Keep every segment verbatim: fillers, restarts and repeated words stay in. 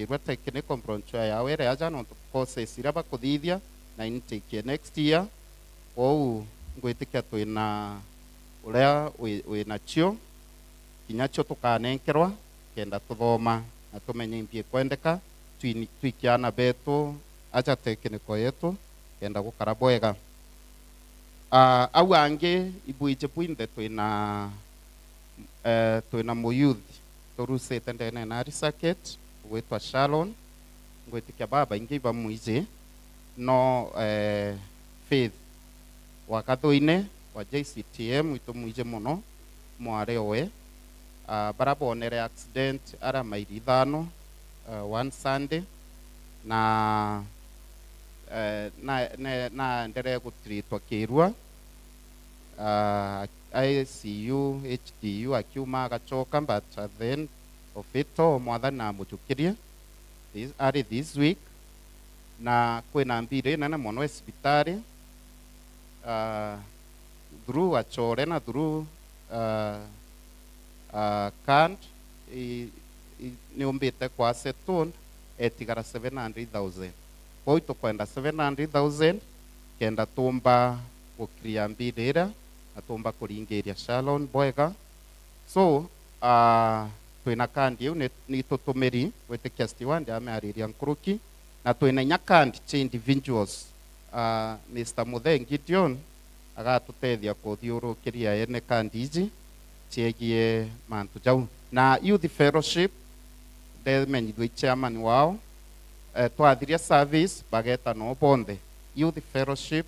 Irua technical broncho ya Were aja nontu courses iria bakuthithia na intake ya next year. Kwou ngwitikia twina uria wi, wi nacio, kinya cio tukanenkerwa, kenda tuthoma na tumenye imbi ikwendeka, twini-, twikie ana betu aja technical yetu, kenda gukara bwega. Ah, au angi ibwiji bwinthe twina, eh, twina muyouth turusite ndene na Arisakit ugwitwa Sharon. Ngwitikia babaingi ibamwiji, no, eh, Faith wa Kathuine wa J C T M itumwiji mono, mwari owe, ah, bara bonere accident ara mairi ithano, ah, one Sunday, na, eh, na, ne-, naenderee gutiritwa kirua, ah, I C U, H D U, akiuma agacoka, but at the end of it all, Mwathani namujukirie this, ari this week, na kwina mbiri inene mono e cibitari, ah, through achore na through, ah, ah, card, i, i, niumbite kwa settled, etigara seven hundred thousand. Kwou itukwenda seven hundred thousand kenda tumba gukiria mbiri iria na tumba kuringiria Sharon bwega. So, ah, twina kandi iu ni, ni tutumiri gwitikia Steward amiariria nkuruki, na twina inya kandi cia individuals. Ah, Mister Muthee Gideon agatutethia kuthiurukiria ene kandi iji ciegie mantu jau. Na Youth Fellowship, ndemenyithua i chairman wao, eh, twathiria service, bageta noo bonthe. Youth Fellowship,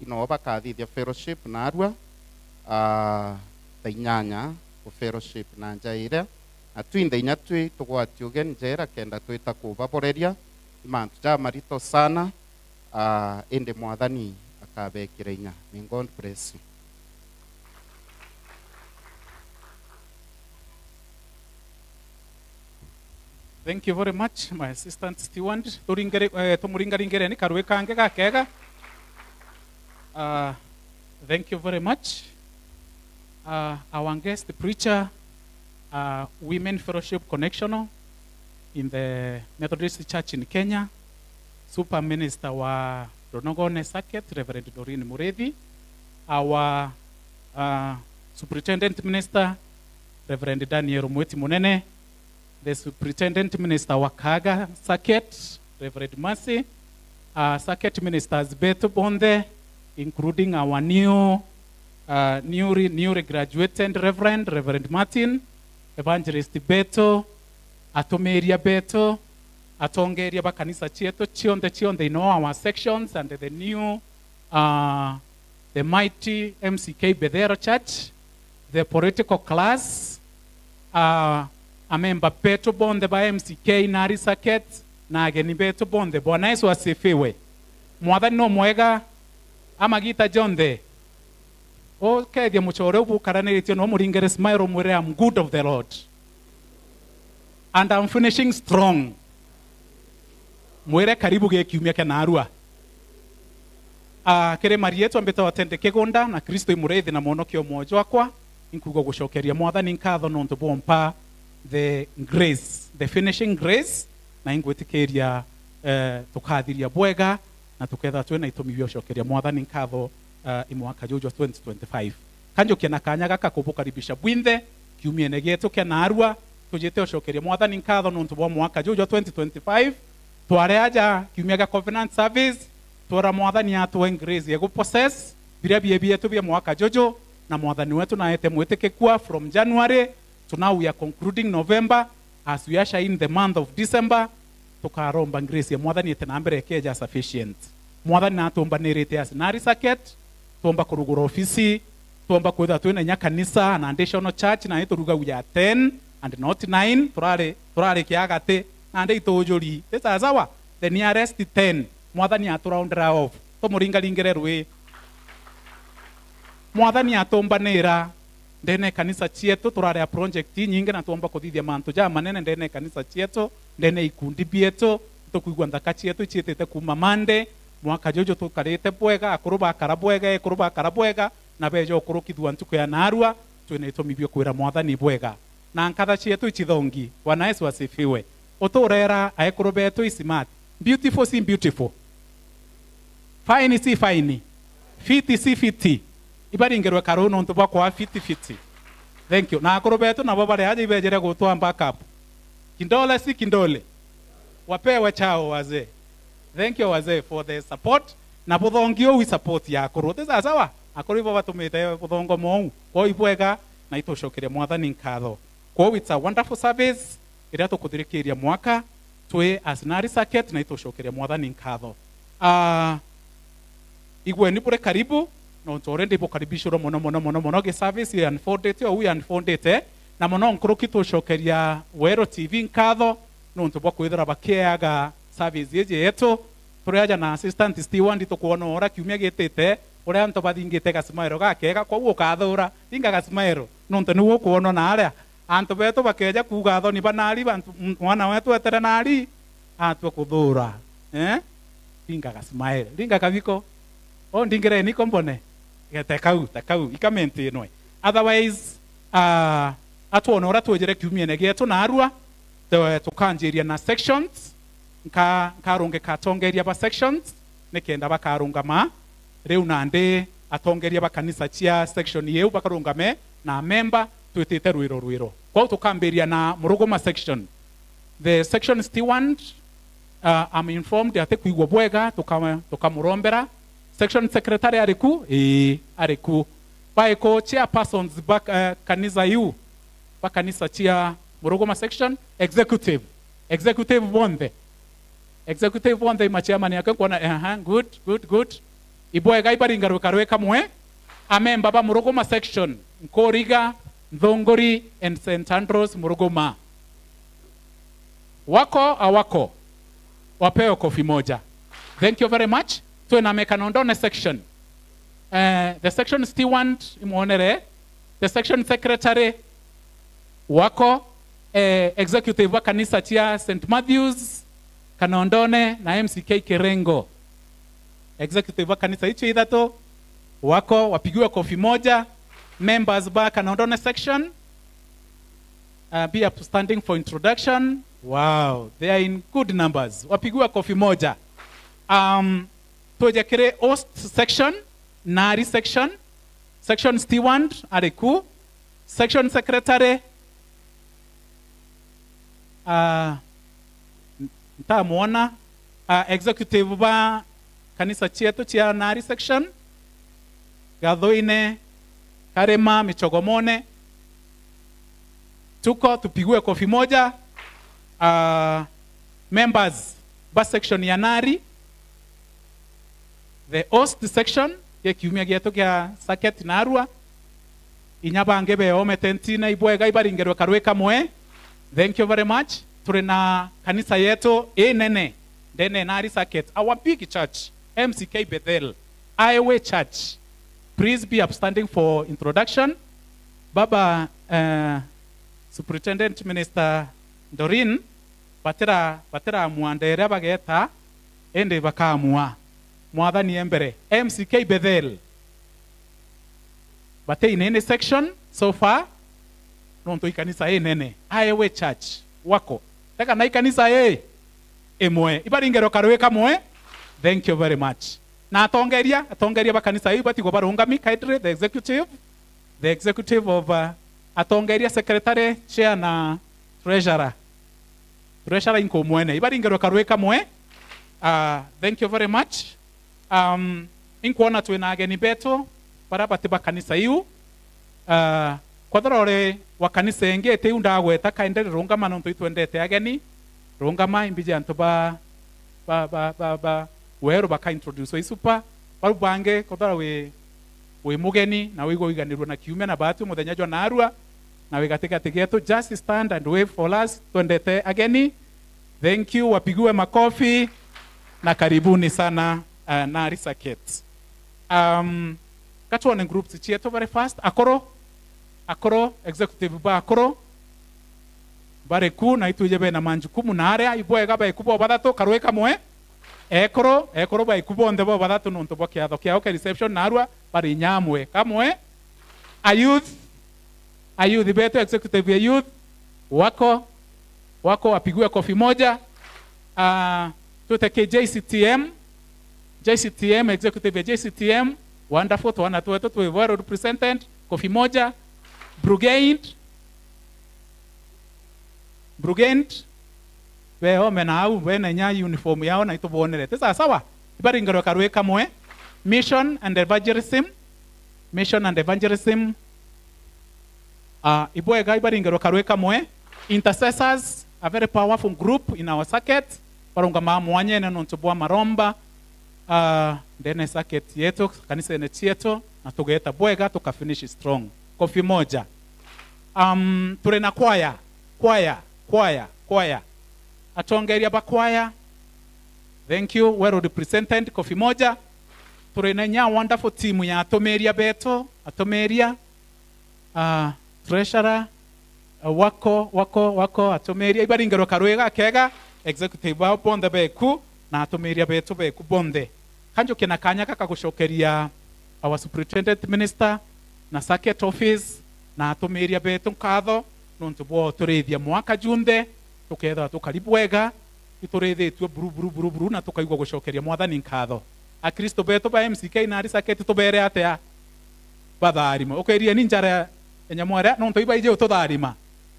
inoo bakathithia fellowship narua, ah, thaa inyanya ku fellowship na nja iria. Na twinthe inya twi tugwati ugeni nja iria kenda twita kubaboreria. I mantu jamarito sana, ah, indi Mwathani akabekira inya. May God bless you. Thank you very much, my assistant steward. Turingere-, eh, tumuringaringireni karui kangi gakega. Ah, thank you very much. Ah, our guest preacher, ah, Women Fellowship Connectional in the Methodist Church in Kenya, Super Minister wa Ronogone Circuit, Reverend Doreen Murithi, our, ah, Superintendent Minister, Reverend Daniel Mwiti Munene, the Superintendent Minister wa Kaga Circuit, Reverend Mercy, uh, circuit ministers betu bonthe, including our new, uh, newly, newly graduated Reverend, Reverend Martin, evangelist betu, atumiria betu, atongeria ba kanisa cietu cionthe, cionthe in all our sections and the new, uh, the mighty M C K Bethel Church, the political class, ah, amemba betu bonthe ba M C K na Arisakit, na ageni betu bonthe. Bwana Yesu asifiwe. Mwathani no mwega, amagita jonthe. Ukethia mucore ubu ukaraniritio no muringere smile, umwire, "I'm good of the Lord. And I'm finishing strong." Mwire, "Karibu gi kiumia kia narua." Ah, kiri marietwa mbitagwa Tende Kigunda, na Kristo i murithi na mwonokia o mwoyo jwakwa, inkuga gucokeria Mwathani nkatho nontu bwompa the grace, the finishing grace, na ingwitikiria, eh, tukathiria bwega, na tukethirwa twina itumi bia gucokeria Mwathani nkatho, eh, i mwaka juju jwa twenty twenty-five. Kanjukia na kanya gaka kubukaribisha bwinthe kiumiene gietu kia narua, tujite ucokeria Mwathani nkatho nontu bwa mwaka juju jwa twenty twenty-five. Twari aja kiumia gia covenant service, twera Mwathani atue grace ya gupossess biria bie bietu bia mwaka juju, na Mwathani wetu naete mwitikikua from January to now we are concluding November, as we usher in the month of December, tukaromba grace ya Mwathani ite na mbere ikeja sufficient. Mwathani natumbanirite as nari circuit, twomba kurugura ofisi, twomba kwithirwa twina inya kanisa, an additional church, na ituruga we are ten and not nine, turari, turari kiagati, nandi itujuri. Ti sawa sawa? The nearest ten, Mwathani aturaundira off. Tumuringaringire rui. Mwathani atumbanira ndene kanisa cietu, turari a project inyingi na twomba kuthithia mantu jamanene ndene kanisa cietu, ndene ikundi bietu, tukwigua nthaka cietu iciitite kuuma Monday, mwaka juju tukarite bwega, akuru bakara bwega, ekuru bakara bwega, na beja ukurukithua ntuku ya narua, twina itumi bia kwira Mwathani bwega. Na nkatha cietu icithongi. Bwana Yesu asifiwe. Uturera aekuru betu i smart. Beautiful si beautiful? Fine si fine? Fiti si fiti? Ibaringerwe karu nontu bwa kwaa fiti fiti. Thank you. Na akuru betu nabo bari aja ibejere gutwa backup. Kindole si kindole? Wapewe chao wazee. Thank you wazee for the support. Na buthongi uu i support ya akuru. Ti sawa sawa? Akuru ibo batumite buthongo mou. Kwou ibwega na itucokeria Mwathani nkatho. Kwou it's a wonderful service iria tukuthirikiria mwaka twi as Nari Circuit na itucokeria Mwathani nkatho. Ah, igweni buri karibu, nontu already bukaribishirwe mono, mono, mono, mono, gi service i unfoldete, ou i unfoldete, na mono nkuruki tucokeria Weru T V nkatho, nontu bwa kwithira bakieaga service iji yetu. Turi aja na assistant steward, tukwona ura kiumia gitite, uria antu bathingite gasimairo gakega, kwou ukathura, thinga gasimairo, nontu niu ukwonwa na aria. Antu betu bakeja kuuga thoni ba Nari, bantu, m-, mwana wetu etere Nari, atue kuthuura. Eh? Ringa ga smile. Ringa kabiko. O ndingireni ko mbone. Ge, te kau, te kau. Ikamentinwe. Otherwise, ah, atwone uria twejere kiumiene gietu narua, tu-, tukanjiria na sections. Nka-, nkarungika atongeria ba sections, nikenda bakarungama. Riu nandi atongeria ba kanisa cia section iu bakarungame na memba twitite rwiro rwiro. Kwou tukambiria na Muruguma section. The section steward, uh, I'm informed atikwigua bwega, tuka-, tukamurombera. Section secretary ari ku? Ii, ari ku. Baiku chairpersons ba, eh, kanisa iu, ba kanisa cia Muruguma section, executive. Executive bonthe. Executive bonthe i machairman yake nkwona, aha, good, good, good. Ibwega ibaringa rwika rwi kamwe. Amemba ba Muruguma section, Nkuriga, Nthunguri and Saint Andrews Muruguma. Wako, awako? Wapewe kofi moja. Thank you very much. Twina Mekanondone section. Eh, the section steward, imwonere. The section secretary, wako, eh, executive wa kanisa cia Saint Matthews, Kanondone na M C K Kirengo. Executive wa kanisa icio ithatu, wako, wapigiwe kofi moja. Members ba Kanondone section, uh, be upstanding for introduction. Wow, they are in good numbers. Wapigiwe kofi moja. Um, tuje kiri host section, Nari section, section steward, ari ku, section secretary, ah, n-, ntamwona, ah, executive ba kanisa cietu cia Nari section, Gathuine, Karima, Michogomone, tuko, tupigiwe kofi moja. Ah, members ba section ya Nari, the host section, gia kiumia gietu gia circuit narua. Inya bangi beome tentine, ibwega ibaringerwe karwi kamwe. Thank you very much. Turi na kanisa yetu inene ndene Nari circuit, our big church, M C K Bethel, Highway Church. Please be upstanding for introduction. Baba, eh, Superintendent Minister Doreen, batira, batiramua nderia bageta, indi bakamua. Mwathani e mbere. M C K Bethel, bati inene section so far, nontu i kanisa inene. Highway Church, wako. Teka na i kanisa i imwe. Ibaringerwe karwi kamwe. Thank you very much. Na atongeria, atongeria ba kanisa iu batigwe barungami, kindly, the executive, the executive of, uh, atongeria, secretary, chair na treasurer. Treasurer inkumwene. Ibaringerwe karwi kamwe. Uh, thank you very much. Um, inkwona twina ageni betu, baria bati ba kanisa iu. Uh, kwethira uri wa kanisa ingi, iti iu ndagweta, kindly rungama nontu itwendete ageni. Rungama, imbiji antu ba, ba, ba, ba, ba Weru baka introduce isupa. Bau bangi, kwethira wi, wi mugeni, na wigwa wiganirua na kiumia na baatu muthenya jwa narua, na wi gatigati gietu, just stand and wave for us. Twendete ageni. Thank you, wapigiwe makofi, na karibuni sana, uh, Nari Circuit. Um, katwone groups cietu very fast. Akuru, akuru, executive ba akuru, bari ku na itwije bena manjukumu na aria ibwega baiku bo bathatu, karwi kamwe. Ekuru, ekuru baiku bonthe bo bathatu nontu bwa kiatho kiao kia reception narua, bari inya amwe. Kamwe. A youth, a youth betu, executive ya youth, wako. Wako wapigwe kofi moja. Ah, twite ki J C T M. J C T M, executive ya J C T M, wonderful, twana twetu twi well represented, kofi moja. Brigade, Brigade, be ome na au, bena inya uniform yao na itubonere. Ti sawa sawa? Ibaringerwe karui kamwe. Mission and evangelism. Mission and evangelism. Ah, ibwega ibaringerwe karui kamwe. Intercessors, a very powerful group in our circuit. Barungamaa mwanyene nontu bwa maromba, ah, ndene circuit yetu, kanisene cietu, na tugeta bwega, tuka finish strong. Kofi moja. Um, turi na kwaya, kwaya, kwaya, kwaya. Atongeria ba kwaya, thank you, well represented, kofi moja. Turi na inya wonderful team ya atumiria betu, atumiria, ah, treasurer, ah, wako, wako, wako, atumiria, ibaringerwe karui gakega, executive bao bonthe beku, na atumiria betu beku bonthe. Kanjukie na kanya gaka gucokeria our superintendent minister na circuit office na atumiria betu nkatho nontu bwa uturithia mwaka junthe, tukethirwa tukari bwega, iturithitie buru, buru, buru, buru, na tukaigua gucokeria Mwathani nkatho. Akristo betu ba M C K na ari circuit tubere atia? Batharimwe. Ukirieni njara ya nyamu iria, nontu ibaiji ututharima,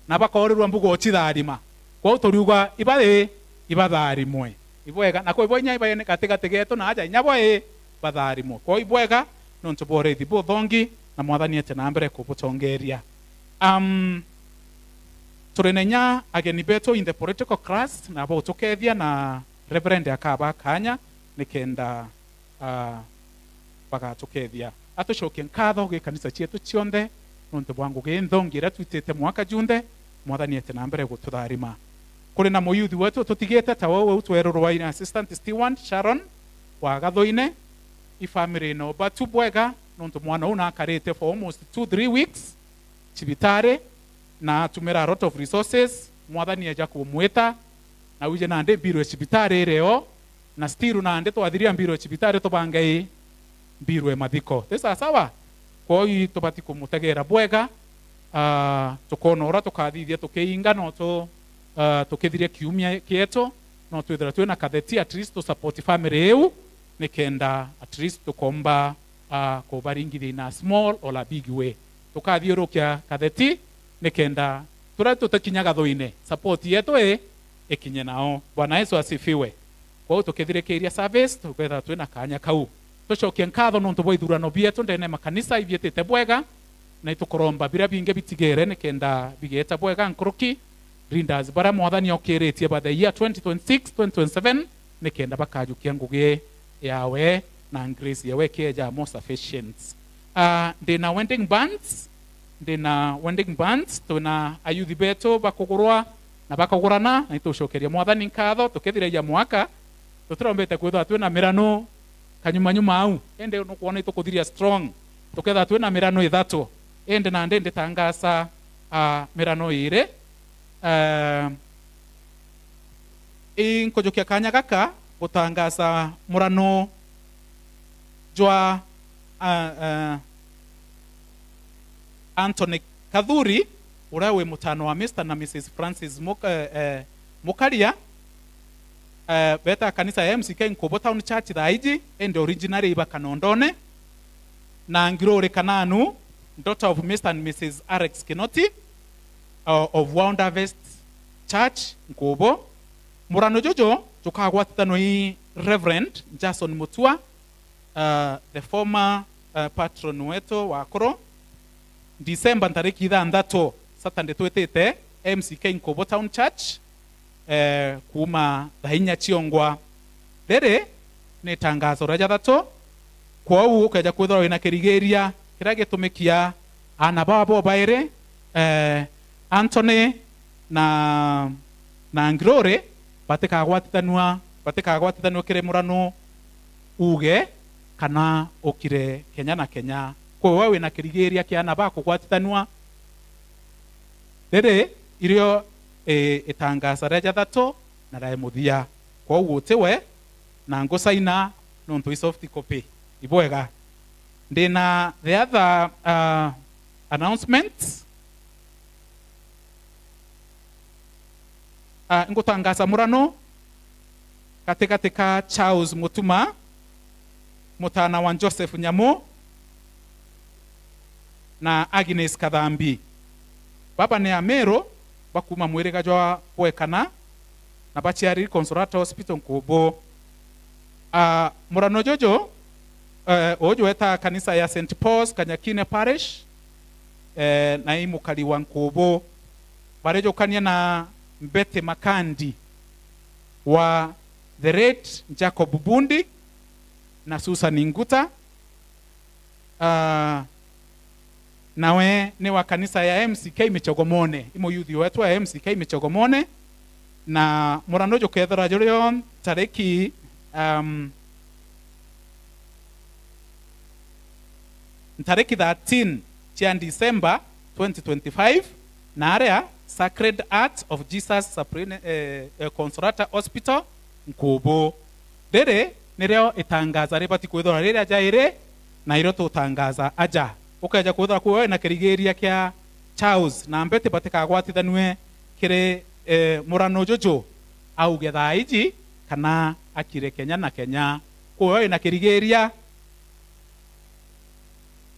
na bakoorirwa mbugo ucitharima. Kwou turiuga iba ii, ibatharimwe. Ibwega, na kwi bo inya ibaene gatigati getu na aja, inya bo ii, batharimwe. Kwou ibwega, nontu bwa urithi buthongi, na Mwathani ete na mbere kubutongeria. Um, turi na inya ageni betu in the political class, na bo utukethia, na Reverend akaba kanya, nikenda ah, bagatukethia. Atucokie nkatho gi kanisa cietu cionthe nontu bwa ngugi nthongi iria twitite mwaka junthe, Mwathani ete na mbere gututharima. Kuri na muyuthi wetu tutigite, ta wau wau twerurwa ina assistant steward Sharon wa Gathuine, i family no batu bwega nontu mwana uu nakarite for almost two, three weeks cibitari, na atumira a lot of resources, Mwathani eja kumwita, na uje nandi mbirwe cibitari iri o, na still nandi twathiria mbirwe cibitari tubange i mbirwe mathiko. Ti sawa sawa? Kwou tubati kumutegera bwega, ah, tukona uria tukathithia tukiinga no tu, ah, tukithiria kiumia kietu, no twithira twina katheti at least tu support family iu, nikenda at least tukomba ah, kubaringithia in a small or a big way. Tukathiurukia katheti nikenda turia tutakinyaga thuine, support yetu i ikinye nao. Bwana Yesu asifiwe. Kwou tukithirikiria service, tukethira twina kanya kau. Tucokie nkatho nontu bwa ithurano bietu ndene ya makanisa ibietite bwega, na itukuromba biria bingi bitigere nikenda bigeeta bwega nkuruki. Leaders baria Mwathani okiritie ba the year twenty twenty-six, twenty twenty-seven, nikenda bakajukia ngugi yawe na grace yawe ikeja more sufficient. Ah, ndina wedding bands, ndina wedding bands, twina ayuthi betu bakugurwa na bakugurana, na itucokeria Mwathani nkatho, tukithiragia mwaka, tutirombete kwithirwa twina mirano kanyumanyuma au, indi nukwona itukuthiria strong, tukethirwa twina mirano ithatu, indi nandi nditangasa, ah, mirano iri. Eh, inkujukia kanya gaka gutangasa murano jwa, ah, eh, Anthony Kathuri, uria wi mutano wa Mister na Missus Francis Muk-, eh, eh, Mukaria. Eh, beta kanisa ya M C K Nkubu Town Church thaa iji, indi originally iba Kanondone. Na Ngiruri Kananu, daughter of Mister and Missus Alex Kinoti, uh, of World Harvest Church, Nkubu. Murano juju jukagwatitanwa i Reverend Jason Mutua, uh, the former, uh, patron wetu wa akuru. December ntariki ithanthatu, Saturday twitite, M C K Nkubu Town Church, eh, kuuma thaa inya ciongwa. Riri ni itangazo ria jathatu, kwou ukeja kwithirwa wina kirigiria kiria gitumikia aana baba bobairi, eh, Anthony na, na Ngiruri batikagwatitanua, batikagwatitanua kiri murano uge kana ukire kenya na kenya. Kwi we wina kirigiria kia aana ba kugwatitanua. Riri irio, eh, itangasa ria jathatu na ria muthia. Kwou uti we, na ngusaina nontu i soft copy. Ibwega. Ndina the other, uh, announcement. Ah, ngutangaza murano gatigati ka Charles Mutuma, mutana wa Joseph Nyamu, na Agnes Kathambi. Baba ni Amiru, bakuma mwiriga jwa Bwekana, na baciariri Consolata Hospital Nkubu. Ah, murano juju, eh, uju weta kanisa ya Saint Paul's Kanyakine Parish, eh, na i mukari wa Nkubu. Barijukania na Betty Makandi wa the late Jacob Bundi na Susan Nguta. Ah, nawe ni wa kanisa ya M C K Michogomone, i muyuthi wetu wa M C K Michogomone, na murano jukethira jurio ntariki, um, ntariki thirteen cia December twenty twenty-five, na aria Sacred Heart of Jesus Supreme, eh, eh, Consolata Hospital Nkubu. Riri nirio itangaza ribati kwithirwa riri aja iri, na irio tutangaza aja. Ukeja kwithirwa kwi na kirigiria kia Charles na Betty batikagwatithanue kiri, eh, murano juju, auge thaa iji kana akire kenya na kenya. Kwi na kirigiria,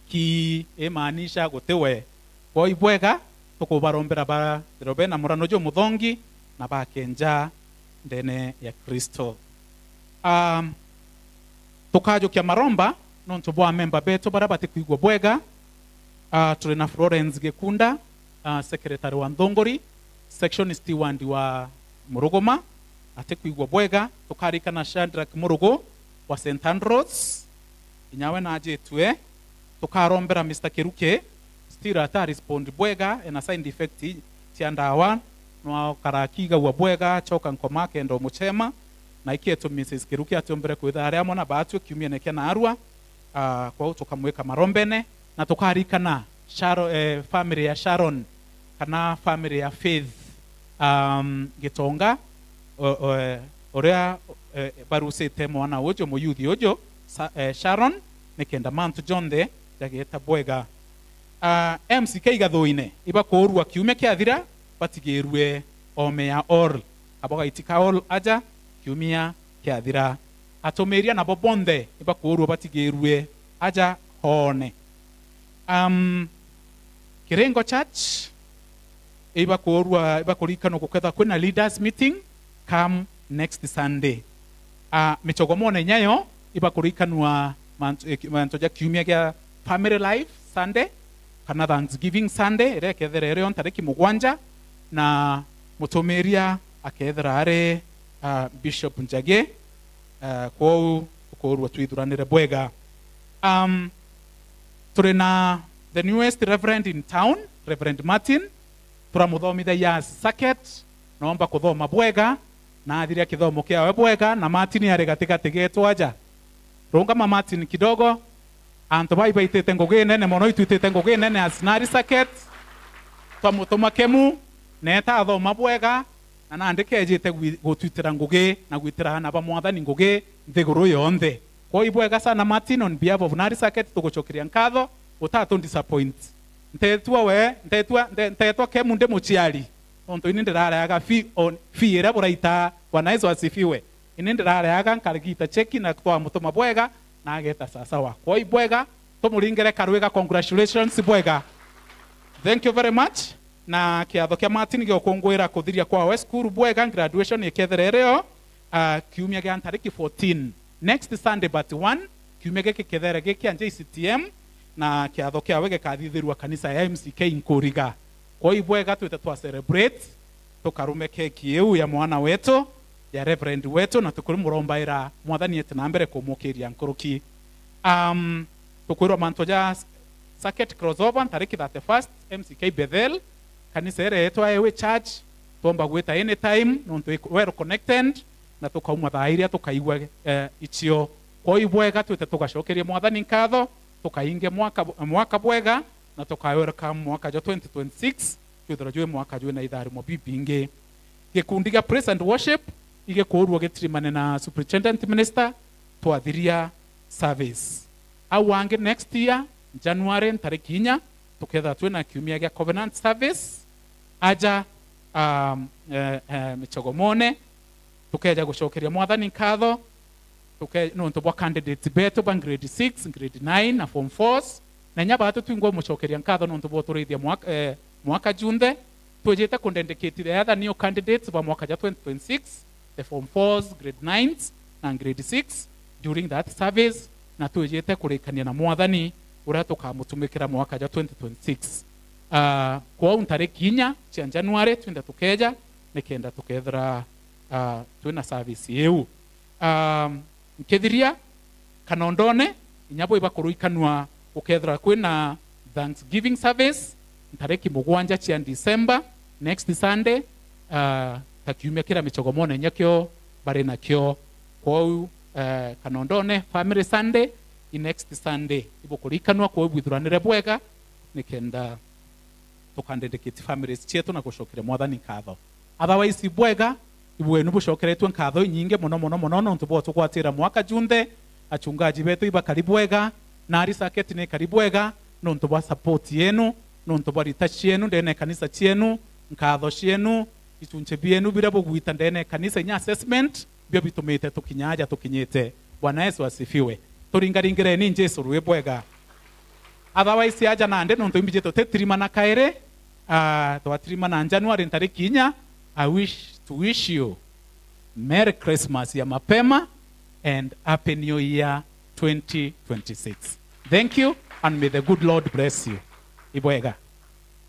ki imaanisha guti we. Kwou ibwega, tukubarombera bathirwe bena murano jumuthongi na bakenja ndene ya Kristo. Um, tukajukia maromba nontu bwa memba betu baria batikwigua bwega. Uh, turi na Florence Gikunda, uh, secretary wa Nthunguri, section steward wa Muruguma, atikwigua bwega. Tukarikana Shadrack Murugu wa Saint Andrews, inya we najitue. Tukarombera Mister Kiruki, still ata respond bwega, ena side effect cia ndawa, no akara akigagua bwega, acoka nkoma akenda umuchema, na ikietu Missus Kiruki atiombere kwitha ari amwe na baatue kiumia nekia na arua. Ah, kwou tukamwika marombene, na tukarikana Sharo-, eh, family ya Sharon, kana family ya Faith, um, Gitonga, o-, o-, eh, uria, eh, barusite mwana uju, muyuthi uju, Sa-, eh, Sharon, nikenda mantu jonthe jagieta bwega. Ah, M C K Gathuine, ibakuurua kiumia kiathira, batigirue ome ya all. Abo gaitika all aja kiumia kiathira. Atumiria nabo bonthe ibakuurua batigirue aja hoone. Um, Kiringo Church, ibakuurua, ibakurikanwa gukethwa kwina leaders meeting come next Sunday. Ah, Michogomone nyayo, ibakurikanwa mantu, eh, mantu ja kiumia gia Family Life Sunday, kana Thanksgiving Sunday, iria ikethira irio ntariki mugwanja, na mutumiria akethira ari, ah, Bishop Njagi. Ah, kwou tukuurua twithuranire bwega. Um, turi na the newest reverend in town, Reverend Martin. Turamuthomithagia circuit, noomba kuthoma bwega, na athiria kithomo kiawe bwega, na Martin ari gatigati getu aja. Rungama Martin kidogo. Antu bai baitite ngugi nene mono, itwitite ngugi nene as Nari circuit. Twamutuma Kemu, neeta athoma bwega, na nandi kejite gwi-, gutwitira ngugi na gwitira aana ba Mwathani ngugi nthiguru yonthe. Kwou ibwega sana Martin, on behalf of Nari circuit tugucokeria nkatho, utatu disappoint. Ntetwa we, ntetwa, nte-, ntetwa Kemu ndi muciari, nontu ini ndirareaga fee on, fee iria buraita. Bwana Yesu asifiwe. Ini ndirareaga nkarigita cheki na twamutuma bwega, na ageta sasawa. Kwou ibwega, tumuringire karwiga, congratulations bwega. Thank you very much. Na kiatho kia Martin giokunguira kuthiria kwawe cukuru bwega, graduation ikethira irio, ah, kiumia gia ntariki fourteen. Next Sunday but one, kiumia giki kithere giki kia J C T M, na kiatho kiawe gikathithirua kanisa ya M C K Nkuriga. Kwou ibwega twite twa celebrate, tukarume keki iu ya mwana wetu, ya Reverend wetu, na tukurimurombaira Mwathani ete na mbere kumukiria nkuruki. Um, tukwirwa mantu ja circuit crossover ntariki thirty-first, M C K Bethel, kanisa iria yetwa Ewe Church, twomba gwita anytime, nontu i well connected, na tukauma thaa iria tukaigua, eh, icio. Kwou ibwega twite tugacokerie Mwathani nkatho, tukainge mwaka, mwaka bwega, na tuka welcome mwaka jwa twenty twenty-six, jwithirwa jwi mwaka jwina itharimo bibingi. Gikundi gia Praise and Worship igikuurua gitirimane na Superintendent Minister twathiria service. Au angi next year, January, ntariki inya, tukethira twina kiumia gia Covenant Service. Aja, um, eh, eh, micogomone, tukeja gucokeria Mwathani nkatho, tuke-, nontu bwa candidates betu ba grade six, grade nine na form fours, na inya batu twingwa umucokeria nkatho nontu bwa uturithia mwaka, eh, mwaka junthe. Twijite kundendikitire other new candidates ba mwaka ja twenty twenty-six, the form fours, grade nines na grade six during that service, na twijite kurikania na Mwathani uria tukamutumikira mwaka ja twenty twenty-six. Ah, kwou ntariki inya cia January twinthe tukeja, nikenda tukethira, ah, twina service iu. Ah, nkithiria Kanondone, inya bo ibakuruikanua gukethira kwina Thanksgiving service ntariki mugwanja cia December, next Sunday, ah, ta kiumia kiria micogomone inya kio bari nakio. Kwou, eh, Kanondone Family Sunday i next Sunday ibukuriikanua, kwou bwithuranire bwega nikenda tukandedicate families cietu na gucokeria Mwathani nkatho. Otherwise, bwega, ibwenu bucokeretue nkatho inyingi mono, mono, mono, nontu bwa utugwatira mwaka junthe. Achungaji betu ibakari bwega, na ari saketi ni kari bwega, nontu bwa support yenu, nontu bwa rita cienu ndene ya kanisa cienu, nkatho cienu, ichunche bienu biria bugwita ndene ya kanisa, inya assessment, bio bitumite tukinya aja tukinyite. Bwana Yesu asifiwe. Turingaringireni Jesu rwi bwega. Otherwise, aja nandi nontu imbiji tutitirimana kairi, ah, twatirimana January ntariki inya. I wish to wish you Merry Christmas ya mapema and Happy New Year twenty twenty-six. Thank you and may the good Lord bless you. Ibwega.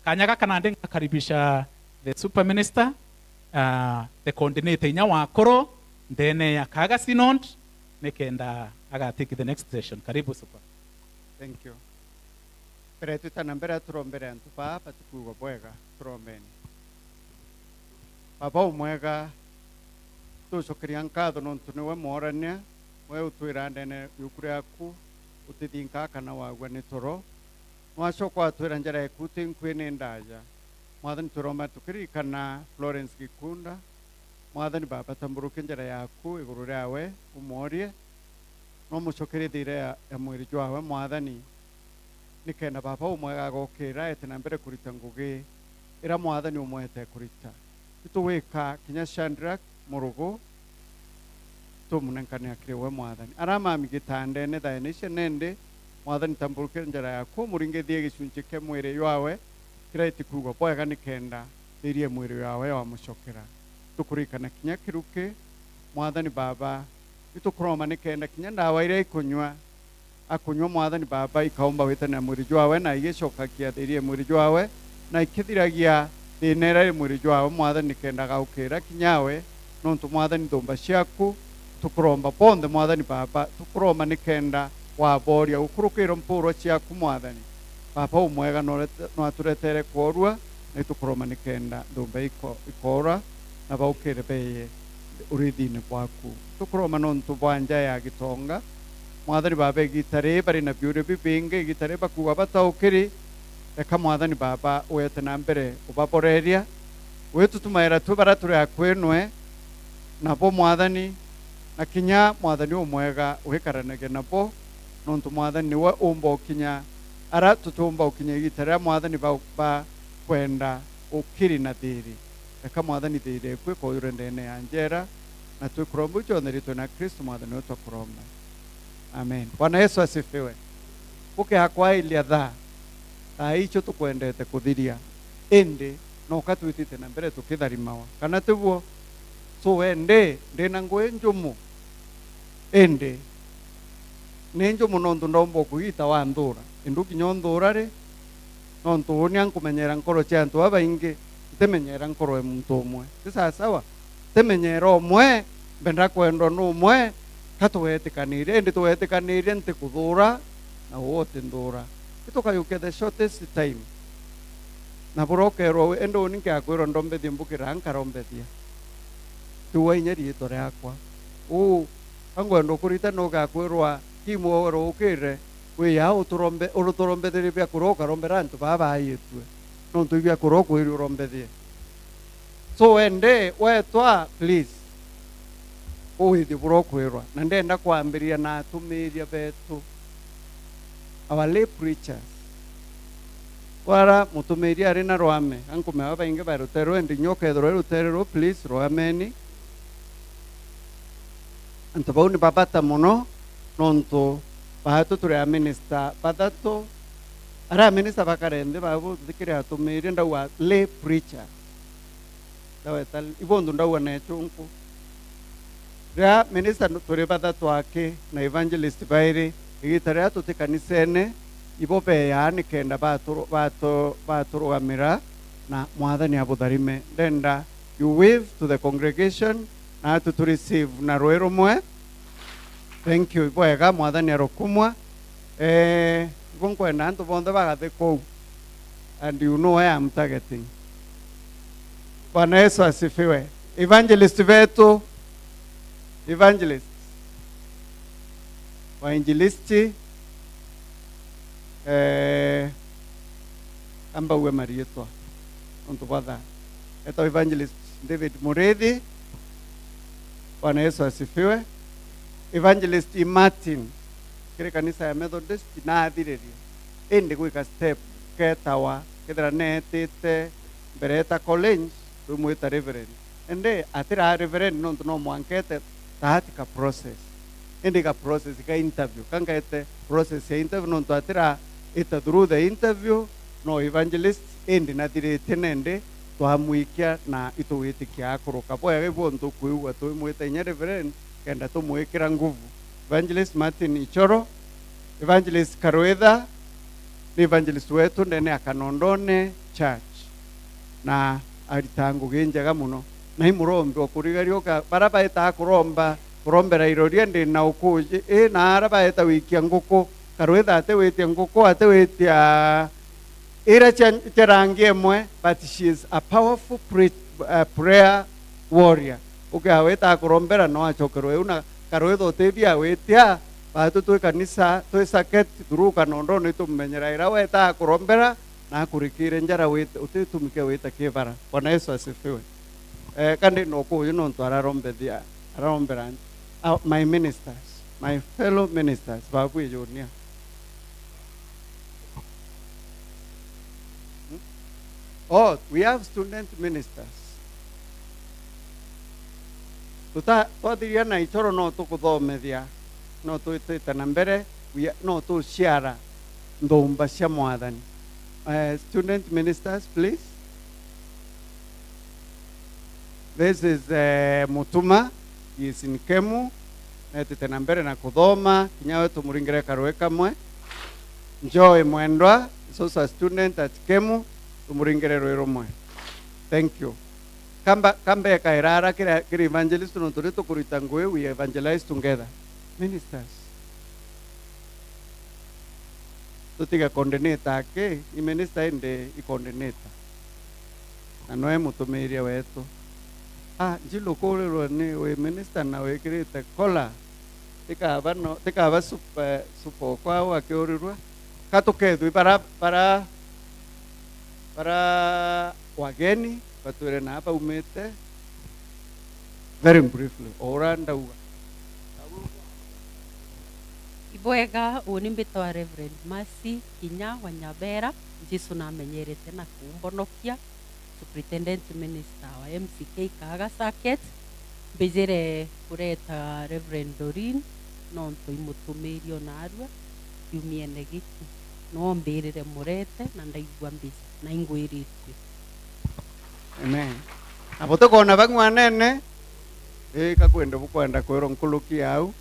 Kanya gaka nandi ngakaribisha the super minister, uh, the coordinator inya wa akuru ndene ya Kaga Synod, nikenda aga take the next session. Karibu super. Thank you. Mbere twitana mbere, turombere antu baa batikuigwa bwega. Turombeni. Baba umwega, tucokeria nkatho nontu niwe mworania, we utwira ndene yuku riaku, utithinkaa kana wagua ni toro. Nwacoka watwira njara yaku ti nkui ni ndaja. Mwathani, turomba tukiririkana Florence Gikunda. Mwathani Baba, tamburukia njara yaku iguru riawe, umworie, no mucokerie thiira ya, ya mwiri jwawe, Mwathani, nikenda Baba umwega agokira ete na mbere kurita ngugi ira Mwathani umwete kurita. Itugwika kinya Shadrach Murugu, tumunenkane akiri we, Mwathani. Ara mami gitandene thaene ici nende, Mwathani, tamburukia njara yaku, umuringithie gicunchi kia mwiri jwawe, kira itikuigwa bwega nikenda thiirie mwiri jwawe wamucokera. Tukurikana kinya kiruki, Mwathani Baba, itukuroma nikenda kinya ndawa iria ikunywa, akunywa, Mwathani Baba, ikaumba witanira mwiri jwawe, na igicokagia thiirie mwiri jwawe, na ikithiragia thina iria iri mwiri jwawe, Mwathani, nikenda agaukira kinya we, nontu, Mwathani, nthumba ciaku, tukuromba bonthe, Mwathani Baba, tukuromba nikenda waboria gukurukira mpurwa ciaku, Mwathani. Baba umwega, norete-, nwaturetere kworua, na itukuroma nikenda nthumba iko-, ikora, na baukire beye urithini bwaku. Tukuroma nontu bwa nja ya Gitonga. Mwathani Baba, igita ri bari na biuria bibingi, igita ri bakuga bataukiri, reka, Mwathani Baba, wete na mbere ubaboreria. Witutumaira twi bara turi akui nwe, nabo, Mwathani, na kinya, Mwathani umwega, wikaranagia nabo, nontu, Mwathani, niwe umba ukinya ara tutiumba ukinya igita riria, Mwathani, ba-, bakwenda ukiri na thiri. Reka, Mwathani, thiri eku ikoyure ndene ya njera, na twikuromba iu cionthe ritwe na Kristo, Mwathani, we twakuromba. Amen. Bwana Yesu asifiwe. Gukiakwailia thaa, thaa icio tukwendete kuthiria, indi noka twitite na mbere tukitharimawa. Kana tiguo? So, we ndi, ndi na ngui njumu, indi ni njumu nontu ndaumba kugita wa nthura. Indu kinya unthura ri, nontu uni ankumenyera nkoro cia antu babaingi, ntimenyera nkoro ya muntu umwe. Ti sawasawa? Ntimenyera umwe, mbenda kwendwa ni umwe, ka tugetikaniria, indi tugetikaniria ntikuthura, na uu utinthura. Itukayukia the shortest time. Na buria ukerwa, indi uni nkiakwirwa ndombethie mbukira, nkarombethia. Tiwa inya riitwa riakwa. Uu, ka ngwenda ukurita, nugakwirwa, Kimu, wewe ukire, wiya uturombe-, uruturombetherie biakuria ukarombera antu baa baayitue. Nontu ibiakuria ukwiri urombethie. So, wende, wetwa, please, uwithie buria ukwirwa. Na ndenda kwambiriria na atumiria betu, our lay preachers. Kwara mutumiiri ari na rwame, ankumea babaingi ba rutere ruu, indi inya ukethirwa uri rutere ruu, please, rwameni. Antu bau ni babata mono, nontu baatu turi a minister bathatu. Aria a minister bakare nthi, babu nthi kiri atumiiri, ndauga lay preacher. Ndaweta, ibonthe ndauga na echunku. Riria minister turi bathatu aki na evangelist bairi, igita riria tuti kanisene, ibo beyaa nikenda batu-, batu-, baturugamira, na Mwathani abutharime. Ndenda you wave to the congregation, na atu tu receive na rui rumwe. Thank you, ibwega, Mwathani arokumwa. Eh, ibo nkwenda antu bonthe bagathe kuu. And you know where I'm targeting. Bwana Yesu asifiwe. Evangelist betu, evangelist, wainjilisti, eh, amba uwe mariitwa nontu bwa thaa. Etwa Evangelist David Murithi. Bwana Yesu asifiwe. Evangelist Martin, kiri kanisa ya Methodist, naathiririe. Indi gwika step, ketawa, kethira neetite mbere eta college, twimwita Reverend. Indi atiraa Reverend nontu no mwanka ete that ka process. Indi ga process ga interview, ka ngaete process ya interview nontu atiraa ita through the interview, no evangelist, indi nathiritie nendi twamwikia na itugwitikia akuruka. Bwega ibo ntukwigua twimwita inya Reverend, kenda tumwikira nguvu. Evangelist Martin Ichoro, Evangelist Karwitha, ni evangelist wetu ndene ya Kanondone Church, na aritaga ngugi njega mono. Na imurombi o kurigaria uka-, bara baetaga kuromba, kurombera iroria ndi na ukuji, i na ara baeta wikia nguku, Karwitha ati witia nguku, ati witia ira cia, cia rangi imwe, but she is a powerful pre-, uh, prayer warrior. Ukiawita akurombera no acokerwe u na Karwitha utibia witia, batu twi kanisa, twi circuit through Kanondone tumumenyera ira weta akurombera na akurikire njara wit-, utitumike wita kibara. Bwana Yesu asifiwe. Eh, kandi no kuyu nontu ararombethia, ararombera, uh, my ministers, my fellow ministers, babu ijunia. Hmm? Oh, we have student ministers. Tuta-, twathiria na Ichoro no tukuthomethia, no twitite na mbere, we are, no tuciara nthumba cia Mwathani. Eh, student ministers, please. This is, eh, Mutuma. He is in Kemu. Netite na mbere na kuthoma. Kinya we tumuringire karui kamwe. Joy Mwendwa is also a student at Kemu. Tumuringire rui rumwe. Thank you. Kamba, kamba ekaira ara kiri, kiri evangelist nontu ni tukurita ngui, we evangelize together. Ministers. Tutiga coordinator aki, i minister indi i coordinator. Na noe mutumiiria wetu. Ah, Njilu kuurirwa ni wi minister na wikirite kola. Tikaba no, tikaba supa, supa okwa au akiurirwa. Ka tukethwi bara, bara, bara wageni batwire naa baumite. Very briefly, o uria ndauga. Ibwega, uuni mbitwa Reverend Mercy Kinya wa Nyabera, Jesu namenyerete na kumbonokia, Superintendent Minister wa M C K Kaga Circuit. Mbijire kureta Reverend Doreen, nontu imutumiirie o naarua kiumiene giki. No mbirire murete na ndaigua mbija na ingwiritue. Amen. Na butikona bang'wanene, ii, ka kwende bukwenda kwirwa nkuruki au.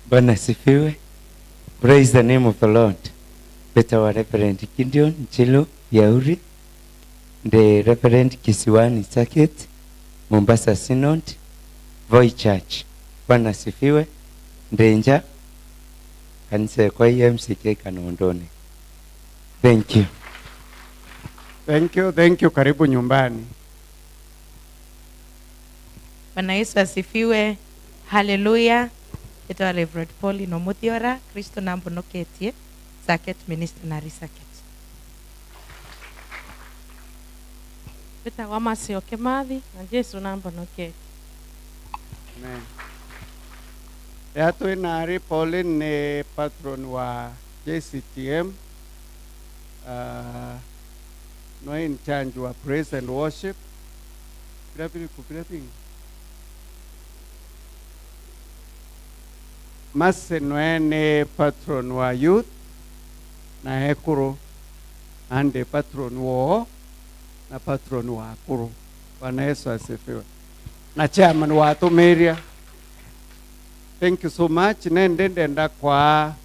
Bwana asifiwe. Praise the name of the Lord. Mbitawa Reverend Gideon Njilu Yauri. Ndi Reverend Kisiwani Circuit, Mombasa Synod, Voi Church. Bwana asifiwe. Ndi nja kanisa ekwa ya M C K Kanondone. Thank you. Thank you, thank you. Karibu nyumbani. Bwana Yesu asifiwe. Haleluya. Mbitwa Reverend Pauline Omuthiora, Kristo nambonoketie, Circuit Minister na Circuit. Mbitagwa Mercy Okimathi, na Jesu nambonoketie. Amen. Ria twi nari, Pauline ni patron wa J C T M, Ah, nwe in charge wa praise and worship. Bira biri ku, bira bingi. Mercy nwe ni patron wa youth na ekuru, andi patron woo na patron wa akuru. Bwana Yesu asifiwe. Na chairman wa atumiria. Thank you so much. Nende ndenda kwa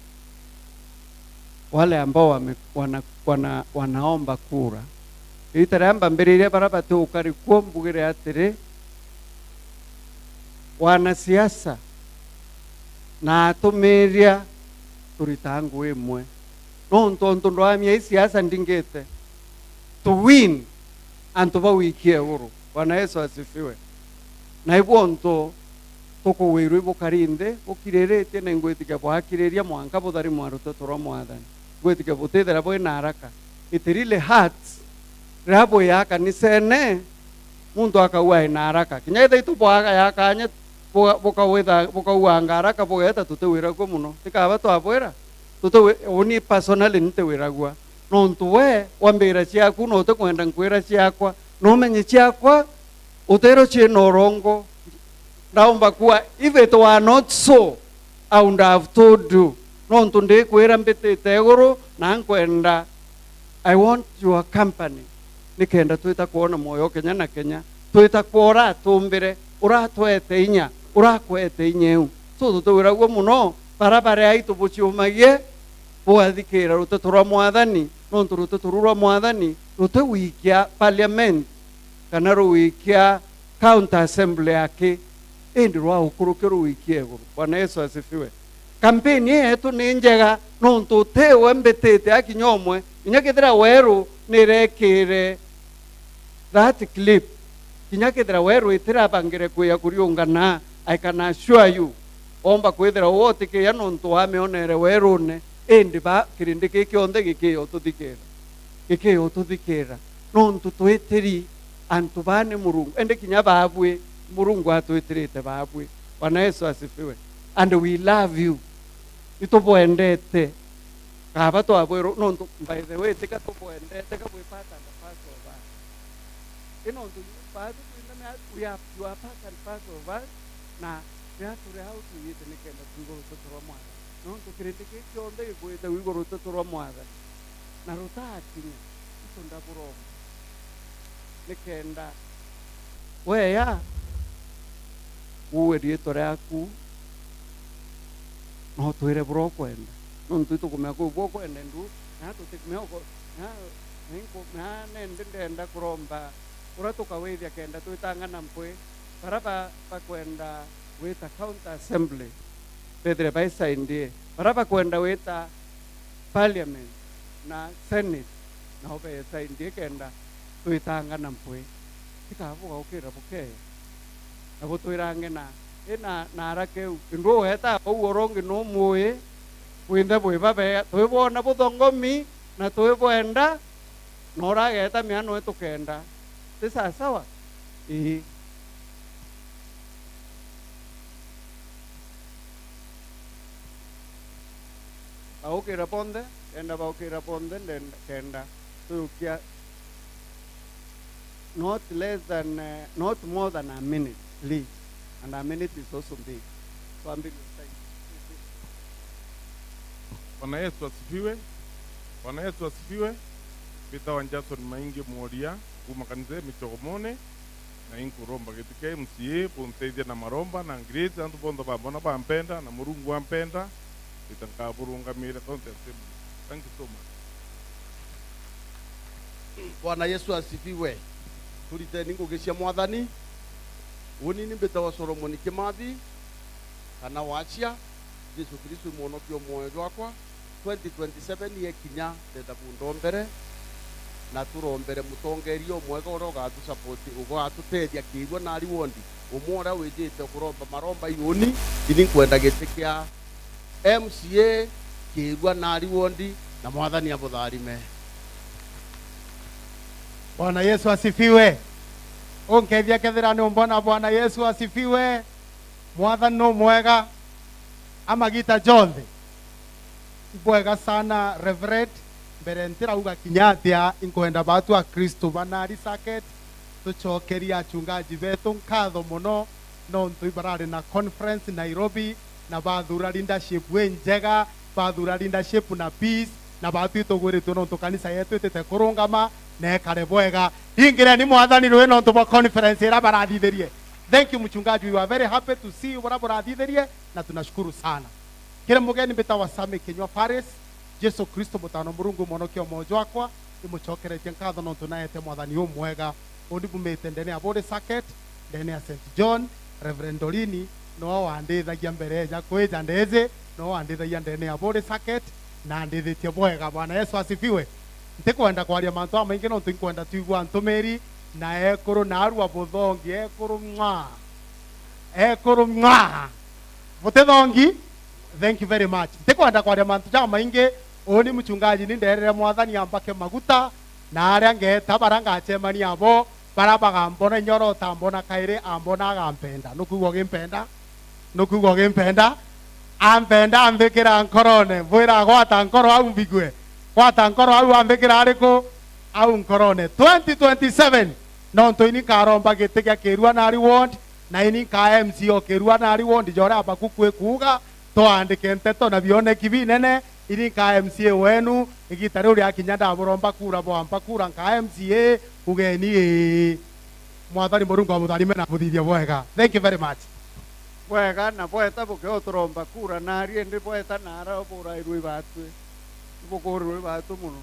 wale ambao wame-, wana-, wana-, wanaomba kura. Riita riria mbambiririe, bara bati ukari kuo, mbugire atiri, wanasiasa na atumiria turitaa nguu imwe. Nontu ontu ndwamia i siasa ndingite to win antu ba wikia iguru. Bwana Yesu asifiwe. Na ibu ontu tukugwirwa ibukari nthi bukiriritie, na ingwitikia bwakiriria mwanka butharimwa ruteto rwa Mwathani. Ingwitikia butithira bwina haraka. It really hurts riria bwiya kanisene, muntu akauga ina haraka. Kinya ethira itu bwagaya kanya, buga-, bukawitha-, bukauanga haraka, bugeeta tutiwiragua mono. Tikaba twabwira? Tutiwi-, uni personally ntiwiragua. Nontu we wambira ciaku na utikwenda nkwira ciakwa, numenye ciakwa utiro ciina urongo. Ndaumba kuwa, if it were not so, I would have told you. Nontu ndikwira mbitite iguru na nkwenda, I want your company, nikenda twita kwona mwoyo kenya na kenya, twita kwa uratumbire, uratwete inya, urakwete inya iu. So tutiwiragua mono bara bari aitu buciumagie bugathikira ruteto rwa Mwathani, nontu ruteto ruu rwa Mwathani rutigwikia parliament kana rugwikia county assembly aki, indi rwa ukuruki rugwikia iguru. Bwana Yesu asifiwe. Kampeni ii yetu ni njega, nontu utiwe mbitite akinya umwe, kinya kethira weru nirekire that clip, kinya kethira weru itirabangire kwia kuriungana, I can assure you, omba kwithira uwe utikiya nontu wamionere werune, indi ba kirindi kii kionthe gikiya ututhikira, gikiya ututhikira, nontu twitiri antu baa ni Murungu, indi kinya baabui, Murungu atwitirite baabui. Bwana Yesu asifiwe. And we love you. Nitubwendete. Kaba twabwirwo, nontu, by the way, tika tubwendete ka bwi part and parcel of us. I nontu baathu twinthe mea, we are, you are part and parcel of us, na riria turi au twiyite nikenda twigwe ruteto rwa Mwathani. Nontu kirindi kii kionthe gikwite wigwe ruteto rwa Mwathani, na rutakinya, itu ndaburomba, nikenda weya uwe riitwa riaku, na utwire buria ukwenda. Nontu itukumenya kuu bwa ukwenda ndu, na tutikumenya uko-, na, na inku-, na nende ndenda kuromba uria tukawithia kenda twitang'ana mpwi, bara ba-, bakwenda gwita county assembly, bethire baisaindie, bara bakwenda gwita parliament na senate, nao besaindie kenda twitang'ana mpwi. Tikaba bugaukira bukeya, na butwirange na, ina, na haraka iu. Indu ugeeta bau urongi numui, bwinthe bwi babega, twibwona buthongomi, na twibwenda, na urageeta miano itukenda. Ti sasawa? Ii. Baukira bonthe, kenda baukira bonthe, ndenda, kenda tuyukia not less than, eh, not more than a minute, please. And a minute is also big. Twambirie time. Bwana Yesu asifiwe. Bwana Yesu asifiwe. Mbitawa Jason Maingi Mworia, kuma kanisa ya Michogomone. Na inkuromba giti kia M C A bunteithia na maromba na grace, antu bonthe bambona bampenda, na Murungu ampenda, ita nkaburungamire county assembly. Thank you so much. Bwana Yesu asifiwe. Turiteni ngugi cia Mwathani. Uni ni mbitawa Solomon Kimathi, kana wacia. Jesu Kristo i mwonokia o mwoyo jwakwa. Twenty twenty-seven yekinya, ndenda bundombere, na turombere mutongeria umwega uria ugatu support, ugatutethia Kiirua na Ari wondi. Umwe uria wijite kuromba maromba i uni, ini nkwenda giti kia M C A Kiirua na Ari wondi, na Mwathani abutharime. Bwana Yesu asifiwe. Unkethia kethira ni umbona. Bwana Yesu asifiwe. Mwathani no mwega amagita jonthe. Ibwega sana, Reverend. Mbere ntirauga kinya atia, inkwenda batu a Kristo ba Nari Circuit tucokerie achungaji betu nkatho mono, nontu ibarari na conference Nairobi, na bathura leadership injega, bathura leadership na peace, na batu itugwiritwe nontu kanisa yetu itite kurungama na ekare bwega. Ingireni Mwathani rui nontu bwa conference ira barathithirie. Thank you, mchungaji. We were very happy to see you, bora burathithirie, na tunashukuru sana. Kiri mugeni mbitawa Sami Kinyua Faris. Jesu Kristo, Mutano Murungu, Mwonokia o mwoyo jwakwa, imucokeretie nkatho nontu naete Mwathani umwega. Undi bumite ndene ya Buri Circuit, ndene ya Saint John, Reverend Dorini, no wandithagia mbere eja kwija ndeji, no wandithagia ndene ya Buri Circuit, na andithitie bwega. Bwana Yesu asifiwe. Ntikwenda kwaria mantu jamaingi nontu inkwenda twigua ntumiri, na ekuru na arua buthongi, ekuru mwa. Ekuru mwa. Butithongi. Thank you very much. Ntikwenda kwaria mantu jamaingi. Uni mchungaji ni nderere Mwathani ambake maguta, na aria ngeeta, bara ngacemania abo, bara bagambona inya uria utambona kairi, ambona agampenda. Nukwigua ugimpenda? Nukwigua ugimpenda? Ampenda, ambikira nkorone. Bwira, gwata nkoro au mbigue. Gwata nkoro au, ambikira ariku? Au nkorone. Twenty twenty-seven, nontu ini nkaromba giti gia Kirua Nari Ward, na ini nkaa M C A o Kirua Nari Ward, ja uria Habakuku ikuuga, twaandike nteto na bioneki binene, ini nkaa M C A wenu, igita riu riakinya ndaburomba kura, bwampa kura, nkaa M C A, ugeni ii. Mwathani Murungu amutharime na abuthithie bwega. Thank you very much. Bwega, na bweta buke uturomba kura, nari indi bweta nara uburairwe ibatwi. Ibukurirwe ibatwi mono.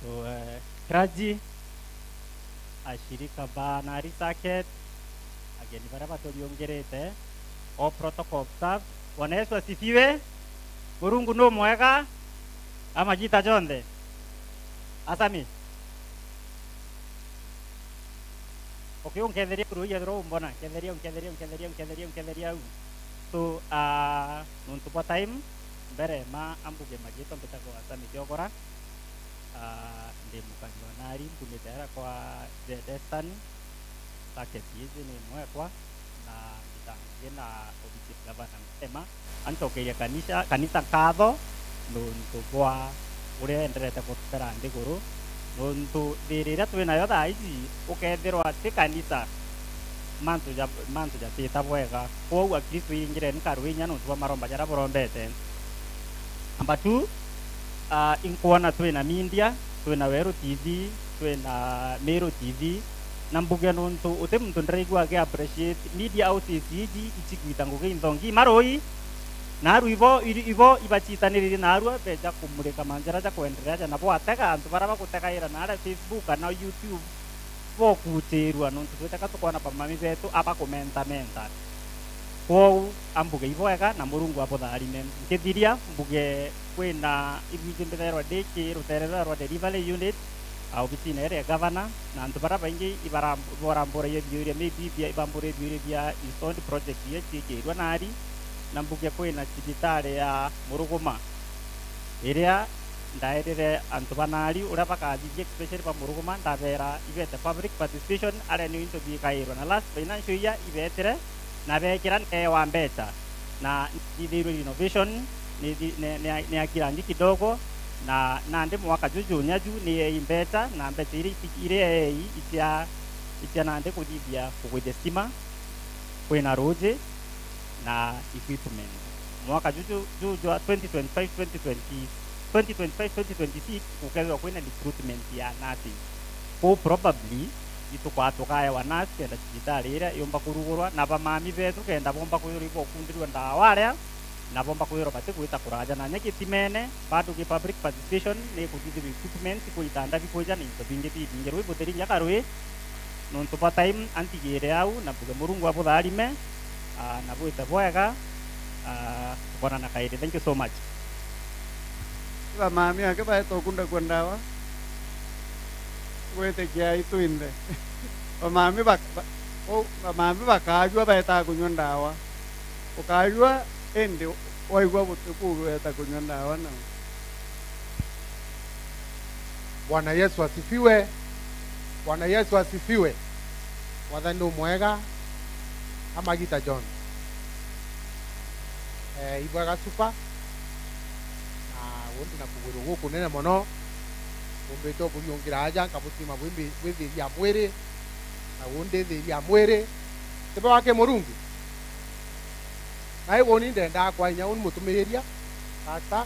So, eh, clergy, ashirika ba Nari Circuit, ageni baria baturiungirite, all protocol observed. Bwana Yesu asifiwe. Murungu nu mwega amagita jonthe. Asami. Okay, unketheria au rui, ethirwa umbona, nketheria au, nketheria au, nketheria au, nketheria au, nketheria au. So, ah, nontu bwa time, mbere ma ambuge magiitwa, mbitagwa Sami Kiogora. Ah, ndi mukari wa Nari, mbumite aria kwa Zedestan, Circuit iji ni mwekwa, na mbita ngugi na obisi ya gavana Mtema. Ancokeria kanisa, kanisa nkatho nontu bwa uria enderete kutumbera nthiguru, nontu thiiri iria twi nayo thaa iji, ukethirwa ti kanisa, mantu ja, mantu jatiita bwega. Kwou Akristu iringireni karwinya nontu bwa maromba jaria burombete. Number two, ah, inkwona twina media, twina Weru T V, twina Meru T V, na mbuge nontu uti muntu ndiraigua aki appreciate media houses iji icigwita ngugi inthongi marui, na aru ibo, iri-, ibo ibacitaniririe na arua beja kumurika manjira ja kwenderea ja nabo atega antu baria bagutegaira na aria Facebook kana YouTube bokuutirua, nontu twiteka tukwona bamami betu abakumentamenta. Kwou ambuge ibwega na Murungu abutharime. Nkithiria, mbuge kwina ibwiji mbithairwa ndi ki rutere ruria rwa delivery unit, a, obisine iria ya gavana, na antu baria baingi ibara-, ibaramburagia biuria, maybe bia, ibamburagia biuria bia installed project iria ciikirwe nari, na mbuge kwina cibitari ya Muruguma iria ndaerire antu ba nari uria bakathithia, especially ba Muruguma, ndabera ibete public participation, aria nio into biikairwa, na last financial year ibetire na bekira ndeewa mbecha, na nthithirwe renovation, ni thi-, ni, ni, ni akira ngi kidogo, na nandi mwaka juju nya ju ni ei mbecha, na mbecha iria iti-, iria ei icia, icia nandi kuthithia kugwithia stima, kwina ruuji, na equipment. Mwaka juju, ju jwa twenty twenty-five, twenty twenty, twenty twenty-five, twenty twenty-six, gukethirwa kwina recruitment ya nurses. Kwou probably, itukwaa tukaewa nurse kenda cibitari iria yumba kurugurwa, na bamami betu kenda bomba kwithirwa ibokundirua ndawa aria, na bomba kwithirwa batigwita kuraja. Na nya gitimene, bado gi public participation ni kuthithirwa equipment, kwi itanda bikwija na into bingi bibingi. Rui buthiringia karui, nontu bwa time, antigire au, na mbuge Murungu abutharime, ah, na bwite bwega, ah, tukonana kairi. Thank you so much. Bamami angi baeta ukunda kwa ndawa. Gwitikia itwinthe. Bamami bak-, ba-, o, bamami bakajua baeta kunywa ndawa. Ukajua indi waigua buti kuu weta kunywa ndawa nao. Bwana Yesu asifiwe. Bwana Yesu asifiwe. Mwathani ni umwega, amagita John. Eh, ibwega super. Na Undi na kugwirwa gukunene mono, umbite uburiungira aja, nkabutima bwimbi-, bwithiria mwiri, na undi ithiria mwiri. Tibo wa kimurungi? Na iguni ndendaa kwa inya uni mutumiriria, pastor.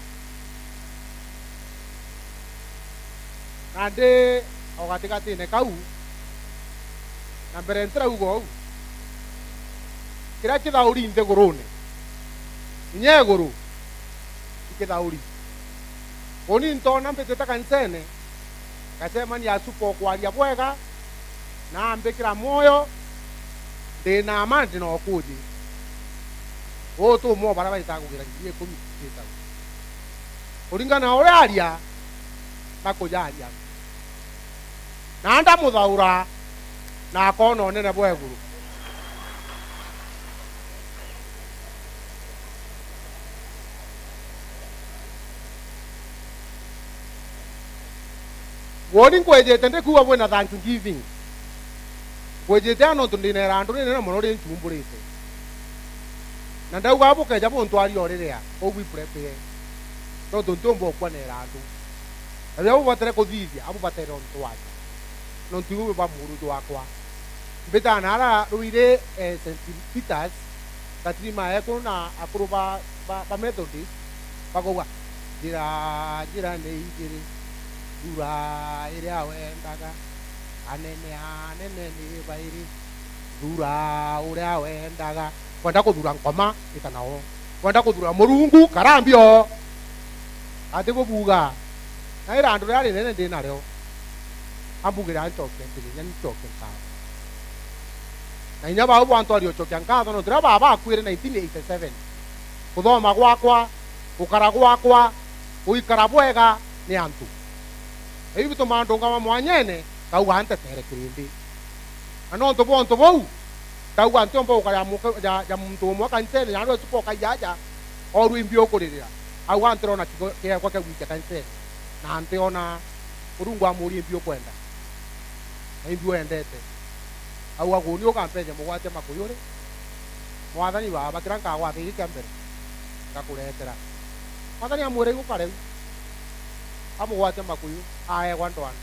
Na ndi o gatigatine kau, na mbere ntirauga uu, kiria kithauri nthigurune, inya iguru ikithauri. Uni ntoona mbitite kanisene, ngacemania asupa ukwaria bwega, na ambikira mwoyo, ndi na mma, ndi na ukuji. Uu ti umwe o baria baitaga kugira ngiri ikumi ciitagwa. Kuringana na uria aria, na kujaria. Na ndamuthaura, na akoona unene bwa iguru. Woni nkwijite ndikuuga bwina thanksgiving. Nkwijite aa nontu ndina irandu rinene mono rinchumburite. Na ndauga bukeja buntwaria o riria, kou bwi prepare. Nontu ntiumba ukua na irandu. Na biria bubatere kuthithia, abubatere o ntwaria. Nontu iu ba muuru jwakwa. Mbitaga naara ruiri, eh, Saint Peter's, ngatirima ekuru na akuru ba, ba, ba Methodist, bakauga, "Njira, njira ni igiri, thura iria wendaga, anene anene ni bairi, thura uria wendaga." Kwenda kuthura nkoma, ita nao. Kwenda kuthura Murungu, kara mbio. Ati bubuga, na irandu riria rinene ndi nario, ambugire ancoke mpige inya ncoke nkatho. Na inya bau bwantwaria ucokia nkatho, nontu riria baba bakwire nineteen eighty-seven, kuthoma gwakwa, gukara gwakwa, guikara bwega ni antu. Na iu bituma ndungama mwanyene, ngauga antetere kirindi. Na nontu bwa untu buu, ndauga ntiumba gukara ya muka-, ya, ya muntu umwe kanisene, na riu asuka ukaija aja, o rwimbi ukuririra. Auga ntirona kigo-, kiekwa kia gwikia kanisene, na ntiona Murungu amuria imbi ukwenda, na imbi wendete. Auga, "Guuni ukampeethia mugwate makuyu ri? Mwathani Baba, kiria nkagwata giki kia mbere, ngakureetera." Mwathani amwira, "Igukare u." Amugwate makuyu, aegwa ndwano.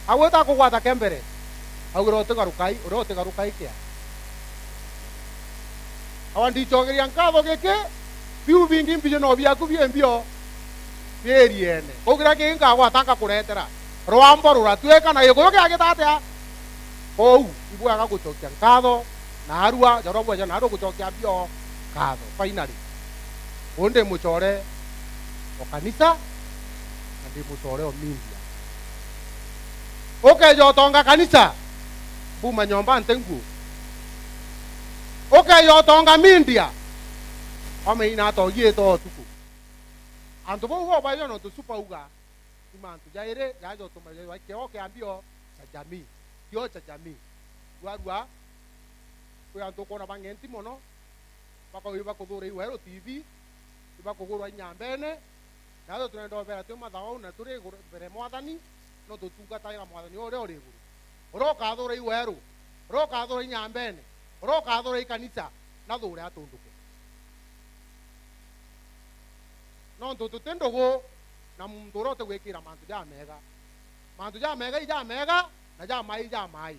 Agwita akugwata kia mbere, augire, "Utigarukai, uria utigarukai kia." Awa ndicogeria nkatho giki, biu bingi mbiji no biaku bie mbio, biiriene. Kou kiria kingi nkagwata ngakureetera. Rwambo ruratwika na gikuyu kiagita atia? Kou ibwega gucokia nkatho, naarua, jorwa bweja naarua gucokia mbio nkatho. Finally, uu ndi mucore o kanisa, na ndi mucore o media. Ukeeja utonga kanisa, mbuma nyomba nte nguo. Ukeeja utonga media, omeina atogiite o utuku. Antu bau bobaire nontu Supa auga, ni mantu jairi jaja utuma jaitwa kioo kia mbio cha jamii. Kioo cha jamii. Rwarua, kwi antu ukwona bang'enti mono, bakauga ibakuthuura iweru T V, ibakugurwa inyambene, natwe turenda ubera twi mathawau na turi iguru mbere Mwathani, no tutungatagira Mwathani uria uri iguru. Uria ukathuura iweru, uria ukathuura inyambene, uria ukathuura ikanisa, nathuure atunduke. Nontu tuti ndugu na muntu uria utigwikira mantu jamega. Mantu jamega ijamega, na jamai ijamai.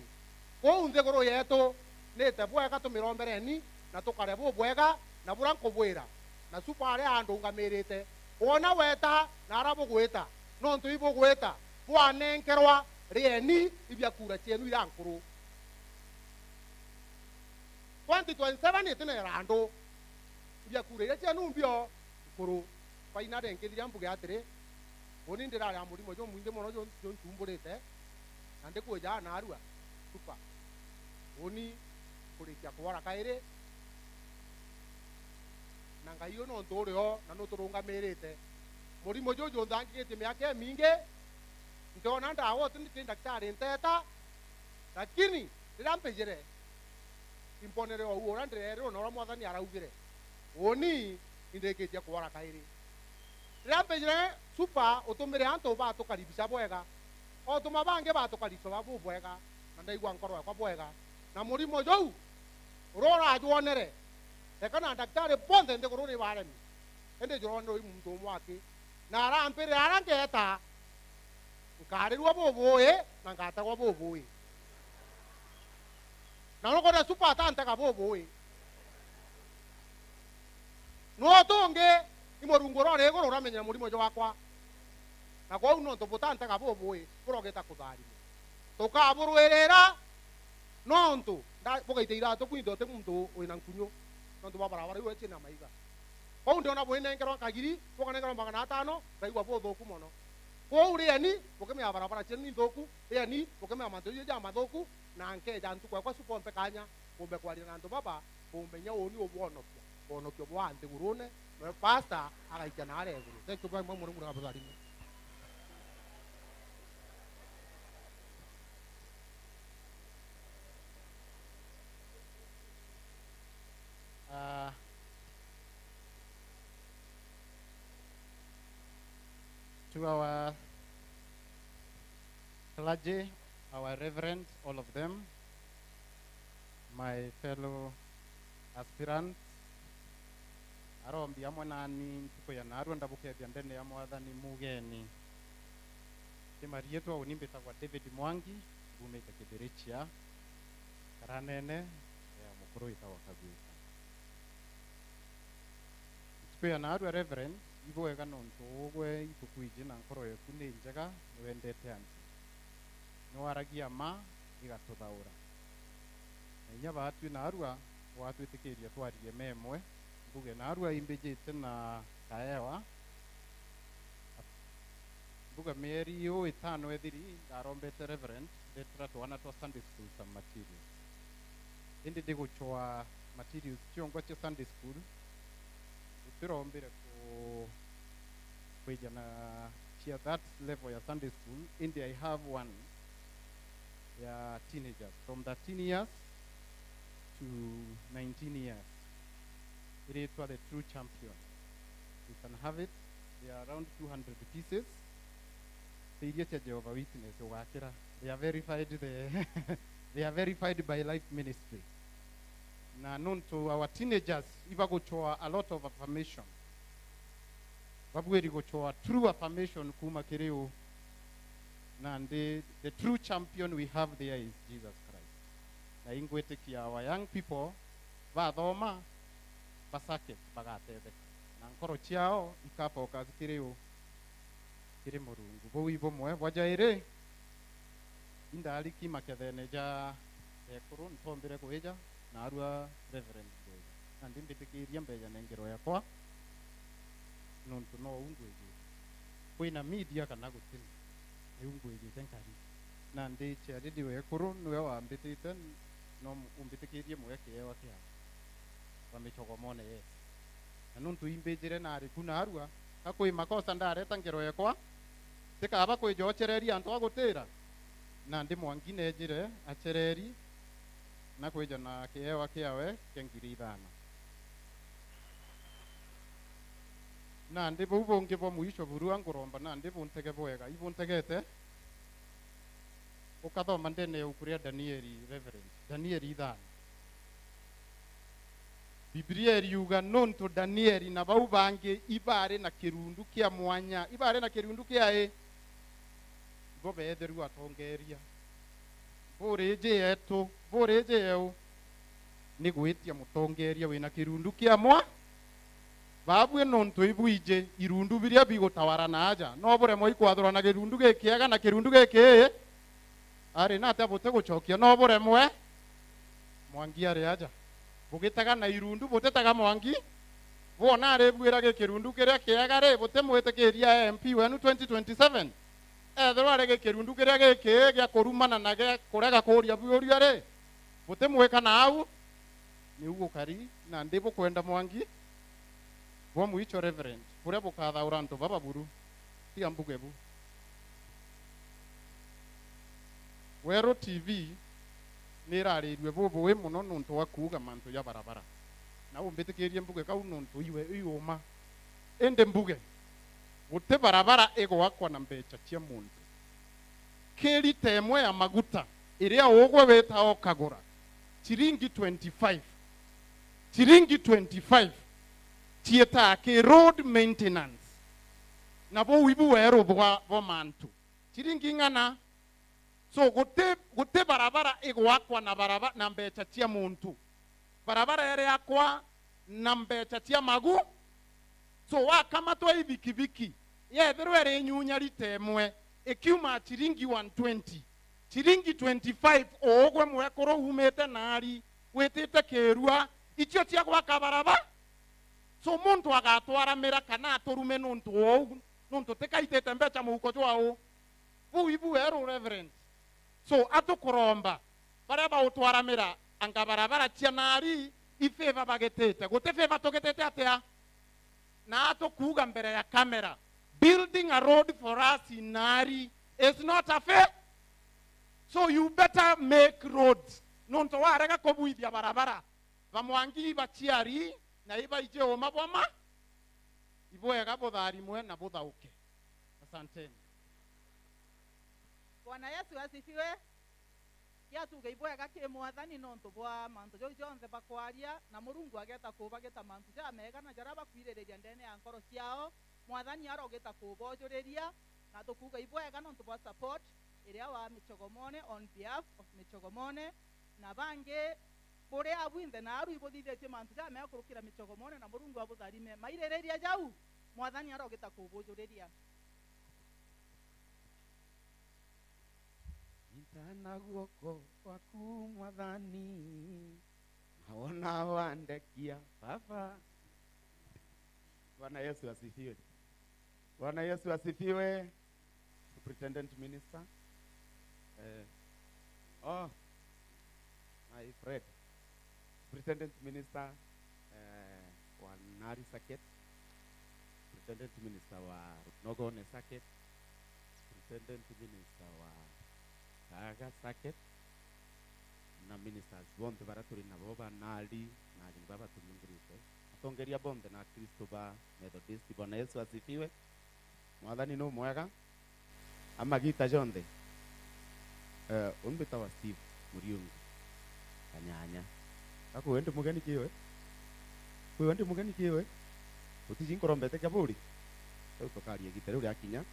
Kuu nthiguru yetu, nite bwega tumirombereni, na tukare bubwega, na buria nkubwira, na Supa aria andungamirite, wona weta, na aria bugwita, nontu ibugwita, bwanenkerwa, rieni ibia kura cienu iria nkuru. Twenty twenty-seven itina irandu, ibia kura iria cienu mbio nkuru. Finally nkithiria mbuge atiri, uni ndirari a murimo jumwingi mono ju-, juntumburite, na ndikwija naarua Supa. Uni nkurikia kwora kairi, na Ngai uu nontu uri o na nuturungamirite. Murimo juju nthangigitie miaka imingi, ntiona ndawa uti ndi ndaktari nteeta, lakini riria mbijire, imponere o uu uria ndireerirwe na uria Mwathani araugire. Uuni, indirikitie kwora kairi. Riria mbijire Supa, utumire antu batukaribisha bwega. Otuma bangi batukaribisha bubwega, na ndaigua nkoro yakwa bwega. Na murimo juu, uria urajwonere, reka na ndaktari bonthe nthiguruni baremi. Indi jurone ui muntu umwe aki. Na arampirira aria ngeeta, nkaarirua bubui, na ngategwa bubui. Na nukwona Supa atantega bubui. Nuu tungi, i Murungu uria uri iguru uramenyera murimo jwakwa. Na kwou nontu butantega bubui, burogita kutharimwa. Tukaburwirira, nontu nda-, bugaita iratu kwinthe uti muntu wina nkunyu, nontu bwa barabara iu ecina maiga. Kwou ndiona bwinengerwa nkagiri, bukanengerwa magana atano, ngaigua buthuku mono. Kwou rieni, bukimenya barabara cienu ni nthuku, rieni, bukimenya mantu jau jamathuku, na nkeja ntuku yakwa Supa umpe kanya, umbe kwaria na antu baba, umenya uni ubwonokia, bwonokio bwa nthigurune, noe pastor agaikia na aria iguru. Thank you very much, Murungu nabutharime. Ah, to our clergy, our reverend, all of them, my fellow aspirants, arombi amwe nani ntuku ya narua ndabukethia ndene ya Mwathani mugeni. Ki mariitwa uni mbitagwa David Mwangi, mbumite Kibirichia, karanene ya mukuru witagwa Kagwika. Ntuku ya narua, Reverend, ibwega nontu ugwe itukwiji na nkoro yeku ni njega, niwendete antu. Niwaragia ma, igatuthaura. Na inya baatwi narua, watwitikiria twarie memwe, mbuge narua imbijite na kaewa. Mbuga mieri iu itano ithiri, ndarombete Reverend, ndetera twana twa Sunday school some materials. Indi ndigucwaa materials ciongwa cia Sunday school, gutirombire ku-, kwija na cia that level ya Sunday school, indi I have one ya teenagers from thirteen years to nineteen years. Iritwa The True Champion. You can have it. They are around two hundred pieces. Ti iria cia Jehovah Witness ugakira. They are verified the, they are verified by Life Ministry. Na nontu our teenagers ibagucwaa a lot of affirmation. Babwiri gucwaa true affirmation kuuma kiri u. Nandi the true champion we have there is Jesus Christ. Na ingwitikia our young people bathoma, basake, bagatetheka. Na nkoro ciao ikafocus kiri u, kiri Murungu. Buu i bumwe. Bwa jairi, indariki makethene ja ekuru, ntombire kwija, narua Reverend Ndwega. Nandi mbitikiria mbeja na ngero yakwa, nontu nou ngwijite. Kwina media kana gutina, niu ngwijite nkari. Nandi Charity wekuru niwe wambitite, no umbitikirie muge kiewa kiawe. Wa micogomone, yes. Na nontu imbijire nari ku narua, ka kwi makosa ndareta ngero ekwa, tikaba kwija ochereria antu a gutira, nandi Mwangi nejire achereri, na kwija na kiewa kiawe kia ngiri ithano. Nandi buu bungi bwa mwisho burua nguromba nandi buntege bwega, ibuntegete? Ukathoma ndene ya ibuku ria Danieli, Reverend, Danieli ithano. Bibilia iriuga, nontu Danieli na bau bangi ibari na kirundu kia mwanya, ibari na kirundu kia i, ibo beetherua atongeeria. Buriji yetu, buriji yeu, ni gwitia mutongeeria wina kirundu kia mwa. Babui nontu ibwiji irundu biria bigutawara na aja, no buremwe ikwathurana kirundu gikiega na kirundu gikii. Ari na atia buti gucokia? No buremwe. Mwangi ari aja. Bugitega na irundu, butitega Mwangi. Bwona ari bwira gi kirundu kiria kiega ri, butimwitikiria M P wenu twenty twenty-seven? Ethirwa ari gi kirundu kiria gikii gia kurumana na gia kurega kuuria biuria ri, butimwika na au? Niu gukari, nandi bukwenda Mwangi. Bwa mwicho, Reverend, buria bukathaura antu baba buru. Tiga mbuge bu. Weru T V ni irarirue bubui mono nontu wa kuuga mantu ja barabara. Na umbitikirie mbuge kau nontu iwe i uma. Indi mbuge, guti barabara igwakwa na mbecha cia muntu. Kirita imwe ya maguta iria ugwe wita ukagura, ciringi twenty-five. Ciringi twenty-five ciitaa ki road maintenance. Na buu ibu weru bwa, bwa mantu. Ciringi ing'ana. So, guti, guti barabara igwakwa na baraba-, na mbecha cia muntu. Barabara iriakwa na mbecha cia magu. So, wakamatwa i bikibiki, yethirwa iri inyunya rita imwe, ikiuma ciringi one twenty, ciringi twenty-five, ugwe mwekuru umite naari, witite kirua, icio cia gwaka barabara. So, muntu agatwaramira kana aturume nuntu wou, nuntu tikaitite mbecha muhuko jwa u. Buu ibu weru, Reverend. So, atukuromba, baria bautwaramira anga barabara cia naari, i favor bagitite. Guti favor tugitite atia? Na atukuuga mbere ya kamera, building a road for us in Naari is not a fair. So you better make roads. Nuntu warega kubuithia barabara, ba Mwangi ibaciari na ibaiji uma bwa ma, ibwega butharimwe na buthauke. Asanteni. Bwana Yesu asifiwe. Kiatuge ibwega ki Mwathani nontu bwa mantu jau jonthe bakwaria, na Murungu ageta kubagita mantu jamega na jaria bakwiririria ndene ya nkoro ciao. Mwathani arogita kubojuriria, na tukuuga ibwega nontu bwa support iria wa Michogomone on behalf of Michogomone, na bangi buri abwinthe naaru ibuthithitie mantu jamega kurukira Michogomone, na Murungu abutharime. Maiririria jau, Mwathani arogita kubujuriria. Nyita na guoko gwaku, Mwathani, na wona wandekia, Baba. Bwana Yesu asifiwe. Bwana Yesu asifiwe. Superintendent Minister. Eh, oh, my Fred. Superintendent Minister, eh, wa Naari Circuit, Superintendent Minister wa Rutnogone Circuit, Superintendent Minister wa Thaga Circuit, na ministers bonthe baria turi nabo ba Naari, na ageni baba baturiungirite, atongeria bonthe na Akristo ba Methodist. Bwana Yesu asifiwe. Mwathani ni umwega. A magita jonthe. Eh, uni mbitagwa Steve Muriungi Kanyanya. Ka kwiwe ndi mugeni kiwe? Kwiwe ndi mugeni kiwe? Utiji nkurombete kia buri? Riu tukaria igita riu riakinya.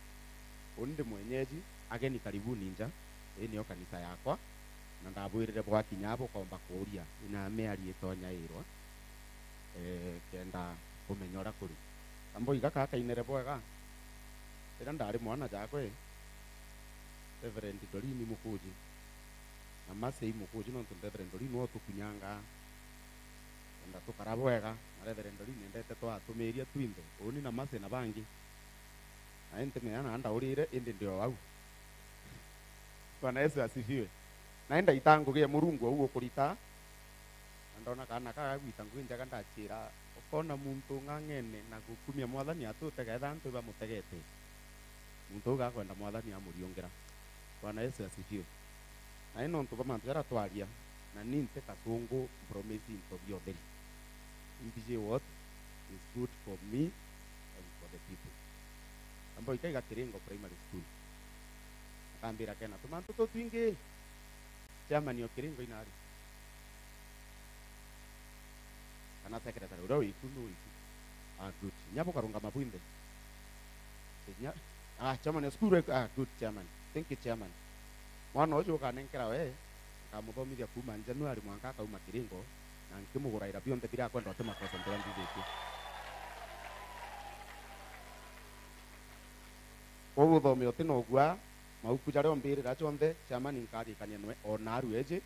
Uni ndi mwenyeji, ageni karibuni nja. Ii niyo kanisa yakwa. Na ndabwirire bwakinya bukomba kuuria, ina miario itonyairwa, eh, kenda kumenya uria kuri. Kambo iga kakainere bwega. Riria ndari mwana jakwe, Reverend Dorini Mukuji, na Masei Mukuji, nontu Reverend Dorini nwe utukunyangaa, kenda tukara bwega, na Reverend Dorini endete twatumiria twinthe, uni na Masei na bangi. Na intimenya na ndaurire, indi ndi o au. Bwana Yesu asifiwe. Na indaita ngugi ya Murungu au ukurita, na ndona kaana kaga gwita ngugi njega, ndachira, ukona muntu ung'ang'ene na gukumia Mwathani atute, ketha antu ibamutegete, muntu uu gakwenda Mwathani amuriungira. Bwana Yesu asifiwe. Na ni nontu bwa mantu jaria twaria, na ni nti katungu mpromise into bia utheri. Imbiji what is good for me and for the people. Ambo ikaiga Kiringo Primary School. Akambira kena tumantu tutwingi. Chairman o Kiringo inari. Kana secretary uria wiku nu wiku. Ah, good. Nya bukarungama bwinthe. Nya, ah, chairman ya school, ah, good chairman. Thank you, chairman. Mwana uju ukanenkera we, nkamuthomithia kuuma January mwanka akauma Kiringo, na nkimuguraira bionthe biria akwenda uti makosa mbira nthithitie. Kwou uthome uti na ugua, mauku jaria umbirira jonthe, chairman nkarikania nwe o naru eji,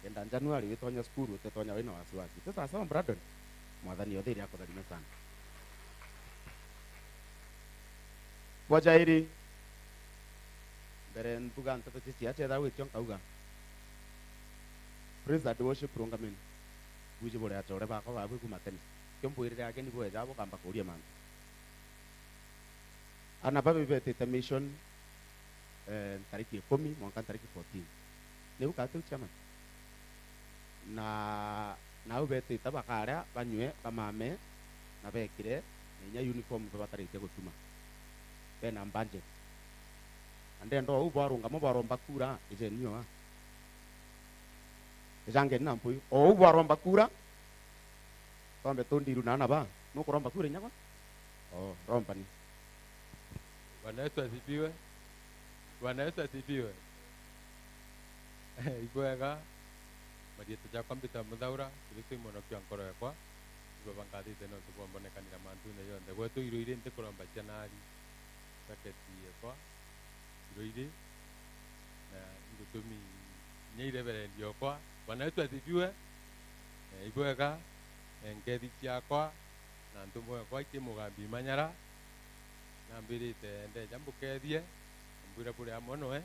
kenda January witonya cukuru, utitonya wina wasiwasi. Ti sawa sawa, Brandon? Mwathani othiri akutharime sana. Bwa jairi, mbere mbuga nteto cia ciacha ethagwitio nkauga, praise and worship rungameni. Buji buri achore bakwa babwi kuma tene. Kio mbwirire ageni bweja bukamba kuria mantu. Ana babi betite mission, eh, ntariki ikumi mwanka ntariki fourteen. Niu kati u chairman. Na nau betite bakaria, banywe, bamame, na bekire, na inya uniform babataritie gutuma. Bena budget. Na ndenda uu bwarungama bwaromba kura, ijeni o aa. Ijangeni na mpui. O uu bwaromba kura, twambe tundiru na ana ba. Nukuromba kura inya gwa? O, rombani. Bwana Yesu asifiwe. Bwana Yesu asifiwe. Ibwega, marieta jakwa mbita Muthaura, Kristo i mwonokia wa nkoro yakwa. Ibaba ngathite nontu bwa mbonekanira mantune jonthe. Gwetu Iruiri ntikuromba ciana ari. Saketi yakwa, Iruiri, na ingutumi inya ireverendi okwa. Bwana Yesu asifiwe. Eh, ibwega, eh, nkethi ciakwa, na ntumwa ekwa iti Mugambi Manyara, nambirite ndeja mbukethie, mbwira buri amwe noe,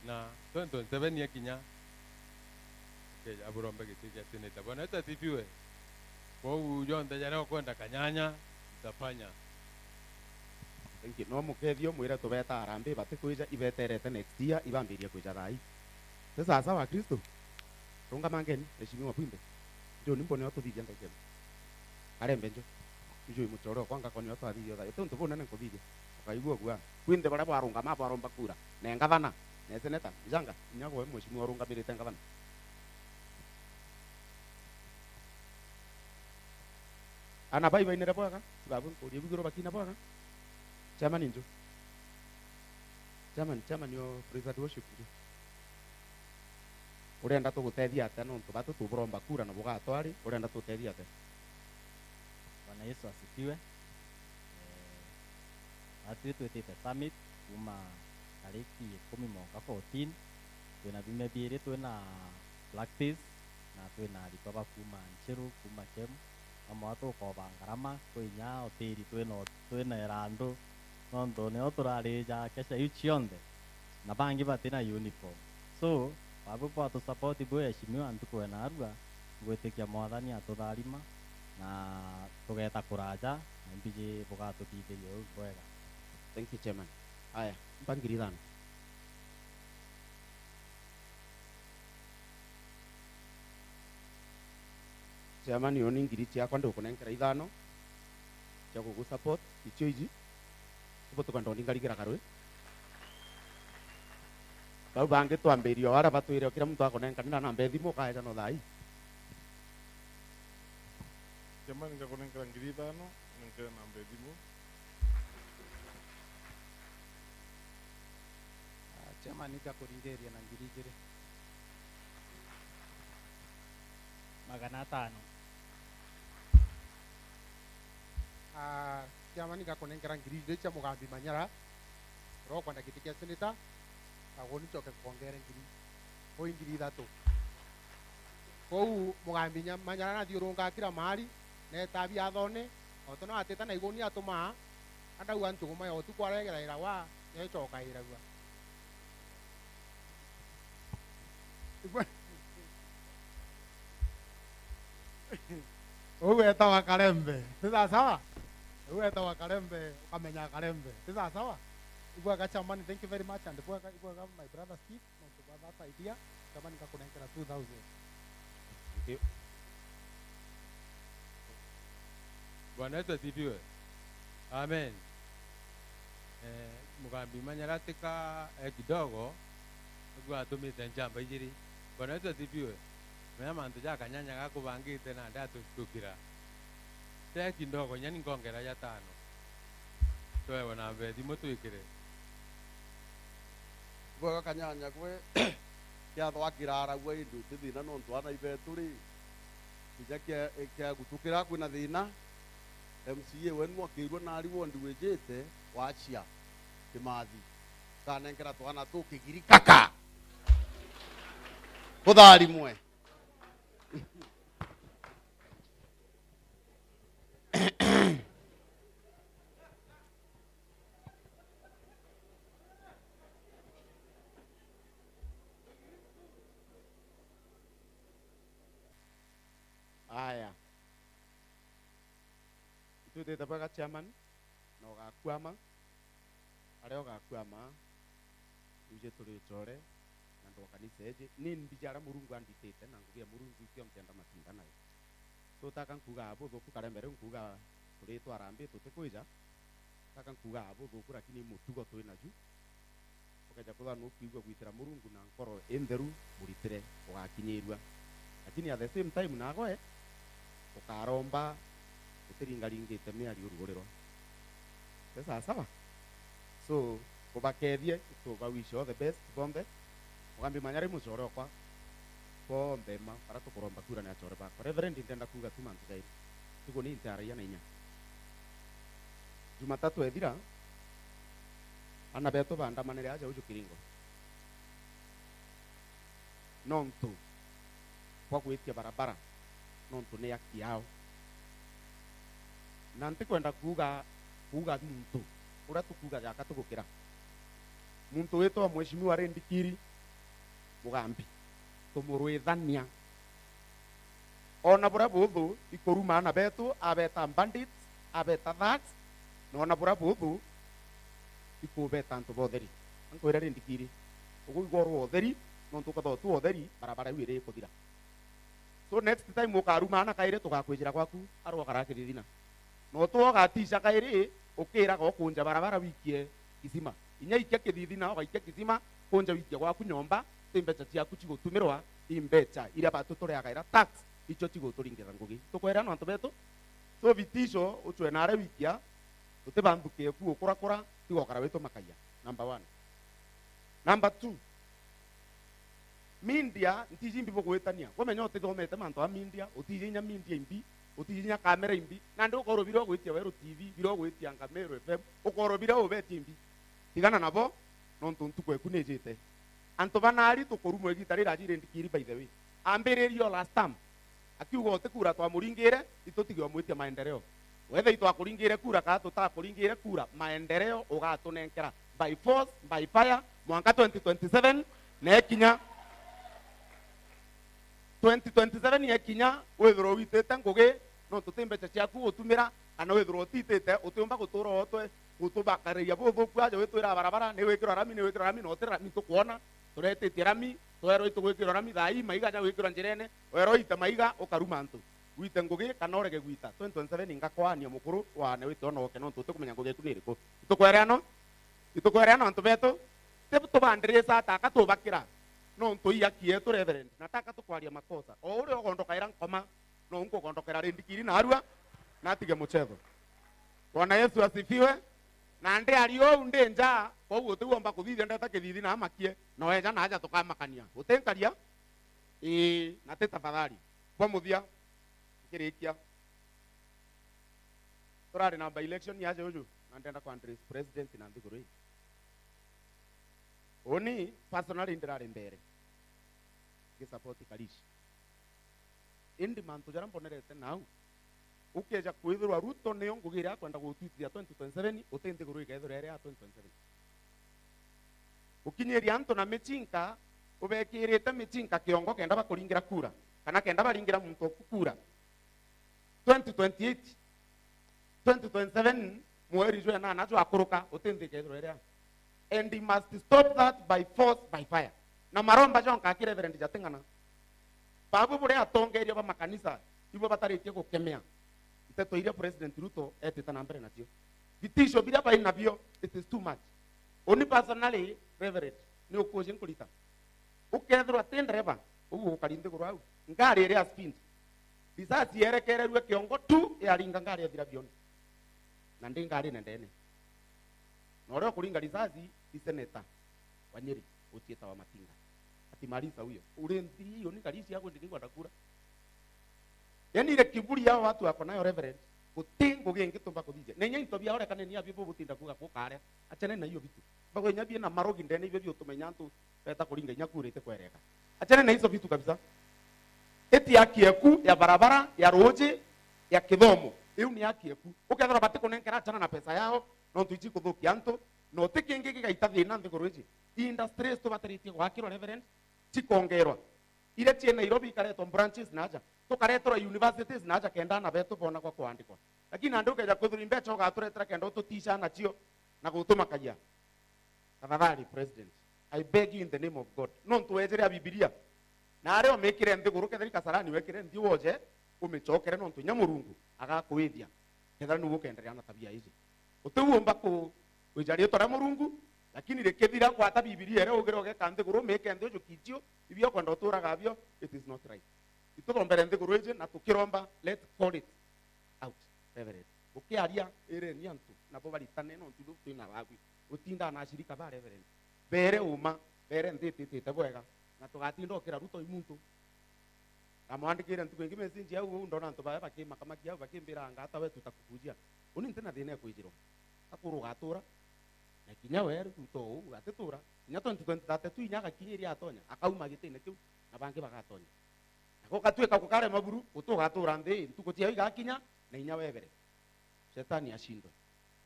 na twenty twenty-seven yakinya, nkeja burombe giti gia seneta. Bwana Yesu asifiwe. Kwou jonthe jaria ukwenda Kanyanya, ntafanya. Thank you. No mukethio mwire tubeta harambee batikwija, ibeterete next year, ibambirie kwija thaa ii. Ti sawa sawa, Kristo? Rungamangeni, mheshimiwa Bwimbe. Njoni mbone o tuthithia ndagika imwe. Karembe njo. Njui muchore okwa ngakoni o twathithia thaa ii. Ti untu bunene nkuthithia. Ukaigua guaa. Bwinthe baria bwarungama bwaromba kura. Na ngavana, na seneta, njanga, inya gwe mheshimiwa urungamirite ngavana. Ana bai bainire bwega, tibabu nkuria biguru bakina bwega. Chairman njo. Chairman, chairman yo praise and worship njo. Urenda tugutethia atia nontu batu tuburomba kura na bugatwari, urenda tutethia atia? Bwana Yesu asifiwe. Eh, atwi twitite summit kuma tariki ikumi mwanka fourteen. Twina biumia biiri twina practice, na twina aritwa ba kuma Nchiru, kuma Kemu, amwe tukoba ngarama, kwi inya hoteli twina, twina irandu, nontu nio turarija kesha iu cionthe, na bangi batina uniform. So, babu bwatusupport bwi eshimiwa ntuku ya narua, ngwitikia Mwathani atutharima, na tugeta kuraja, na mbiji bugatuthithiria uu bwega. Thank you, Chairman. Aya, mpa ngiri ithano. Chairman, uni ngiri ciakwa ndikunenkera ithano cia gugu support, icio iji. Kubutuka ndoni ngarigira karui. Bau bangi twambirie o aria batwire o kira muntu akunenkanira namba ya thimu, ukaeja no thaa ii. Chairman, ngakunenkera ngiri ithano, nenkere namba ya thimu. Ah, chairman, ngakuringiria na ngiri igiri magana atano. Ah, chairman, ngakunenkera ngiri igiri cia Mugambi Manyara, uria ukwenda giti kia seneta, na uguni ncoke nkwongere ngiri, ui ngiri ithatu. Kwou Mugambi nya-, Manyara nathiurungaa kila mahali, netaa biathone, o tuna atita na iguni atumaa, andauga ntuguma ya utuku aregeraira wa, yecokairagua. Uu wetawa Karembe. Ti sawa sawa? Uu wetawa Karembe, ukamenya Karembe. Ti sawa sawa? Ibwega chairman, thank you very much, and ibwega, ibwega my brother Steve. Nontu bwa that idea, chairman, ngakunenkera two thousand. Thank you. Bwana Yesu asifiwe. Amen. Eh, Mugambi Manyara tika e kidogo, niguo atumite njamba ijiri. Bwana Yesu asifiwe. Menya mantu ja Kanyanya gakubangite na ndatutukira. Te kidogo, inya ni nkongera ja tano. Twewe namba ya thimu twikire. Bwega Kanyanya gwe, kiathwa kiraaragua indi uti thina nontu ana ibetu ri, kinya kia, kia gutukira kwina thina. M C A wenu akirua nari wondi wijite, wacia kimathi. Kanenkera twana tu kigiri kaka. Kutharimwe. Aya. Itwitite bwega chairman, na ugakwama. Aria ugakwama, uje turi ucore, na antu a kanisa iji. Ni mbija aria Murungu anditite, na ngugi ya Murungu icio ntenda matinda nayo. So, taka nkuuga buthuku, karembe riu nkuuga turitwa arambi tutikwija. Taka nkuuga buthuku, lakini mutugo twi naju. Ukeja kwithwa nukwigua gwitira Murungu na nkoro intheru, muritire, ugakinyirua. Lakini at the same time, naagwe ukaromba utiringaringite miario urugurirwa. Ti sawa sawa? So, kubakethie, to ba wish all the best bonthe. Mugambi Manyari, mucore okwa, bonthe ma bara tukuromba kura ni acore bakwa. Reverend, ndenda kuuga tu mantu jairi. Tugo ni ntaraia na inya. Jumatatu ethira, ana betu bandamanire aja uju Kiringo. Nontu bwa gwitia barabara, nontu ni haki yao. Na ntikwenda kuuga, kuuga muntu uria tukuuga jaka tugukira. Muntu witwa Mheshimiwa Rindikiri Mugambi, tumurwithania. Ona buria buthu ikuruma ana betu, abeta bandits, abeta thugs, na ona buria buthu ikubeta antu ba utheri. Ankwira Rindikiri, uguigwa uri wa utheri, nontu ukethirwa uti wa utheri, barabara iu iri ikuthira. So next time ukaruma ana kairi, tugakwijira gwaku, arwa kara kithithina. Na utwo ugatisha kairi, ukiraga ukunja barabara wikie kisima. Inya ikia kithithina, ugaikia kisima, kunja wikie gwaku nyomba, ti mbecha ciaku cigutumirwa, i mbecha iria batu tureagaira tax, icio ciguturingirira ngugi. Tukwera no antu betu, so vitisho, ucwe nare wikia, utibanthukie ku ukurakura, tigokara witu makaia. Number one. Number two, media, ntiji imbi bugwitania. Gwe menya utithomete mantu a media, utiji inya media imbi, utiji inya kamera imbi, nandi ukorwo bira ugwitia Weru T V, bira ugwitia anga Meru F M, ukorwo bira ubetie imbi. Tigana nabo, nontu ntuku eku nijite. Antu banari tukurumwa igita riraji Rindikiri, by the way. Ambiririo last term. Akiuga uti kura twamuringire, itutige umwitia maendeleo. Whether itwakuringire kura kana tutakuringire kura, maendeleo ugatunenkera by force, by fire, mwanka twenty twenty-seven nekinya. Twenty twenty-seven yekinya, withirwa witite ngugi, nontu ti mbecha ciaku utumira, kana withirwa utitite, utiumba gutura otwe gutubakariria buthuku aja witwira barabara ni gwikirwa rami, ni gwikirwa rami, na uti rami tukwona. Turetitie rami, twerwa itugwikirwa rami thaa ii, maiga ja gwikirwa njirene, werwa ite maiga, ukaruma antu. Wite ngugi kana urege gwita. Twenty twenty-seven ingakwaania mukuru wane wite onoke, nontu utikumenya ngugi eku ni iriku. Itukwereano? Itukwereano antu betu? Ti tubandirisa ataka tubakira. Nontu i haki yetu, Reverend. Nataka tukwaria makosa. O uria ugondokaira nkoma, no nkugondokera Rindikiri narua, natige muchetho. Bwana Yesu asifiwe. Na ndi ari uu ndi nja, kwou utigomba kuthithia ndeta kithithina amakie, na weja na aja tukamakania. Utinkaria? Ii, na ti tafadhali. Bwa muthia, nkirikia. Turari na by-election yaja uju, na ndenda ku address president na nthiguru ii. Uni personally ndirari mbere ngisupport Karish. Indi mantu jaria mbonerete nau, ukeja kwithirwa Ruto nio ngugi iria akwenda gutwitithia twenty twenty-seven, uti nthiguru ikethirwa iri ya twenty twenty-seven. Ukinyiria antu na michinka, ubekirite michinka kiongo kenda bakuringira kura, kana kenda baringira muntu oku kura. Twenty twenty-eight, twenty twenty-seven, mweri jwa enana jwakuruka, uti nthi ikethirwa iria. And he must stop that by force, by fire. Na maromba jonka aki Reverend Jating'ana. Babu buria atongeria ba makanisa, ibo bataritie gukemea nteto iria President Ruto etite na mbere nacio. Vitisho biria bai nabio, it is too much. Uni personally, Reverend, ni ukuji nkurita. Ukethirwa ti ndereba, uu ugukari nthiguru au. Ngari iri a speed. Risasi yerekererue kiongo tu, yaringa ngari ethira bioni. Na ndi ngari nendene. Na uria ukuringa risasi, i seneta wa Nyeri, ucietawa Matinga. Ati Marisa huyo. Uri nthiri hiyo ni Karish yako ndingi kwenda kura. Yani ile kiburi yao watu wako nayo, Reverend, guti ngugi ingi tumba kuthithia. Na inya into bia orekane ni abio bubutinda kuga kukare. Achane na hiyo vitu. Bago inya bie na marogi ndene ibio biotumenya antu beta kuringa inya kura itikwereka. Achane na hizo vitu kabisa. Eti haki eku ya barabara, ya ruji, ya kithomo. Iu ni haki eku. Ukethirwa batikunenkera, achana na pesa yao, nontu ichi kuthukia antu, na uti kingi gigaita thina nthiguru iji. Industries tubataritie gwakirwa, Reverend, chikongerwa. Iria chie Nairobi ikaretwa branches naja. Tukareterwa universities naja kenda ana betu bona gwa kuandikwa. Lakini nandi ukeja kwithirwa imbecha ugaturetera kenda ututisha nacio na gutumakagia. Tafadhali, President, I beg you in the name of God. Nontu wejere a Bibilia. Na aria umikire nthiguru, kethira i Kasarani wekire nthi woje, umichokere nontu inya Murungu agakuithia. Kethira niu ukenderea na tabia iji. Utiumba ku-, kwija riitwa ria Murungu, lakini rikithira gwata Bibilia iria ugire ugeka nthiguru, umike nthi ujukichio, ibio ukwenda uturaga abio, it is not right. Iturombere nthiguru iji na tukiromba, let's call it out, Reverend. Ukiaria, ireni antu, nabo baritane, nontu ibu twina wagu. Utindaa na ashirika ba reverend. Beere uma, beere nthi ititite bwega, na tugatinda ukira Ruto i muntu. Ngamwandikire ntuku ingi message au, uu ndona antu baya bakimakamakia au, bakimbira, "Anga hata we tutakukujia." Uni ntina thina ya kwijirwa. Akuru ugatura, na kinya we Ruto uu atitura. Kinya twenty twenty thirty-two inya agakinyiria atonya, akauma gitine kiu, na bangi bagatonya. Na gugatwika gukare maburu, guti ugatura nthi, ntuku ciao igakinya, na inya webere. Shetani ashindwe.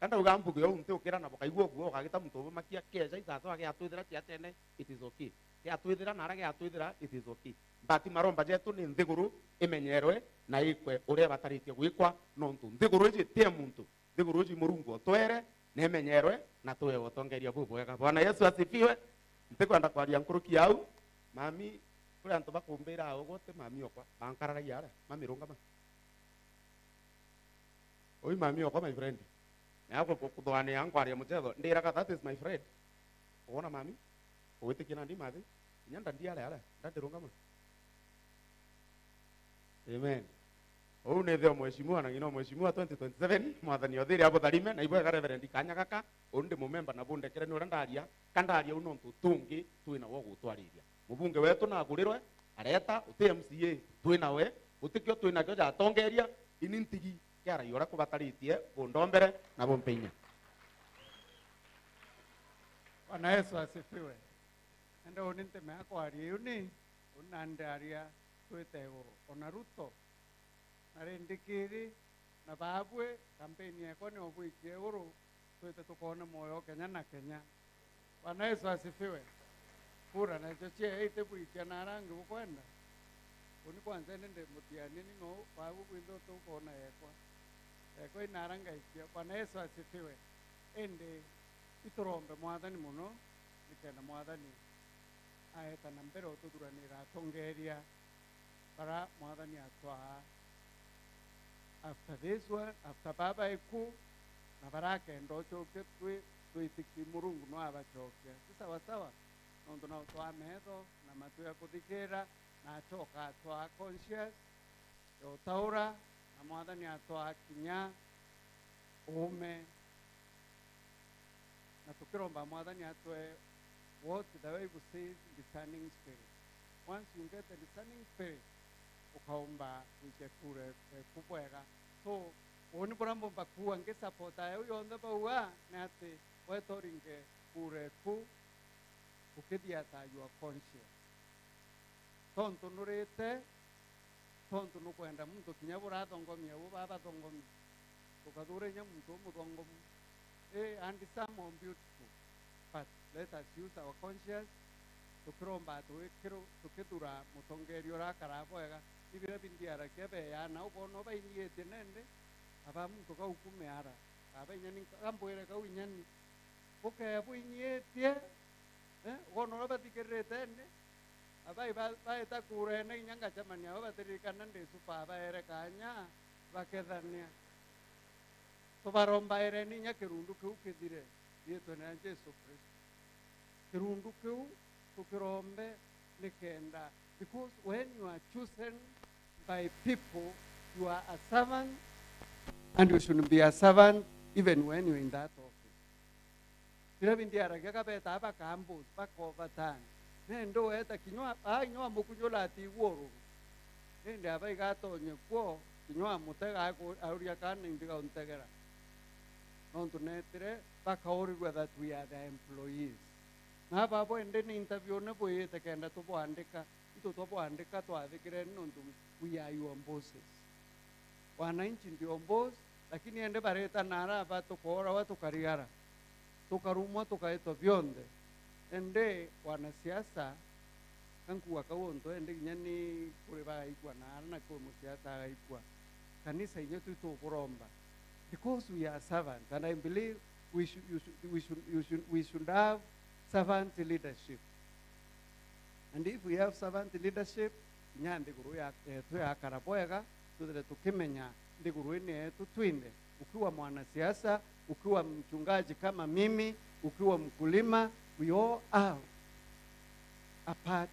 Ka ndauga mbuge uu, nti ukira na bukaigua guo, ukagita muntu ubumakia, keja ithato agiatwithira ciatene, it is okay. Giatwithira na ara giatwithira, it is okay. But maromba jetu ni nthiguru imenyerwe na ikwe uria ibataritie gwikwa, nontu nthiguru iji ti ya muntu. Nthiguru iji Murungu otwere, na imenyerwe, na tuewe utongeria bubwega. Bwana Yesu asifiwe. Ntikwenda kwaria nkuruki yau. Mami, kuri antu bakumbira au guti mami okwa, bankararagia aria, mami rungama. Ui mami okwa, my friend. Na yako kuthwania nkwaria muchetho, ndiraga, "That is my friend." Uona mami? Ugwitikia nandi mathi? Inya ndandi aria aria, ndandi rungama. Amen. Uu ni ithe o mheshimiwa na ng'ina o mheshimiwa twenty twenty-seven, Mwathani othire abutharime, na ibwega Reverend kanya gaka, uu ndi mumemba na bundekere ni uria ndaria, ka ndaria uu nontu tungi twi nawo gutwariria. Mubunge wetu nagurirwe, areta, uti M C A, twi nawe, gutikio twi nakio jatongeria, ini ntigi kiaragia uria kubataritie, bundombere na bumpe inya. Bwana Yesu asifiwe. Ende uni ntimea kwaria iu ni, uni nandi aria twite iguru. Ona Ruto, na rindikiri, na baabui, kampeni yekwa ni obwikia iguru, twite tukoona mwoyo Kenya na Kenya. Bwana Yesu asifiwe. Kura nacio cia iti bwikia na arangi bukwenda. Uni kwanza ni ndi mutiania ni no, baabui bwinthe utukoona yekwa. Yekwa inara ngaikia. Bwana Yesu asifiwe. Indi iturombe Mwathani mono, nikenda Mwathani aeta na mbere ututhuranira atongeria bara Mwathani atwaa after this one, after baba iku, na barakenda ucokia twi, twitiki Murungu no abacokia. Ti sawa sawa, nontu no twaa metho na matu ya kuthikira, na acoka atwaa conscious ya utaura, na Mwathani atwaa kinya uume. Na tukiromba Mwathani atwe what the Bible says, discerning spirit. Once you get a discerning spirit, ukaumba gwikia kura eku bwega. So, uuni buria mbumba kuuga ngisapota eu yonthe bauga ni ati weta uringe kura eku ukithiata your conscience. Tontu nurite, tontu nukwenda muntu kinya burathongomia, uu babathongomia. Tukathuura inya muntu umuthongomu. Eh, and some are beautiful. But let us use our conscience. Tukiromba tukiru-, tukithura mutongeria uria akaraa bwega. Ni biria bindiaragia beyaana, ukoona ubainyiitie nende, aba muntu kau kume ara. Aba inya ni nka-, gambwire kau inya ni. Bukee bwinyiitie, eh, ukoona uria bathikiririte ni. Abai ba-, baita kuurene inya ngacemania abo batiririkana ndi supa abaere kaanya bakethania. Tubarombaireni inya kirundu kiu kithire, riitwene ria Jesu Kristo. Kirundu kiu tukirombe nikenda, because when you are chosen by people, you are a servant, and you should be a servant even when you are in that office. Biria bindiaragia ka betaa bakambus, bakovatana. Nende weeta kinywa, aa, kinywa mukunyula atigua ururu. Nende aba igatonye kuo, kinywa mutega aku-, auria kana imbiga untegera. Nontu netire bakaurirua that we are the employees. Na aba bwende ni interview ne bwiyite kenda tubwandika, into twabwandika twathikireni nontu we are your bosses. Wananchi ndio boss, lakini ende bareta nara aba tukooragwa tukarigara, tukarumwa tukaitwa bionthe. Ende wanasiasa, kankuga kau untu ende kinya ni kuri bagaikua nara na kwi musiasa agaikua. Kanisa inya twi tukuromba. Because we are servants, and I believe we should, you should, we should, you should, we should have servant leadership. And if we have servant leadership, kinya nthiguru ya-, yetu yakara bwega, tuthire tukimenya nthiguru ii ni yetu twinthe. Ukiwa mwanasiasa, ukiwa mchungaji kama mimi, ukiwa mkulima, we all have a part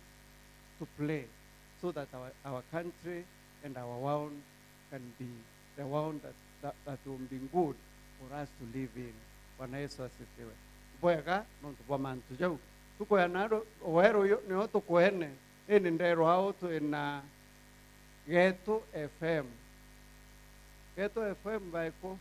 to play so that our, our country and our world can be the world that, that, that will be good for us to live in. Bwana Yesu asifiwe. bwega nontu bwa mantu jau. Tukwea naro, weru uyu nio tukwene, indi nderwa au twina Getu F M. Getu F M baiku?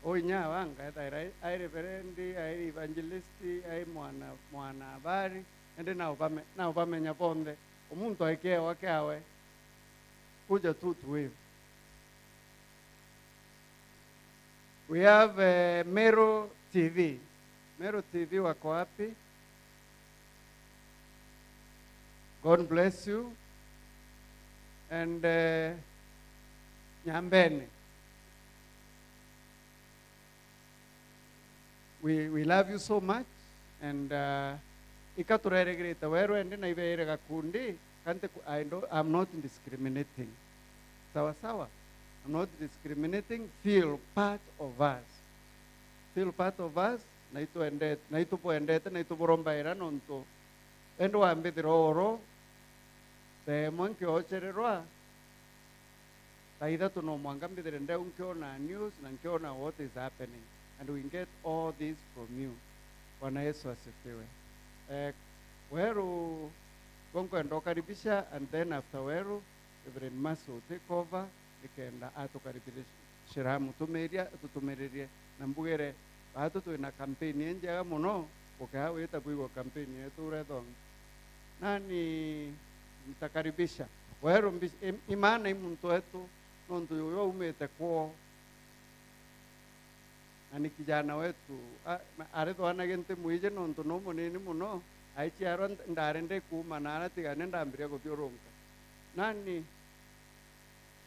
Uu inya wanga ethaira ai, ai reverendi, ai evangelist, ai mwana, mwana habari, indi naubame-, naubamenya bonthe. O muntu ai kiewa kiawe. Kuja tu tuwe. We have, eh, Meru T V. Meru T V wako wapi? God bless you. And, eh, Nyambene. We, we love you so much, and, uh, ika tureregirite weru ende na ibeire gakundi, kanti ku-, I don't, I'm not discriminating. Sawa sawa? I'm not discriminating. Feel part of us. Feel part of us. Na itwendete, na itubwendete, na ituburombaira nontu ende wambithira oro, thaa imwe nkiochererwa, thaa ithatu no mwanka mbithire ndeu nkiona news na nkiona what is happening, and we get all this from you. Bwana Yesu asifiwe. Eh, weru, nkwenda ukaribisha, and then after weru, Reverend Mercy will take over, nikenda atukaribisha. Shira mutumiria, atutumiririe na mbugire, baatu twina campaign injega muno, gukaa wita bwigua campaign yetu uria ithongi. Nani ntakaribisha? Weru mbi-, im-, imana i muntu wetu, nontu uyu aumite kwoo. Na ni kijana wetu, a-, na arithwanage nti mwiji nontu nu munini muno, aiciarwa nd-, ndari ndikuuma na ara tigane ndambiria kuthiurunka. Nani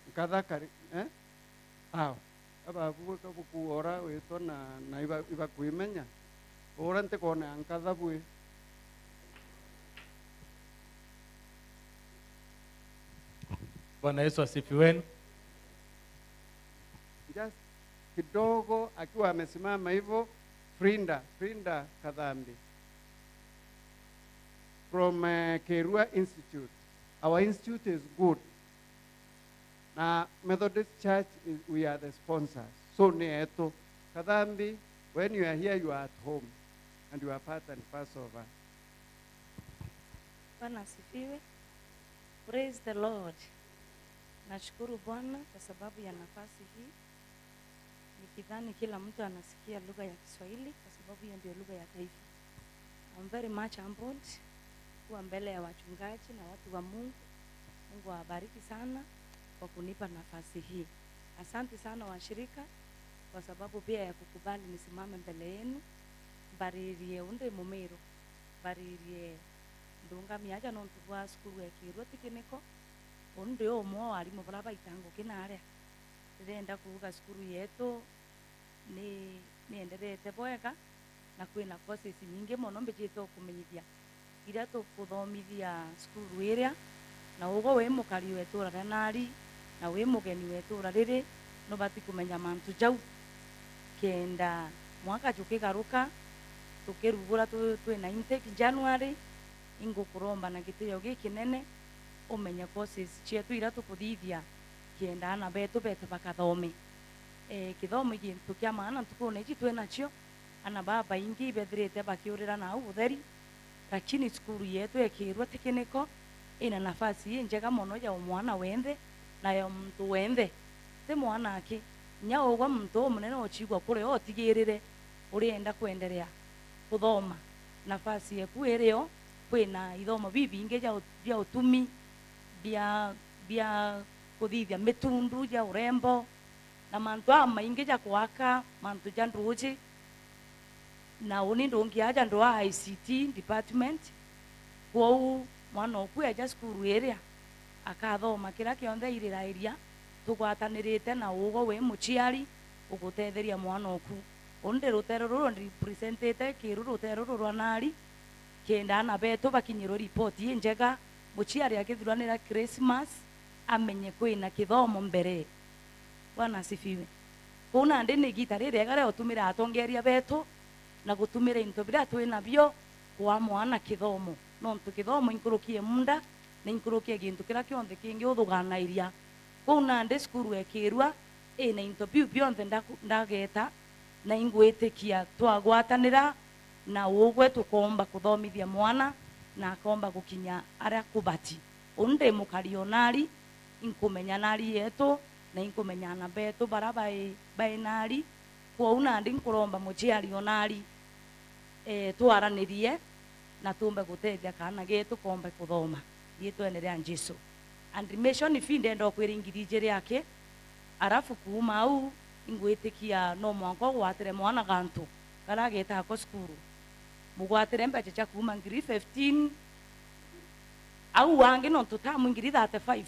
Nkatha kari, eh? Awa. Ababu ka bukuura witwa na, na iba-, ibakwimenya. Ura ntikona ya nkatha bwi. Bwana Yesu asifiwe. Just kidogo akiwa amesimama hivyo, Frinda, Frinda Kathambi from, eh, Kerua Institute. Our institute is good. Na Methodist Church is, we are the sponsors. So ni etu. Kathambi, when you are here, you are at home. And you are part and parcel of us. Bwana asifiwe. Praise the Lord. Nashukuru Bwana kwa sababu ya nafasi hii. Nikidhani kila mtu anasikia lugha ya Kiswahili kwa sababu hiyo ndio lugha ya taifa. I'm very much humbled kuwa mbele ya wachungaji na watu wa Mungu. Mungu awabariki sana kwa kunipa nafasi hii. Asante sana washirika kwa sababu pia ya kukubali nisimame mbele yenu. Mbaririe undi Mumiru, mbaririe ndungami aja nontu bwa cukuru ekirwe tikiniko. Undi umwe wa arimu baria baitanguki naria. Ndirenda kuuga cukuru yetu ni, ni enderete bwega, na kwina courses nyingi mono mbijite ukumenyithia iria tukuthomithia cukuru iria, na ugwe wi mukari wa itura ria nari, na wi mugeni wa itura riri, nubati kumenya mantu jau, kenda mwaka jukigaruka, tukirugura tu-, twina intake January, ingukuromba na gitio gikinene, umenye courses cietu iria tukuthithia, kenda aana betu bete bakathome. Eh, kithomo i gintu kia maana ntukune iji twinacio. Aana babaingi ibethirite bakiurira nau butheri, lakini cukuru yetu ekirwe tikiniko ina nafasi injega mono ya o mwana wenthe na ya muntu wenthe. Ti mwana aki, inya ugwe muntu umunene uciigua kuria utigirire urienda kwenderea kuthoma, nafasi eku irio. Kwina ithomo bibingi ja ut-, bia utumi, bia, bia kuthithia mitundu ja urembo, na mantu jamaingi ja kwaka, mantu ja nduuji, na uni ndungi aja ndwaa I C T department. Kwou mwana oku eja cukuru iria, akathoma kiria kionthe airiragiria, tugwatanirite na ugwe wi muciari ugutetheria mwana oku. Uni ndi rutere ruru ndi representite kiru rutere ruru rwa nari, kenda aana betu bakinyirwe ripoti injega, muciari akithuranira Christmas, amenye kwina kithomo mbere. Bwana asifiwe. Kwou nandi ni igita ririega ria gutumira atongeria betu na gutumira into biria twi nabio kwaa mwana kithomo, nontu kithomo inkuruki e munda, na inkuruki e gintu kiria kionthe kingi uthuganairia. Kwou nandi cukuru ekirua ina into biu bionthe ndaku-, ndageta, na ingwitikia twagwatanira na ugwe tukoomba kuthomithia mwana na akoomba gukinya aria kubati. Uu ndi mukari o nari, inkumenya nari yetu, na inkumenya aana betu bara bai, bai nari. Kwou nandi nkuromba muciari o nari, eh, twaranirie na tuumbe gutethia kaana getu koombe kuthoma riitwene ria Jesu. Admission fee ndenda ukwira i ngiri ijiri aki, arafu kuuma au ingwitikia no mwanka ugwatire mwana gantu karia ageta ako cukuru. Mugwatire mbeca cia kuuma ngiri fifteen, au angi nontu tamu ngiri thirty-five.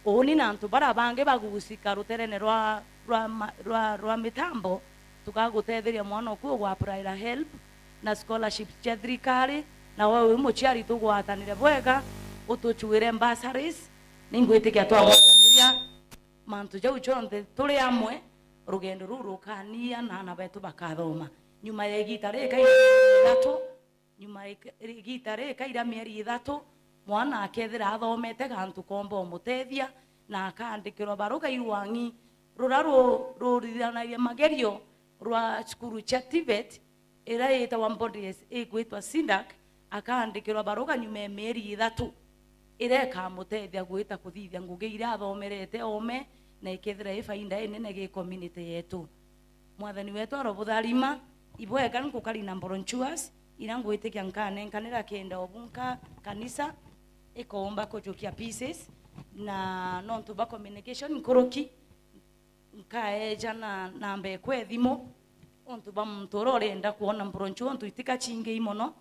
Uuni na antu bara bangi bagucika ruterene rwa, rwa, ma-, rwa, rwa mitambo, tugagutetheria mwana oku ugwapplyra help na scholarship cia thirikari, na we wi muciari tugwatanire bwega, utuchuire bursaries, ningwitikia twagwataniria mantu jau jonthe turi amwe, rugendo ruu rukania na aana betu bakathoma. Nyuma ya igita rikaira mieri ithatu, Nyuma ya ika-, igita rikaira mieri ithatu, mwana akethira athomete gantu koomba umutethia, na akaandikirwa baruga i rwang'i ruria ru-, ruriranagia magerio rwa cukuru cia TVET, iria yitagwa body igwitwa CDAC, akaandikirwa baruga nyuma ya mieri ithatu, iria ikamutethia gwita kuthithia ngugi iria athomerete oome, na ikethira i faida inene gi community yetu. Mwathani wetu arobutharima, ibwega nkukari na brochures, iria ngwitikia nkanenkanira kenda o bunka kanisa ikoomba kujukia pieces, na nontu bwa communication nkuruki, nkaeja na namba ekwa e thimu, untu bwa muntu uria urenda kwona brochure, untu itika cingii mono,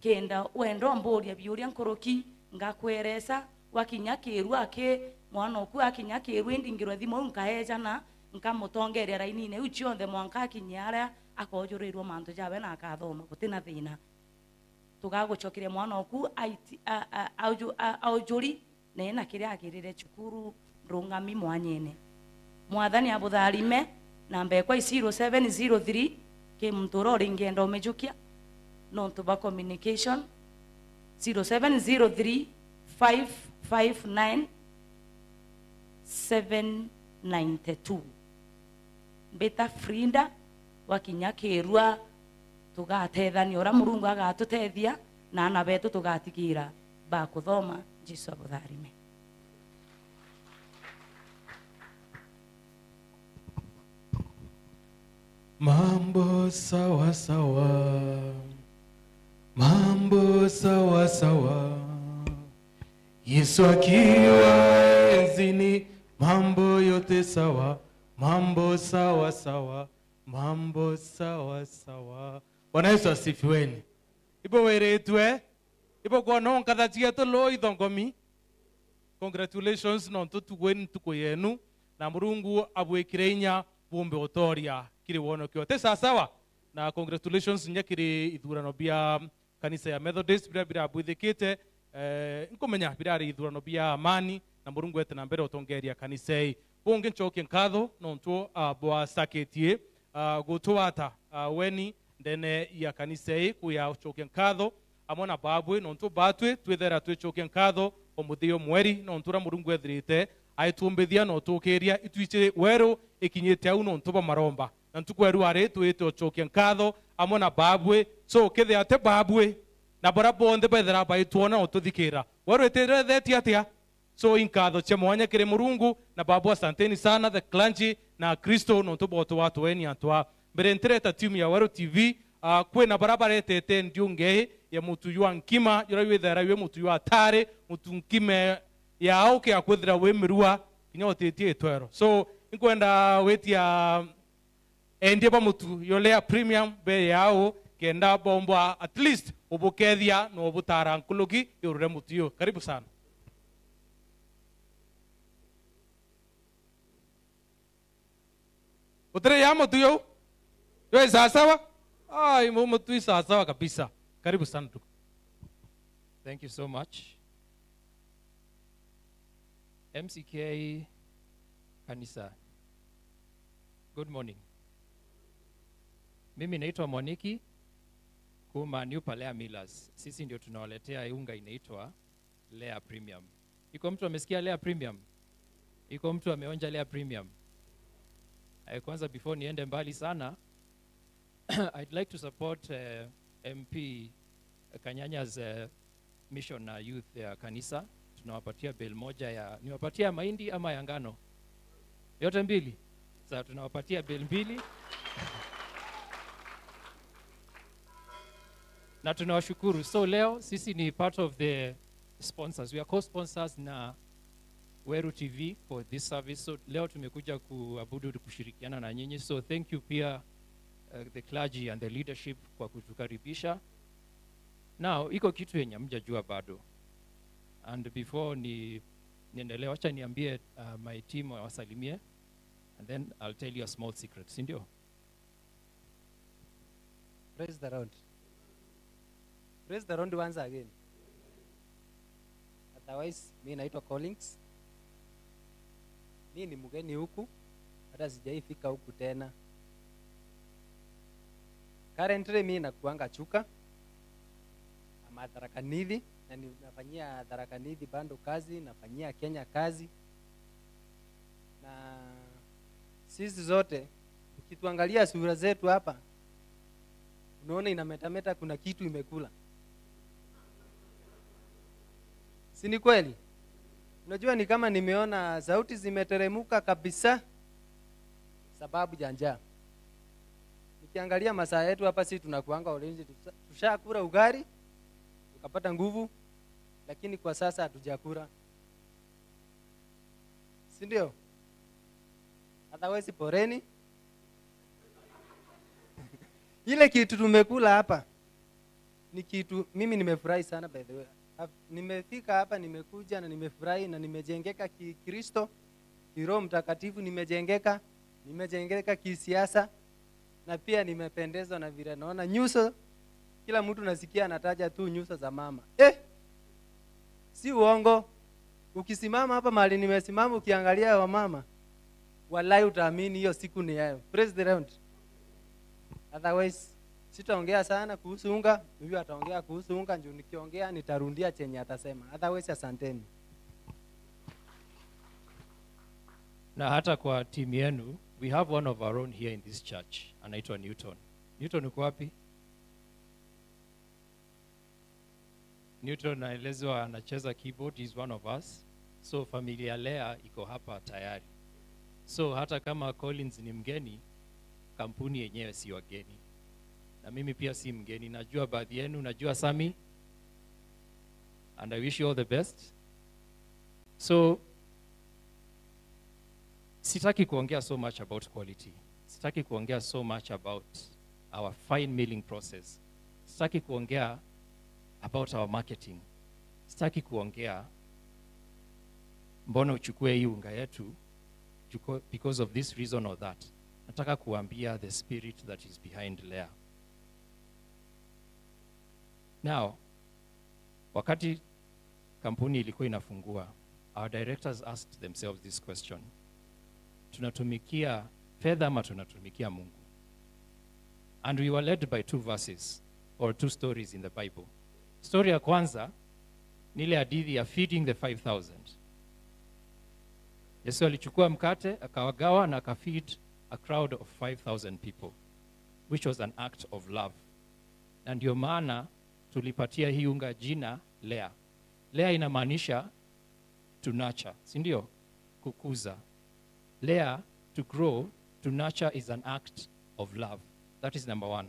kenda wenda umburia biuria nkuruki, ngakweresa, wakinya kirua aki, mwana oku akinya kirua, indingirwe thimu au nkaeja na nkamutongeria rainine iu cionthe mwanka akinye aria akoojurirua mantu jawe na akathoma gutina thina. Tugagucokeria mwana oku aiti-, a-, a-, auju-, a-, aujuri, na ena kiria agirire cukuru ndungami mwanyene. Mwathani abutharime, namba ekwa i zero seven zero three, ki muntu uria uringienda umijukia, nontu bwa communication, zero seven zero three, five five nine, seven nine two. Mbita Frida, wakinya kirua, tugatethania uria Murungu agatutethia, na aana betu tugatigira ba kuthoma. Jesu abutharime. Mambo sawa sawa. Mambo sawa sawa. Yesu akiwa enzini, mambo yote sawa. Mambo sawa sawa. Mambo sawa sawa. Bwana Yesu asifiweni. Ibo wiritwe, ibo kwona nkatha cietu loo ithongomi. Congratulations, nontu tugwe ni ntuku yenu, na Murungu abwikire inya bumbe utoria kiri wonokio. Ti sawa sawa? Na congratulations nya kiri ithurano bia kanisa ya Methodist, biria birabwithikite, eh, nkumenya birari ithurano bia amani, na Murungu ete na mbere utongeria kanisa ii. Bungi ncokie nkatho nontu, ah, bwacakitie, ah, gutwata, ah, weni ndene ya kanisa ii, kuya ucokia nkatho amwe na babwi, nontu batwi twithera twicokia nkatho o muthia o mweri, nontu uria Murungu ethirite aitumbithia na utukiria itwici weru ikinyite au nontu bwa maromba. Na ntuku ya rua ri twite ucokia nkatho amwe na babwi. So, kethira ti babwi na baria bonthe bethira baitwona ututhikira, weru itirethetie atia? So, inkatho cia mwanya kiri Murungu na babu, asanteni sana, the clergy na Kristo, nontu bwa utwatweni antu aa. Mbere ntireta timu ya Weru T V, ah, kwina baria baretete ndiunge ya mutu jwa nkima, juria jwithaira jwi mutu jwa atari, mutu nkima yao kia kwithira wi mirua, kinya utitie itwero. So, inkwenda witia endia ba mutu yo Lea Premium be yao, kenda bombwa at least ubukethia na ubutara nkuruki iguru ria mutu yo. Karibu sana. Utire ya mutu yo? Yo i sawa sawa? Ai, mu-, mutu i sawa sawa kabisa. Karibu sana ndugu. Thank you so much. M C K kanisa. Good morning. Mimi naitwa Mwaniki, kuma New Palea Millers. Sisi ndio tunawaletea unga inaitwa Lea Premium. Iko mtu amesikia Lea Premium? Iko mtu ameonja Lea Premium? Eh, kwanza, before niende mbali sana, I'd like to support, eh, M P Kanyanya's, eh, mission na youth ya kanisa. Tunawapatia bale moja ya, niwapatia ya mahindi ama ya ngano? Yote mbili? Sasa tunawapatia bale mbili. Na tunawashukuru. So leo sisi ni part of the sponsors. We are co-sponsors na Weru T V for this service. So leo tumekuja kuabudu, kushirikiana na nyinyi. So thank you pia, uh, the clergy and the leadership kwa kutukaribisha. Now, iko kitu yenye hamjajua bado. And before ni, niendelee, wacha niambie, uh, my team wasalimie, and then I'll tell you a small secret, si ndio? Praise the Lord. Praise the Lord once again. Otherwise, mi naitwa Collins. Mi ni mgeni huku, hata sijaifika huku tena. Currently, mi nakuanga Chuka. I'm at Tharaka Nithi, na ni-, nafanyia Tharaka Nithi bado kazi, nafanyia Kenya kazi. Na sisi zote, ukituangalia sura zetu hapa, unaona inametameta, kuna kitu imekula. Si ni kweli? Unajua, ni kama nimeona sauti zimeteremuka kabisa sababu ya njaa. Nikiangalia masaa yetu hapa, si tunakuanga already tusha-, tushakula ugali, tukapata nguvu, lakini kwa sasa hatujakula. Si ndio? Otherwise, poreni. Ile kitu tumekula hapa ni kitu, mimi nimefurahi sana, by the way. Af-, nimefika hapa, nimekuja na nimefurahi na nimejengeka Kikristo, kiroho mtakatifu nimejengeka, nimejengeka kisiasa, na pia nimependezwa na vile naona nyuso, kila mtu nasikia anataja tu nyuso za mama. Eh! Si uongo. Ukisimama hapa mahali nimesimama, ukiangalia wamama, walai utaamini hiyo siku ni yayo. Praise the Lord. Otherwise, sitaongea sana kuhusu unga, huyu ataongea kuhusu unga, juu nikiongea nitarundia chenye atasema. Otherwise, asanteni. Na hata kwa timu yenu, we have one of our own here in this church, anaitwa Newton. Newton, uko wapi? Newton naelezwa anacheza keyboard, is one of us. So familia Lea iko hapa tayari. So hata kama Collins ni mgeni, kampuni yenyewe si wageni. Na mimi pia si mgeni. Najua baadhi yenu, najua Sami. And I wish you all the best. So, sitaki kuongea so much about quality. Sitaki kuongea so much about our fine milling process. Sitaki kuongea about our marketing. Sitaki kuongea mbona uchukue hii unga yetu, juko-, because of this reason or that. Nataka kuambia the spirit that is behind Lea. Now, wakati kampuni ilikuwa inafungua, our directors asked themselves this question: "Tunatumikia fedha ama tunatumikia Mungu?" And we were led by two verses or two stories in the Bible. Story ya kwanza ni ile hadithi ya feeding the five thousand. Yesu alichukua mkate, akawagawa na akafeed a crowd of five thousand people, which was an act of love. Na ndio maana tulipatia hii unga jina Lea. Lea inamaanisha to nurture, si ndio? Kukuza. Lea, to grow, to nurture is an act of love. That is number one.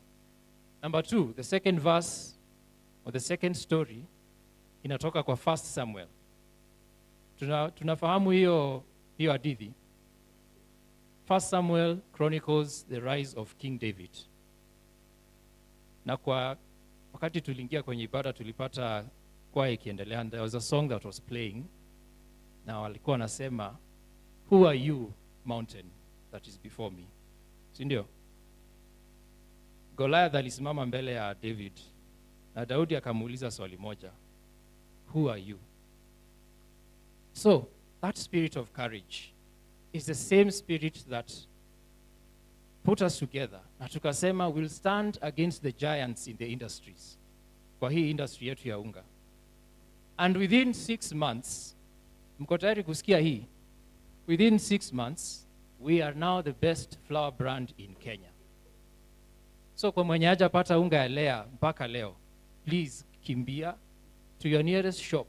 Number two, the second verse or the second story inatoka kwa First Samuel. Tuna-, tunafahamu hiyo, hiyo hadithi. First Samuel chronicles the rise of King David. Na kwa wakati tuliingia kwenye ibada, tulipata kwaya ikiendelea, and there was a song that was playing, na walikuwa wanasema, "Who are you, mountain that is before me?" Si ndio? Goliath alisimama mbele ya David, na Daudi akamuuliza swali moja, "Who are you?" So, that spirit of courage is the same spirit that put us together, na tukasema, "We'll stand against the giants in the industries." Kwa hii industry yetu ya unga. And within six months, mko tayari kusikia hii? Within six months, we are now the best flour brand in Kenya. So kwa mwenye hajapata unga ya Lea mpaka leo, please kimbia to your nearest shop.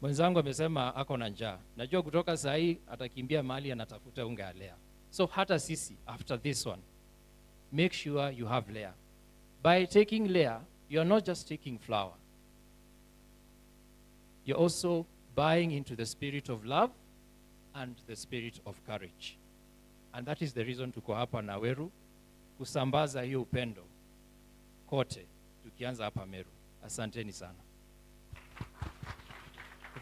Mwenzangu amesema ako na njaa. Najua kutoka saa hii atakimbia mahali anatafuta unga ya Lea. So hata sisi, after this one, make sure you have Lea. By taking Lea, you are not just taking flour. You're also buying into the spirit of love and the spirit of courage. And that is the reason tuko hapa na Weru, kusambaza hiyo upendo kote, tukianza hapa Meru. Asanteni sana.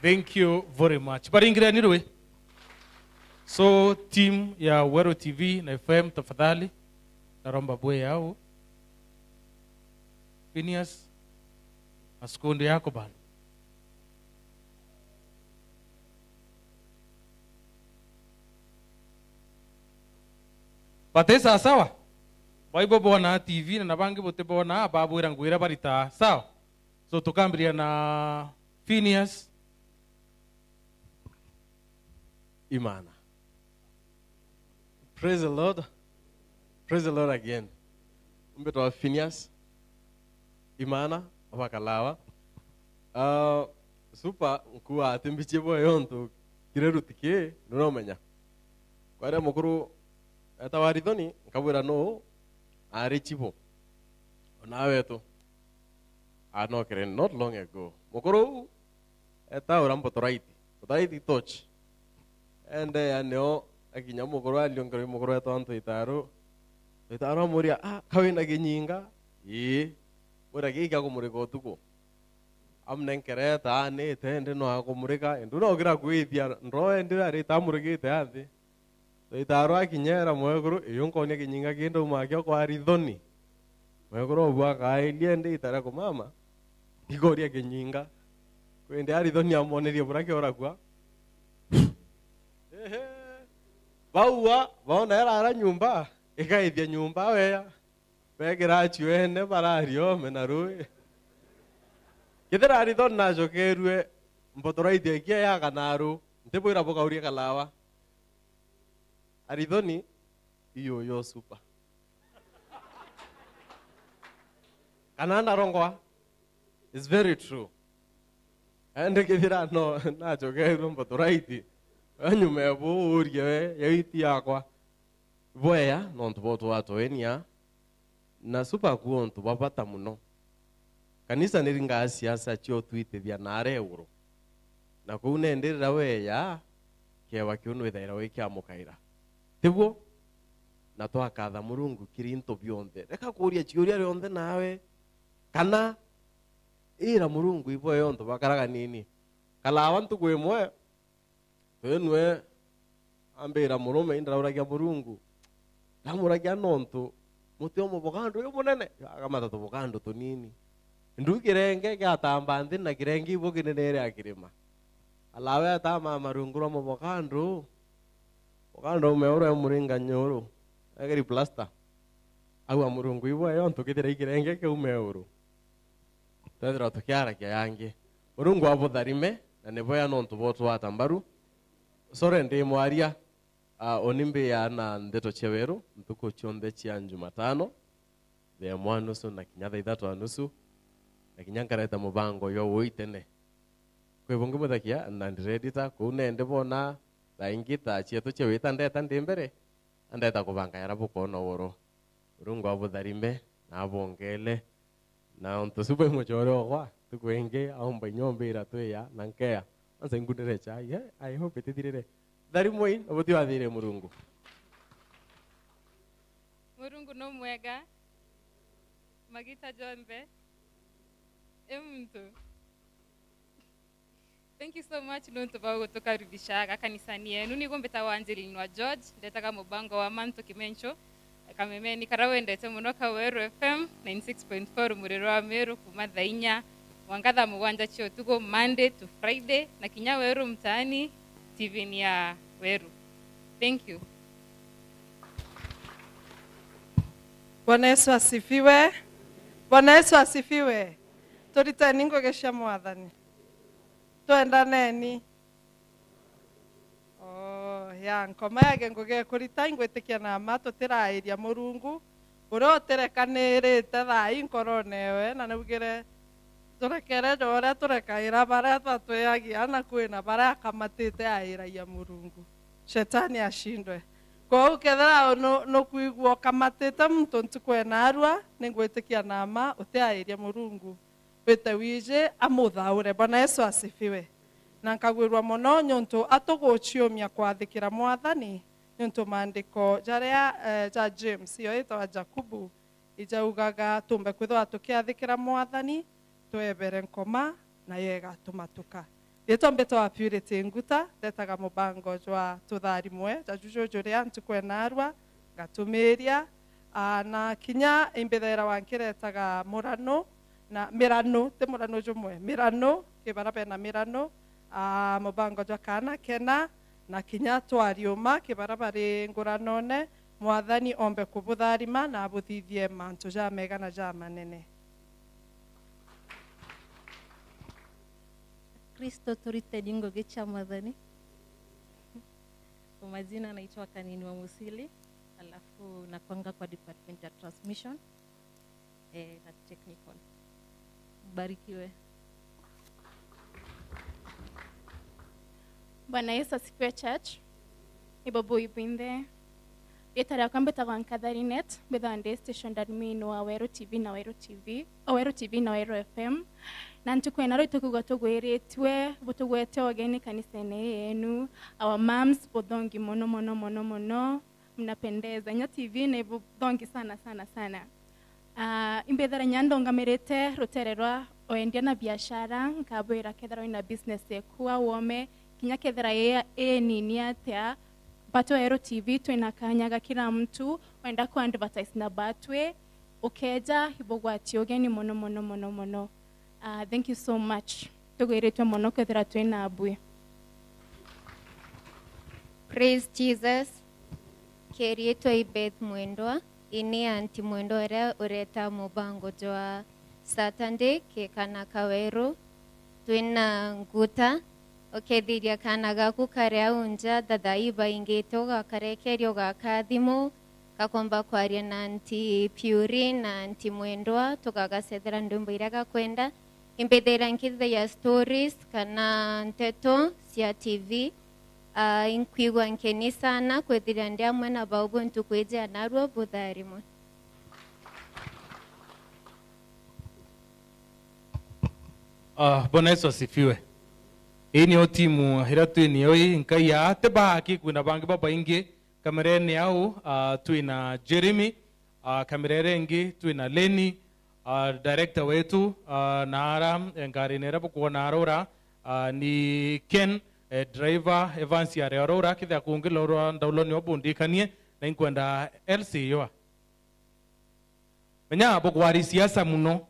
Thank you very much. Baringireni rwi. So, team ya Weru T V na F M, tafadhali, naromba bwe yao. Phineas, masukundi yako bana. But it's sawa. Baibo bona T V na bangi butibona, babwira ngwira barita. Sawa? So tukambiria na Phineas. Imana. Praise the Lord. Praise the Lord again. Mbetwa Phineas. Imana, abakalawa. Uh, super, nkua ati mbichie bwe yontu kire ruti ki, nuromenya. Kwaria mukuru etawa Rithoni, nkabwira no ari chibo. Onawe tu. Anokire not long ago. Mukuru uu etaura Mbotoraiti. Mbotoraiti torch. Ende ya nio akinya mukuru aliongerwa mukuru etwa Ntoitaru. Ntoitaru amuria, "Ah, ka wina kinyinga?" "Ii." Mwira, "Giki kia kumurika utuku." Amnenkere taanite, indi no akumurika, indi no kira kwithia ndoo, indi arita amurikite anthi. Ntoitaru akinyera mwekuru, "Iyu nkonia kinyinga kindi uma akio kwa Rithoni." Mwekuru obua akairie, indi itaria kumama, ikoria kinyinga. Kwindi Arithoni amonerie bura kioragua. Ehe. Baua, baona erara nyumba, ikaithia nyumba weya. Begira achuene bararia ome na rui. Kethira Arithoni nacokerue Mbotoraiti ikia ya kanaru, ntibwira bukauria kalawa. Arithoni, iyo yo super. Kana ndarongwa? It's very true. Ende kethira no nacokerwe Mbotoraiti. Anyume buurie we, yaiti yakwa. Bweya, nontu bwa twatwenia, na super ku untu bwa bata muno. Kanisa niringaa siasa cio twitithia naare iguru. Na kuu nende rira weya, kiewa kiu nwithaira wikiamukaira. Tiguo? Na twakatha Murungu kiri into bionthe. Reka kuuria ciuria rionthe nawe, kana ira Murungu ibo yontu bakaraga nini. Kalawa ntuku imwe, twinwe ambira murume, indrauragia Murungu. Ndamuragia nontu muti o mubokandu uyu munene, akamata tubokandu tunini. Ndu kirenge kiatamba nthi na kirenge ibo kinenere akirima. Alawe atama marungu rwa mubokandu, mubokandu ume uru emuringa nyuru, egeri plaster. Au a Murungu ibo eyo ntukithira ikirenge kiu meuru. Twethirwa tukiaragia yangi. Murungu abutharime, na ni bwea nontu bwotwata mbaru. Sore ndi mwaria, ah, uni mbia na ndeto cia weru, ntuku cionthe cia Jumatano, thaa imwe a nusu na kinya thaa ithatu a nusu, na kinya nkareta mubango jwa uu itene. Kwi bungi muthakia, na ndiredita, kuu nende bona, thaa ingi ta cietu cia wita ndeta ndi mbere, na ndeta kubanga jara bukoona uru. Murungu abutharime, na abongele, na untu ucio bwi mucore okwa, ntuku ingi aumba inya umbira twiya na nkeya. Ansa ingundire chai, eh, I hope itithirire. Tharimui, na butiwathire Murungu. Murungu no mwega, magita jonthe. E muntu. Thank you so much nontu bwa gutukaribisha gakanisani yenu. Nigo mbitagwa Angeline wa George, ndetaga mubango wa Mantu Kimencho. Kamemeni kara wendete muno ka Weru F M ninety six point four muriro wa Meru, kuma thaa inya mwanka thaa mugwanja cia utuku, Monday to Friday, na kinya Weru Mtaani, T V-ni ya Weru. Thank you. Bwana Yesu asifiwe. Bwana Yesu asifiwe. Turiteni ngugi cia Mwathani. Twendaneni. Ya nkoma yake ngugi ekurita, ingwitikia na mma tutirairia Murungu uria utirekanirite thaa ii nkorone ewe, na naugire turekere ja uria turekaira baria twatwiagia, na kwina baria akamatite airagia Murungu. Shetani ashindwe. Kwou kethira nu-, nukwigua ukamatite muntu ntuku enarua, ningwitikia na mma utiairia Murungu wite wiji amuthaure. Bwana Yesu asifiwe. Na nkagwirua mono niuntu atuguciumia kwathikira Mwathani, niuntu maandiko jaria, eh, ja James, iyo itagwa Jakubu, ijaugaga tumbe kwithirwa tukiathikira Mwathani, twebere nkoma, nayo igatumatuka. Riitwa mbitagwa Purity Nguta, ndetaga mubango jwa tutharimwe ja juju juria ntuku enarua, ngatumiria, aa, na kinya imbithaira wa nkiretaga murano, na mirano, ti murano jumwe, mirano, ki baria bena mirano, aa, mubango jwa kaana kena, na kinya twariuma, ki baria bari nguranone, Mwathani ombe kubutharima na abuthithie mantu jamega na jamanene. Kristo, turiteni ngugi cia Mwathani. Kwa majina naitwa Kanini wa Musili, alafu nakwanga kwa department ya transmission, eh, na technical. Mbarikiwe. Bwana Yesu asifiwe, church. Ni bobo ibwinthe. Riitwa riakwa mbitagwa Nkatha Linet, mbithawa ndi station admin wa Weru T V na Weru T V, o Weru T V na Weru F M. Na ntuku ena ruu tukuga tugwiritue, butugwete ugeni kanisene yenu. Our moms, buthongi mono, mono, mono, mono. Mnapendeza. Inya T V ni buthongi sana, sana, sana. Ah, imbithira inya ndungamirite rutere rwa wendia na biashara, nkabwira kethira wina business eku au ome, kinya kethira i, i nini atia, Batwe Weru T V twina kanya ga kila mtu wenda ku advertise na Batwe, ukeja ibugwati ugeni mono, mono, mono, mono. Ah, thank you so much. Tugwiritwe mono kwithira twina abui. Praise Jesus. Kiriitwa i Beth Mwendwa, ini anti Mwendwa uria ureta mubango jwa Saturday ki kana ka Weru. Twina nguta, ukethiria kana gaku kari au nja, thathai baingite, ugakarekeria, ugaka thimu, gakomba kwaria na anti Purity na anti Mwendwa, tugagacethera ndwimbo iria gakwenda. Imbithaira nkithithagia stories kana nteto cia T V. Ah, inkwigua nkeni sana kwithiria ndi amwe na bau bo ntuku iji ya narua. Butharimwe. Ah, Bwana Yesu asifiwe. Ii niyo timu iria twinio ii, nkai aa ti baaki, kwina bangi babaingi kamerene au, ah, twina Jeremy, ah, kamera iria ingi twina Leni, ah, director wetu, ah, na ara, eh, ngarine iria bukwona arora, ah, ni Ken, eh, driver, Evans ari arora, kithia kungi lorwa ndauloni wa bundikanie, na inkwenda Elsie yua. Menya bugwari siasa muno.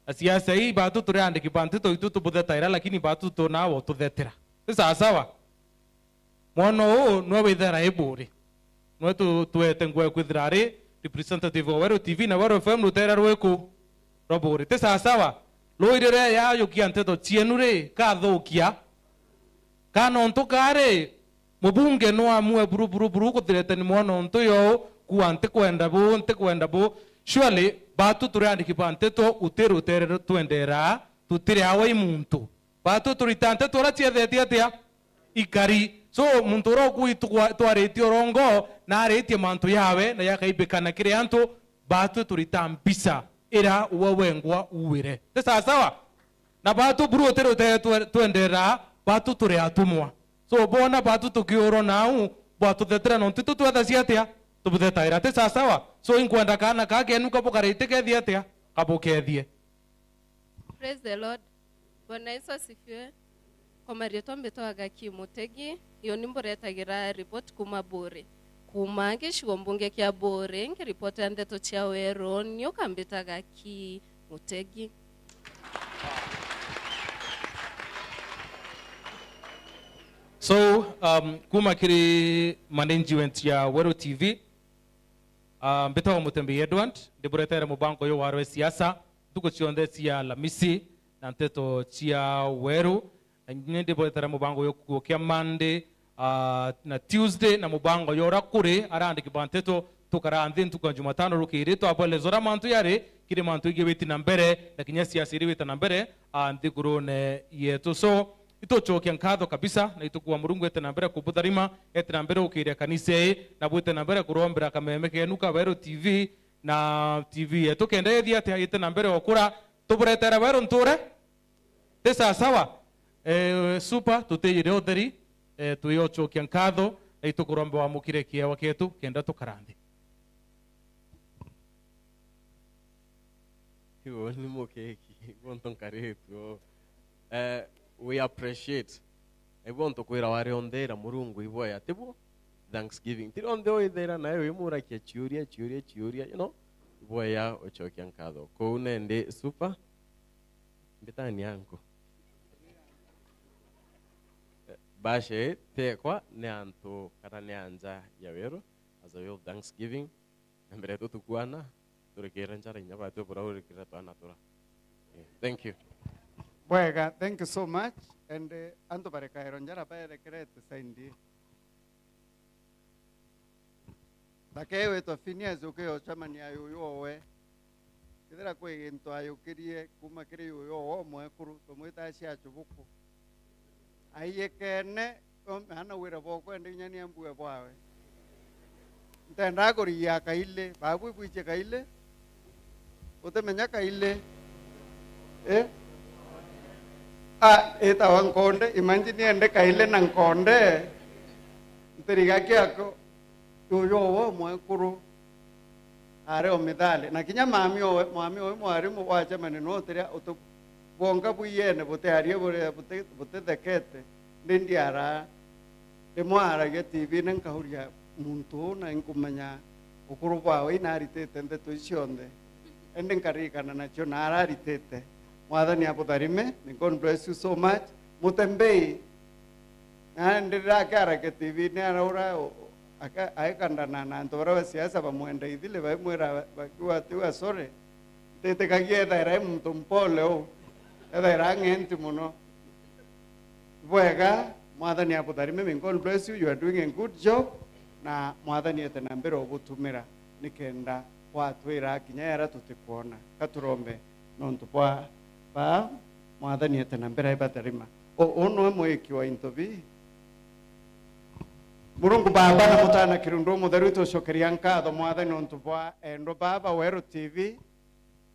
Na siasa ii, batu turi andiki ba nteto itu tubuthetaira, lakini batu tunawe ututhetera. Ti sawasawa? Mwana uu nwe withera i Buri. Nwe tu-, twete ngwe kwithira ari representative wa Weru T V na Weru F M rutere rwiku rwa Buri. Ti sawasawa? Rui riria yayukia nteto cienu ri, kathukia. Kana untu kari, mubunge no amue buru, buru, buru, kuthirete ni mwana untu yo, kua ntikwenda bu, ntikwenda bu. Surely, batu turi andiki ba nteto, uti rutere twendera, tutiri awa i muntu. Batu turita nteto uria cietheti atia? Ikari. So, muntu uria uku itugwa-, twaritie urongo, na aritie mantu yawe, na yakaimbikana kiri antu, batu turita mbica ira uwe wengwa uwire. Ti sawasawa? Na batu buru uti rutere twe-, twendera, batu turi atumwa. So, bona batu tukiurwa nau, bwatuthetera nontu tu twethacia atia? Tubuthetaira. Ti sawasawa? So, inkwenda kaana kaa kenu kabukaraite kethie atia? Kabukethie. Praise the Lord. Bwana Yesu asifiwe. Kwa marietwa mbitwa Agaki Mutegi, iyo ni mburetagira report kuma Buri. Kuma gicigo mbunge kia Buri, nkiripotera ndeto cia Weru, ni ukambita Agaki Mutegi. So, um, kuma kiri management ya Weru T V, uh, mbitagwa Mutembei Edward, ndiburetere mubango uyu wa rwe siasa, ntuku cionthe cia Alamisi, na nteto cia Weru, na ni ndiburetere mubango uyu kuo kia Monday, ah, na Tuesday, na mubango jwa uria kuri arandiki ba nteto tukara nthi ntuku ya Jumatano rukiri, twabweleza uria mantu jari, kiri mantu igiwiti na mbere, na kinya siasa iriwite na mbere, ah, nthigurune yetu. So, itucokia nkatho kabisa, na itukua Murungu ete na mbere kubutharima, ete na mbere ukiria kanisa ii, na bwite na mbere kurombera kameme kenu ka Weru T V, na T V yetu kenda yethi ati ite na mbere okura, tuburetera Weru nture? Ti sawa sawa? Eh, super, tutijire utheri, eh, tuyocokia nkatho, na itukuromba wamukire kiewa kietu, kenda tukara nthi. Iu ni mukeki, gontu nkaritue. Eh, we appreciate. Ibo ntukwira wari onthera Murungu iboya, tibu? Thanksgiving. Tiri onthe oithera nawe wimurakia ciuria, ciuria, ciuria, you know? Iboya ucokia nkatho. Kou nendi super. Mbitani yangu. Bashe, tekwa ni antu kana ni anja ya Weru, as a way of thanksgiving. Na mbere yetu tukwana, turikire njara inya batwe bura urikire twana tura. Yeah, thank you. Bwega, thank you so much. And, eh, antu barekaero njara baerekerete saindi. Ndaka iu itwa Phineas ukiyocemania yuyu owe. Kethira kwi gintu ayukirie kuuma kiri yuyu owe umwekuru, tumwita acia acubuku. Aiyekene, um, ana wira bwa ukwenda inya ni ambue bwawe. Ntendaa kurigia kaili, babu ibwichie kaili. Utimenya kaili. Eh? Ah, itawa nkonde, imagine ende kaili na nkonde. Ntiriga kiako. Yuyu owe umwekuru. Ari o mithali. Na kinya mami owe, mami owe mwarimu wacemania no tiria utu-, bwonka bwiyene butiarie buria buti-, butithekete. Ndi ndiara, rimwe aragia T V-ini nkauria, "Muntu uu na inkumenya ukuru bwawe inaritite ndeto ici cionthe?" Indi nkaririkana nacio na araritite. Mwathani abutharime, may God bless you so much. Mutembei, na ndirakiaragia T V-ini araura, o-, aka-, aikandana na antu baria ba siasa bamwenda ithile, baimwira bakiuga atiuga, "Sorry, ntitikagia ethaira i muntu mpole uu, ethaira ang'enti mono." Bwega, Mwathani abutharime, may God bless you, you are doing a good job, na Mwathani ete na mbere ubutumira nikenda gwatwira kinya yara tutikwona. Katurombe nontu bwa ba Mwathani ete na mbere ibatharima. O-, uu niwe mwiki wa into bi. Murungu Baba na Mutana Kirundu Mutheru, itucokeria nkatho Mwathani nontu bwa endwa baba Weru T V.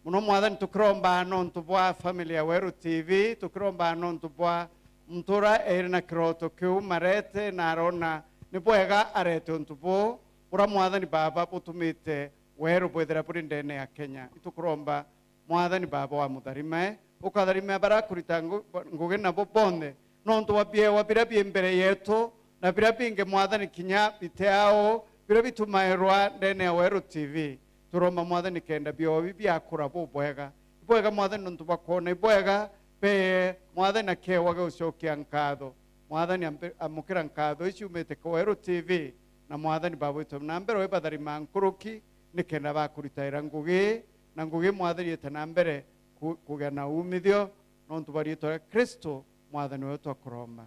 Muno Mwathani tukiromba nontu bwa family ya Weru T V, tukiromba nontu bwa muntu uria eri na kiroto kiu marete na arona ni bwega arete untu buu, buria Mwathani Baba butumite Weru bwithire buri ndene ya Kenya. Itukuromba Mwathani Baba wa mutharima, ukatharima baria kurita ngu-, ngugi nabo bonthe, nontu bwa biewa biria bi mbere yetu, na biria bingi, Mwathani, kinya biteao, biria bitumairwa ndene ya Weru T V. Turomba, Mwathani, kenda biewa bi biakura bubwega. Ibwega, Mwathani, nontu bwa kwona ibwega, bee, Mwathani, na kiewa gia gucokia nkatho. Mwathani, ambe-, amukira nkatho ici ciumite kwa Weru T V, na Mwathani Baba witu, na mbere wibatharima nkuruki, nikenda bakuritaira ngugi, na ngugi, Mwathani, ite na mbere ku-, kugia na umithio, nontu bwa riitwa ria Kristo, Mwathani wetu, twakuromba.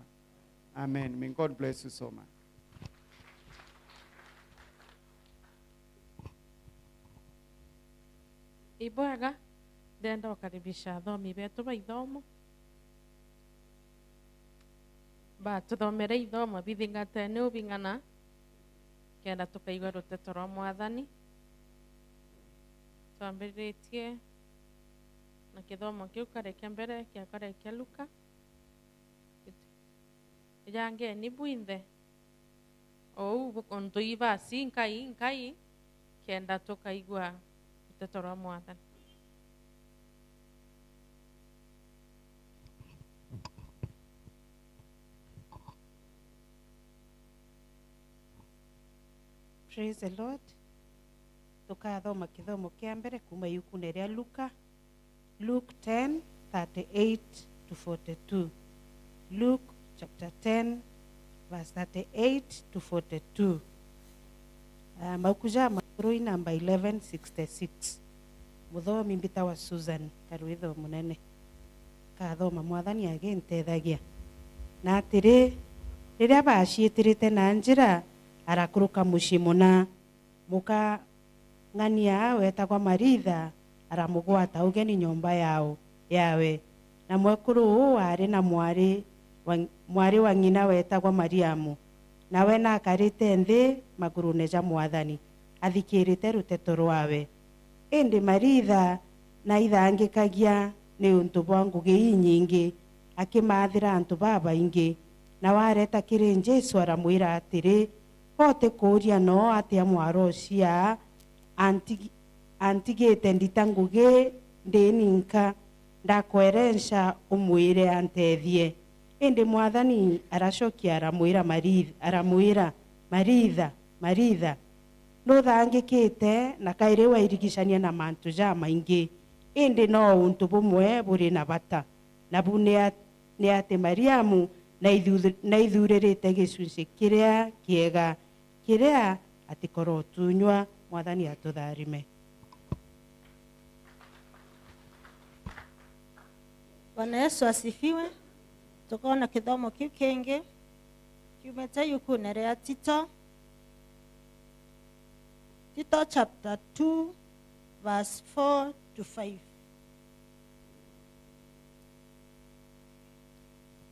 Amen. May God bless you so much. Ibwega, ndenda gukaribisha athomi betu ba ithomo. Batuthomere ithomo bithingatene ubing'ana, kenda tukaigua ruteto rwa Mwathani. Twambiritie na kithomo kiu kari kia mbere, kia kari kia Luka. Ijangeni bwinthe. Ou bu-, untu ibasi nkai, nkai, kenda tukaigua ruteto rwa Mwathani. Praise the Lord. Tukathoma kithomo kia mbere kuma iukune ria Luka. Luke ten, thirty-eight to forty-two. Luke chapter ten, verse thirty-eight to forty-two. Ah, mauku ja Mathurui namba eleven sixty-six. Muthomi mbitawa Susan Karwitho Munene. Kathoma, Mwathani agintethagia. Na atiri, Riria baaciitirite na njira, arakuruka mucii muna. Muka ng'ania weetagwa Maritha aramugwata ugeni nyomba yao, yawe, na mwekuru uu aari na mwari wa, mwari wa ng'ina weetagwa Mariamu, nawe naakarite nthi magurune ja Mwathani, athikirite ruteto rwawe. Indi Maritha naithangikagia niuntu bwa ngugi inyingi, akimaathira antu babaingi. Nawe areeta kiri Jesu, aramwira atiri, "Ka utikuuria noo atia mwaroocia antigi-, antigite ndita ngugi ndi ninka? Ndakwerenca umwire anteethie." Indi Mwathani aracokia aramwira Maritha, aramwira, "Maritha, Maritha, nuthangikite na kairi wairigicania na mantu jamaingi, indi no untu bumwe buri na bata, nabu ni a-, ni ati Mariamu naithu-, naithuririte gicunci kiria kiega, kiria atikorotunywa." Mwathani atutharime. Bwana Yesu asifiwe. Tukoona kithomo kiu kingi kiumite yukune ria Tito. Tito chapter two, verse four to five.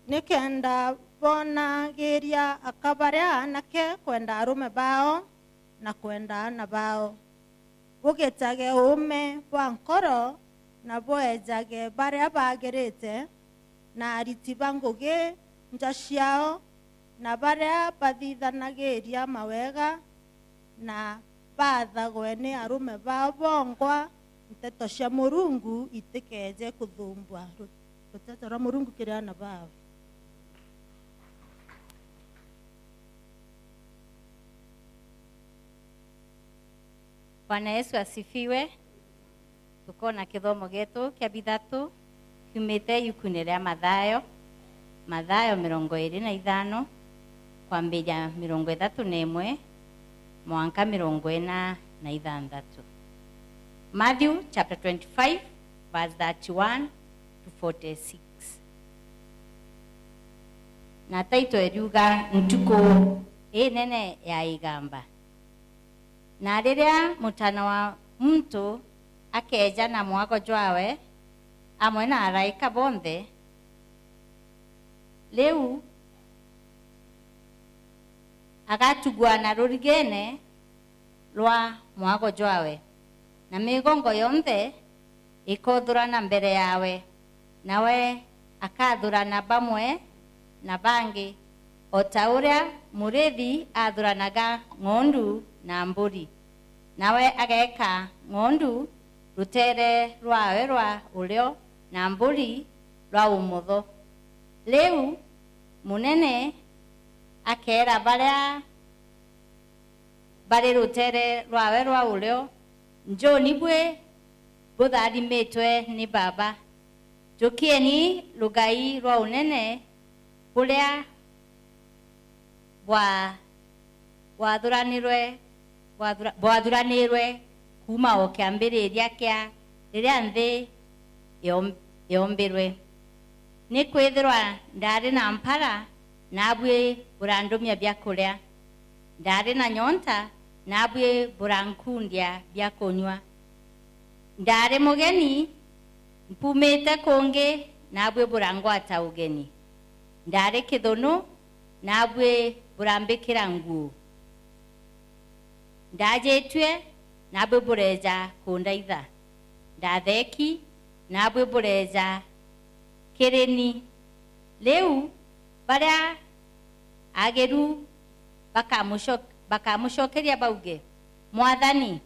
Nikenda bonagiria aka baria aanake kwenda arume bao na kwenda aana bao. Bugitage uume bwa nkoro, na bweejage baria baagirite, na ariti ba ngugi nja ciao, na baria bathithanagiria mawega, na baathagwe ni arume bao bongwa, nteto cia Murungu itikeeje kuthumbua ru-, ruteto rwa Murungu kiri aana bao. Bwana Yesu asifiwe. Tukoona kithomo gietu kia bithatu kiumite yukune ria Mathayo, Mathayo mirongo iiri na ithano, kwambiria mirongo ithatu na imwe mwanka mirongo ina na ithanthatu. Matthew chapter twenty-five, verse thirty-one to forty-six. Na taito iriuga, Ntuku inene ya igamba. Na riria Mutana wa Muntu akeeja na mwago jwawe, amwe na araika bonthe, riu agatugwa na rurigene rwa mwago jwawe, na migongo yonthe ikothurana mbere yawe, nawe akathurana bamwe na bangi, o ta uria murithi athuranaga ng'ondu na mburi. Nawe ageeka ng'ondu ruteere rwawe rwa urio, na mburi rwa umotho. Riu munene akeera baria bari ruteere rwawe rwa urio, Njuni bwi butharimitwe ni Baba, jukieni rugai rwa unene buria bwa-, bwathuranirwe, bwathura-, bwathuranirwe kuuma o kiambiriria kia riria nthi yom-, yombirwe. Nikwithirwa ndaari na mpara, naabui burandumia biakuria. Ndaari na nyonta, naabui burankundia bia kunyua. Ndaari mugeni, mpumite kungi, naabui burangwata ugeni. Ndaari kithunu, naabui burambikira nguu. Ndaajitue, naabui bureeja kundaitha. Ndatheeki, naabui bureeja kiri ni. Riu baria agiru bakamuco-, bakamucokeria bauge, Mwathani,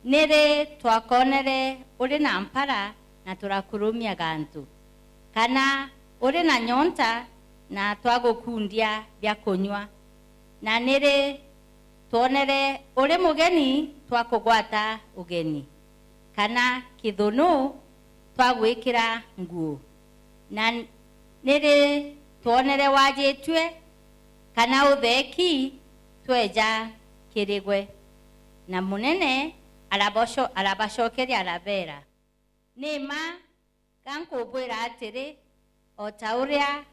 ni ri twakoonere uri na mpara na turakurumia gantu, kana uri na nyonta na twagukundia bia kunyua? Na ni ri twonere uri mugeni twakugwata ugeni, kana kithunu twagwikira nguu? Na ni ri twonere waajitue kana utheeki tweeja kiri gwe? Na munene araboco-, arabacokeria arabeera, Ni mma ga nkubwira atiri, o ta uria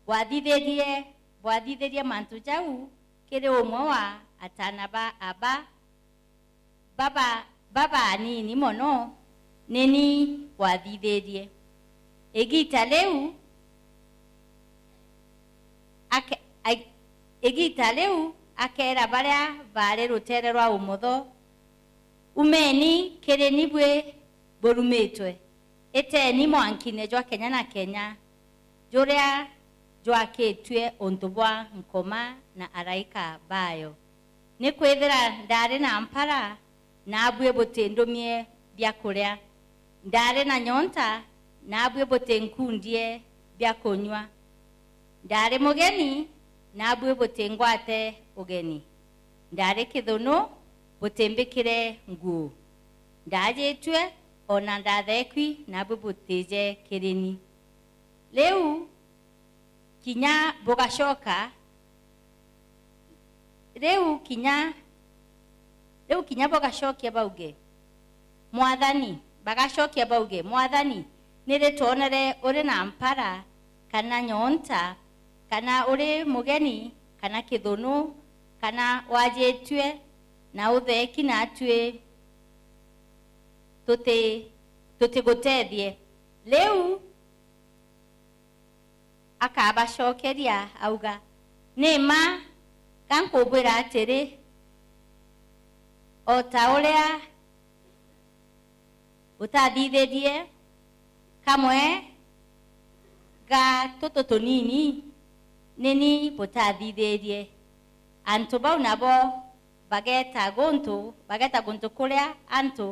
bwathithirie bwathithirie mantu jau kiri umwe wa ataana ba aba baba, babanini mono, ni ni bwathithirie. Igiita riu ake-, a-, igiita riu akeera baria baari ruteere rwa umotho, "Umeni kiri ni bwi burumitwe, iteni mwankine jwa kenya na kenya, juria jwakitue untu bwa Nkoma na araika baayo. Nikwithira ndaari na mpara, naabui butindumie biakuria, ndaari na nyonta, naabui butinkundie biakunyua, ndaari mugeni, naabui butingwate ugeni, ndaari kithunu, butimbikire nguu, ndaajitue, o na ndatheekui, naabui butije kiri ni." Riu kinya bugacoka, riu kinya, riu kinya bugacokia bauge, "Mwathani," bagacokia bauge, "Mwathani, ni ri twonere uri na mpara, kana nyonta, kana uri mugeni, kana kithunu, kana wajitue, na utheeki, natui tuti-, tutiguteethie?" Riu akabacokeria auga, "Ni mma ga nkubwira atiri, o ta uria utathithirie kamwe ga tutu tunini, ni ni butathithirie." Antu bau nabo bageeta guntu, bageeta guntu kuria antu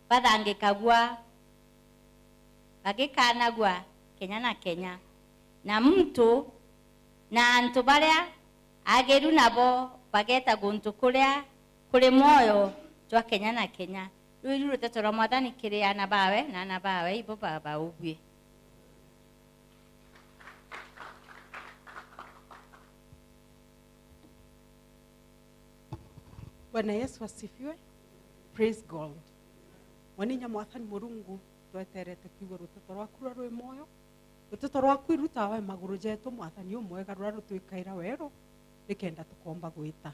bathangikagua, bagikanagua kenya na kenya. Na muntu, na antu baria agiru nabo bageeta guntu kuria kuri mwoyo jwa kenya na kenya. Ruu iru ruteto rwa Mwathani kiri aana bawe, na aana bawe ibo babaubui. Bwana Yesu asifiwe. Praise God. Mwene inya Mwathani Murungu, tweterete kwigua ruteto rwaku ruria rwi mwoyo. Ruteto rwaku iru tawa maguru jetu, Mwathani umwega, ruria rutwikaira weru, nikenda tukomba gwita.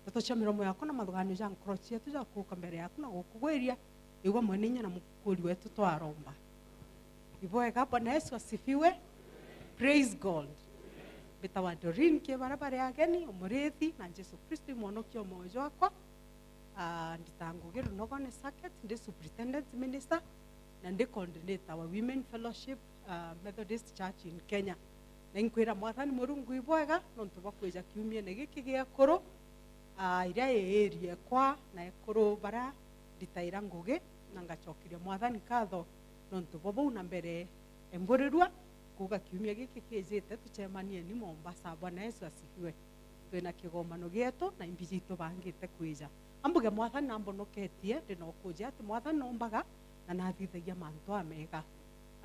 Ndeto cia miromo yaku na mathuganio ja nkoro cietu ja kuuka mbere yaku na gukugwiria, igua Mwene inya na Mukuri wetu twaromba. Ibwega, Bwana Yesu asifiwe. Praise God. Mbitawa Doreen Kibara bari ageni, umurithi na Jesu Kristo imwonokia o mwoyo jwakwa. Ah, nditaga ngugi Runogone Circuit, ndi superintendent minister, na ndi coordinator wa Women Fellowship, ah, Methodist Church in Kenya. Na inkwira Mwathani Murungu ibwega nontu bwa kwija kiumiene giki gia ekuru, ah, iria iirie kwa na ekuru baria nditaira ngugi, na ngacokeria Mwathani nkatho nontu bwa bau na mbere emburirua kuuga kiumia giki kijite tucemanieni Mombasa. Bwana Yesu asifiwe. Twina kigomano gietu na imbi jitu bangite kwija. Ambuge Mwathani nambonoketie, ndina ukuuji ati Mwathani nombaga na nathithagia mantu amega.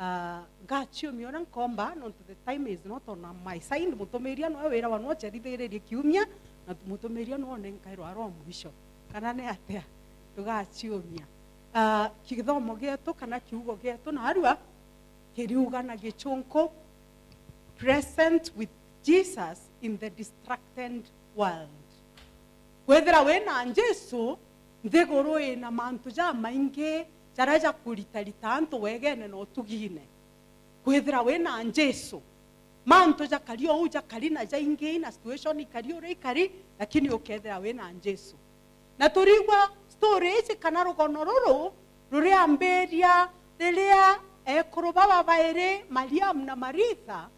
Ah, ngaciumia uria nkomba, nontu the time is not on my side. Mutumiria noe wira wa nocerithiririe kiumia, na mutumiria noe onenkairwa aro mwisho. Kana ni atia? Tugaciumia. Ah, kithomo gietu kana kiugo gietu narua kiriuga na Gichunku, "Present with Jesus in the distracted world." Kwithira wina Jesu nthiguru ina mantu jamaingi jaria jakuritarita antu wegene na utugine. Kwithira wina Jesu, mantu jakari ou jakari na jaingi na situation ikari uria ikari, lakini ukethira wina Jesu. Na turigwa story ici kana rugono ruru ruriambiria riria ekuru baba bairi, Mariamu na Maritha,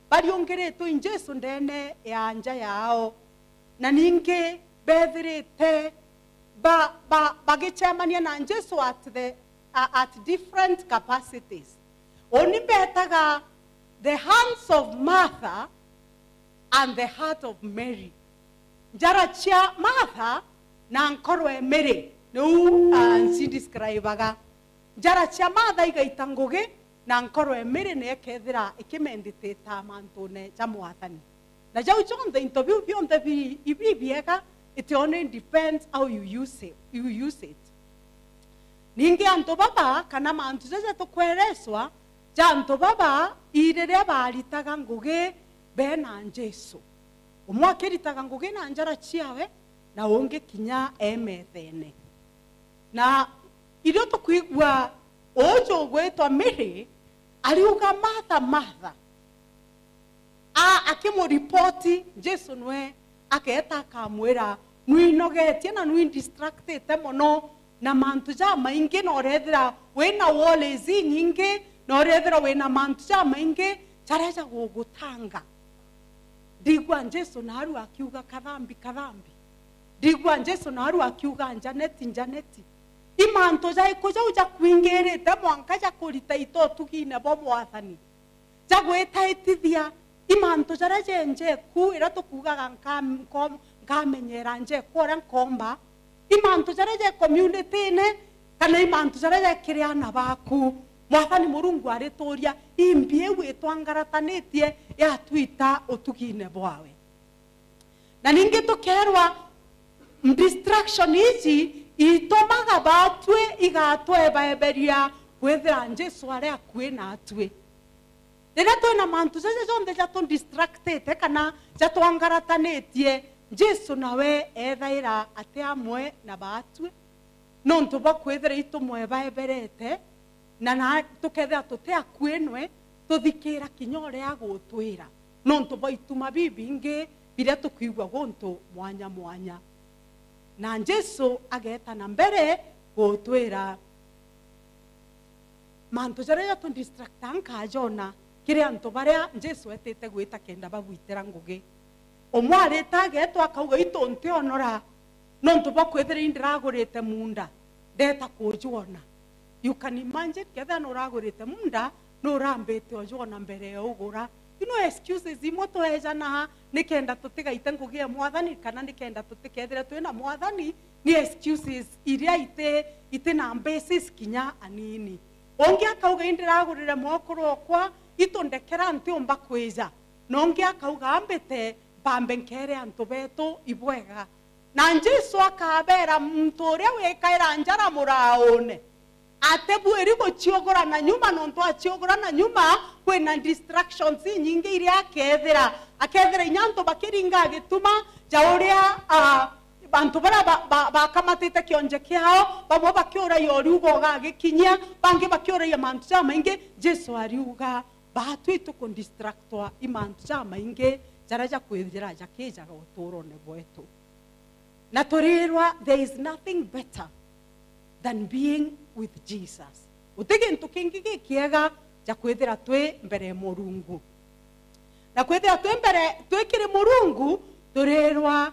bariungiritwe i Jesu ndene ya nja yao, na ningi bethirite ba, ba, bagicemania na Jesu at the, uh, at different capacities. Uni mbetaga the hands of Martha and the heart of Mary. Njara cia Martha na nkoro e Mary, niu, ah, ncindescribaga. Njara cia Martha igaita ngugi na nkoro e Mary ni ekethira ikimenditita mantune ja Mwathani. Na jau jonthe, into biu bionthe bi-, ibi biega, it only depends how you use it, you use it. Ningi antu baba kana mantu jaja tukwereswa ja antu baba i riria baritaga ngugi bena Jesu. Umwe akiritaga ngugi na njara ciawe, na ungi kinya e methene. Na irio tukwigua uju ugwitwa Mary ariuga, "Martha, Martha," a-, akimuripoti Jesu, nwe akeeta akamwira, "Nwinogetie na nwindistractite mono na mantu jamaingi, na urethira wina worries inyingi, na urethira wina mantu jamaingi jaria jagugutanga." Ndigua Jesu naru akiuga, "Kathambi, kathambi." Ndigua Jesu naru akiuga, "Njaneti, Njaneti, i mantu jaiku jau jakwingirite mwanka jakurita ito utugine bwa Mwathani? Jagwitaitithia i mantu jaria jenjeku, iria tukuugaga nka-, nko-, nkamenyera njeku uria nkomba, i mantu jaria je community-ine, kana i mantu jaria je kiri aana baku?" Mwathani Murungu arituuria, imbi iu itwangaratanithie yatwita utugine bwawe. Na ningi tukeerwa, distraction iji itumaga batwi igatwebaeberia kwithira Jesu ari akui natwi. Riria twina mantu jaja jonthe jatudistractite kana jatwangaratanitie, Jesu nawe ethaira ati amwe na batwi, nontu bwa kwithira itumwebaeberete, na, na tukethira tuti akui nwe, tuthikira kinya uria agutwira, nontu bwa ituma bibingi biria tukwigua guntu mwanya mwanya. Na Jesu ageeta na mbere gutwira mantu jaria jatudistracta nkajona kiri antu baria Jesu etite gwita kenda bagwitira ngugi. Umwe arita ageetwa akauga, "Itu ntionora, nontu bwa kwithira indiragurite munda, ndeta kujwona." You can imagine, kethira nuragurite munda, nurambite ujwona mbere ya ugura. You know, excuses imwe twejanaga nikenda tutigaite ngugi ya Mwathani, kana nikenda tutikethire twina Mwathani, ni excuses iria iti, iti na basis kinya anini. Ungi akauga, "Indiragurire mwekuru okwa, itu ndekera ntiumba kwija." Na ungi akauga, "Ambite mpambe nkeere antu betu ibwega." Na Jesu akabeera, "Muntu uria wikaira njara muraaune, atibuiri guciugura na nyuma, nontu aciugura na nyuma, kwina distractions inyingi iria akethira. Akethira inya antu bakiringa gituma ja uria, ah, antu baria ba-, ba-, bakamatite kionje kiao, bamwe bakiuragia uriuga ugagikinyia, bangi bakiuragia mantu jamaingi." Jesu ariuga, batwi tukudistractwa i mantu jamaingi jaria jakwithira jakijaga uturone bwetu. Na turirwa, there is nothing better than being with Jesus. Guti gintu kingi gikiega ja kwithira twi mbere ya Murungu. Na kwithira twi mbere, twi kiri Murungu, turirwa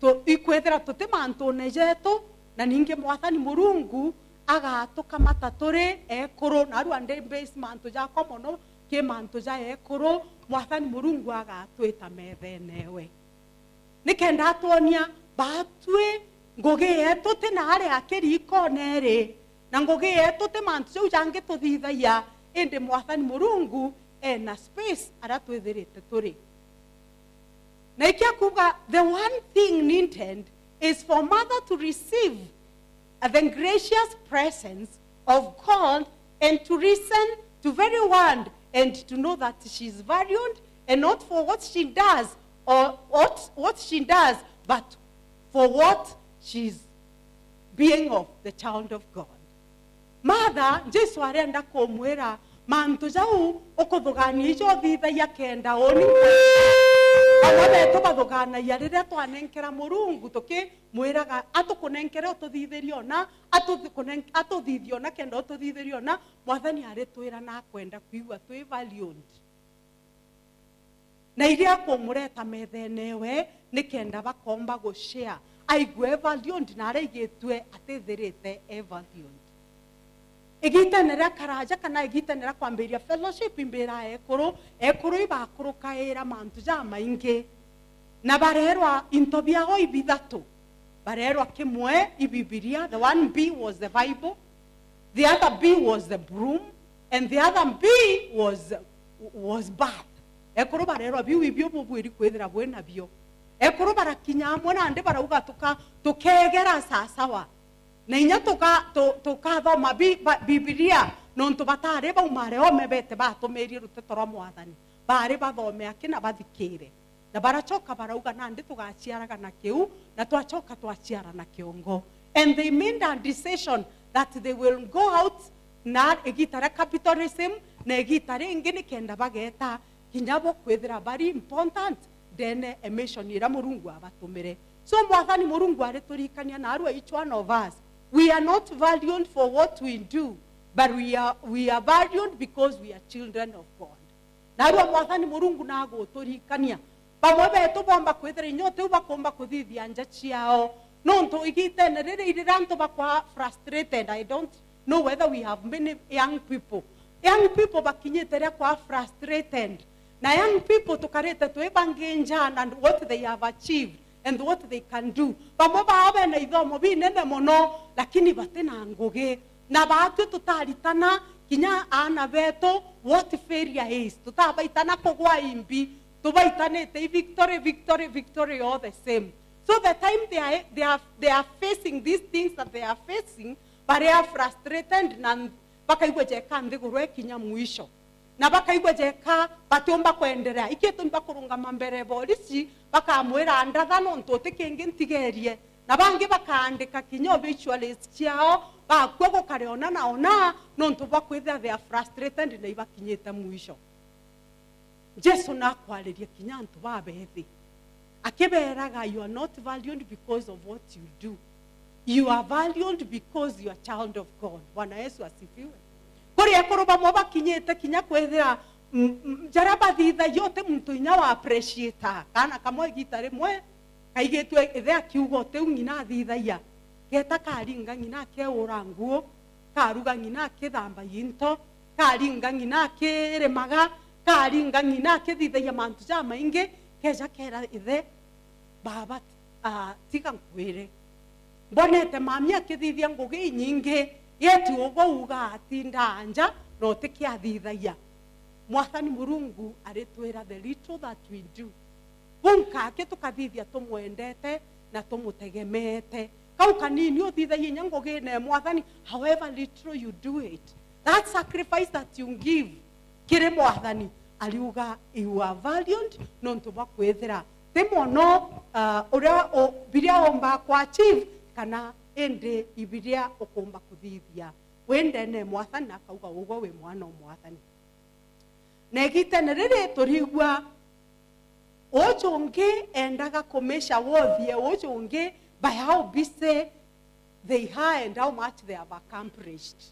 tu-, ikwithira tuti mantune jetu, na ningi Mwathani Murungu agatukamata turi ekuru, na arua ndi base mantu jakwa mono ki mantu ja ekuru, Mwathani Murungu agatwita methene ewe. Nikenda atwonia batwi ngugi yetu ti na aria akiri ikone ri, na ngugi yetu ti mantu jau jangi tuthithagia, indi Mwathani Murungu ena space aria twithirite turi. Na ikia kuuga, the one thing needed is for mother to receive the gracious presence of God and to listen to very word and to know that she is valued, and not for what she does or what, what she does, but for what she's being of the child of God. Martha, Jesu arenda kumwira mantu jau ukuthugania ijo uthithagia kenda uni. Amwe betu bathuganagia riria twanenkera Murungu tukimwiraga atukunenkere ututhithirie ona, atukunen-, atuthithie ona kenda ututhithirie ona. Mwathani aritwira na akwenda kwigua twi valued. Na iria akumureta methene ewe, nikenda bakomba gushare. Aigue e valued na araigitue atithirite e valued. Igitene ria karaja kana igitene ria kwambiria fellowship, imbira ekuru, ekuru ibakurukaira mantu jamaingi. Na barerwa into biao ibithatu. Barerwa kimwe i Bibilia, the one B was the Bible, the other B was the broom, and the other B was, was bath. Ekuru barerwa biu ibio bubwiri kwithira bwi nabio. Ekuru barakinya amwe nandi barauga tuka-, tukegera sasawa. Na inya tuka-, tu-, tukathoma bi-, ba-, Bibilia, nontu batari baumare ome bete batumirie ruteto rwa Mwathani. Bari bathome aki na bathikire. Na baracoka barauga, "Nandi tugaciaraga na kiu, na twacoka twaciara na kiongo." And they made a decision that they will go out na igita ria capitalism, na igita ringi nikenda bageta kinya bo kwithira bari important ndene e mission iria Murungu abatumire. So Mwathani Murungu ariturikania narua each one of us, we are not valued for what we do, but we are, we are valued because we are children of God. Narua Mwathani Murungu naguturikania. Bamwe betu bomba kwithira inya utiu bakumba kuthithia nja ciao. Nontu igitene riri, riria antu bakwa frustrated, I don't know whether we have many young people. Young people bakinyite ria kwa frustrated. Na young people tukarite twi bangi nja na what they have achieved and what they can do. Bamwe bao bena ithomo binene mono, lakini batina ngugi. Na baatwi tutaritana kinya aana betu what failure is. Tutabaitana kugwa imbi, tubaitanite i victory, victory, victory all the same. So the time they are, they are, they are facing these things that they are facing, bari a frustrated na bakaigua jeka nthiguru ikinya mwisho. Na bakaigua jeka batiumba kwenderea. Iki itumi bakurungama mbere ya borisi, bakamwira, "Ndatha nontu uti kingi ntigerie." Na bangi bakaandika kinya obituaries ciao, bakua gukare ona na ona, nontu bwa kwithira they are frustrated na ibakinyite mwisho. Jesu nakwariria kinya antu babethi, akiberaga, "You are not valued because of what you do. You are valued because you are child of God." Bwana Yesu asifiwe. Kuri ekuru bamwe bakinyite kinya kwithira, mm, mm, jaria bathithagia uti muntu inya wa appreciate. Kana kamwe igita rimwe kaigitwe ithe akiuga utiu ng'ina athithagia. Geta karinga ng'ina akeura nguo, karuga ng'ina akithamba into, karinga ng'ina akirimaga, karinga ng'ina akithithagia mantu jamaingi, keja kera ithe, "Baba, ah, tiga nkwire. Mbonete mami akithithia ngugi inyingi, yeti ugo uga atinda nja na utikiathithagia." Mwathani Murungu aritwira, "The little that we do." Bunka aki tukathithia tumwendete na tumutegemeete. Kau kanini uthithagia inya ngugine ya Mwathani, however little you do it, that sacrifice that you give kiri Mwathani, ariuga, "You are valued," nontu bwa kwithira ti mono, ah, uria u-, biria umba kwa achieve, kana indi ibiria ukumba kuthithia wi ndene ya Mwathani, na akauga, "Ugwe wi mwana o Mwathani." Na igitene riri turigua uju ungi endaga kumisha wothie uju ungi by how busy they are and how much they have accomplished.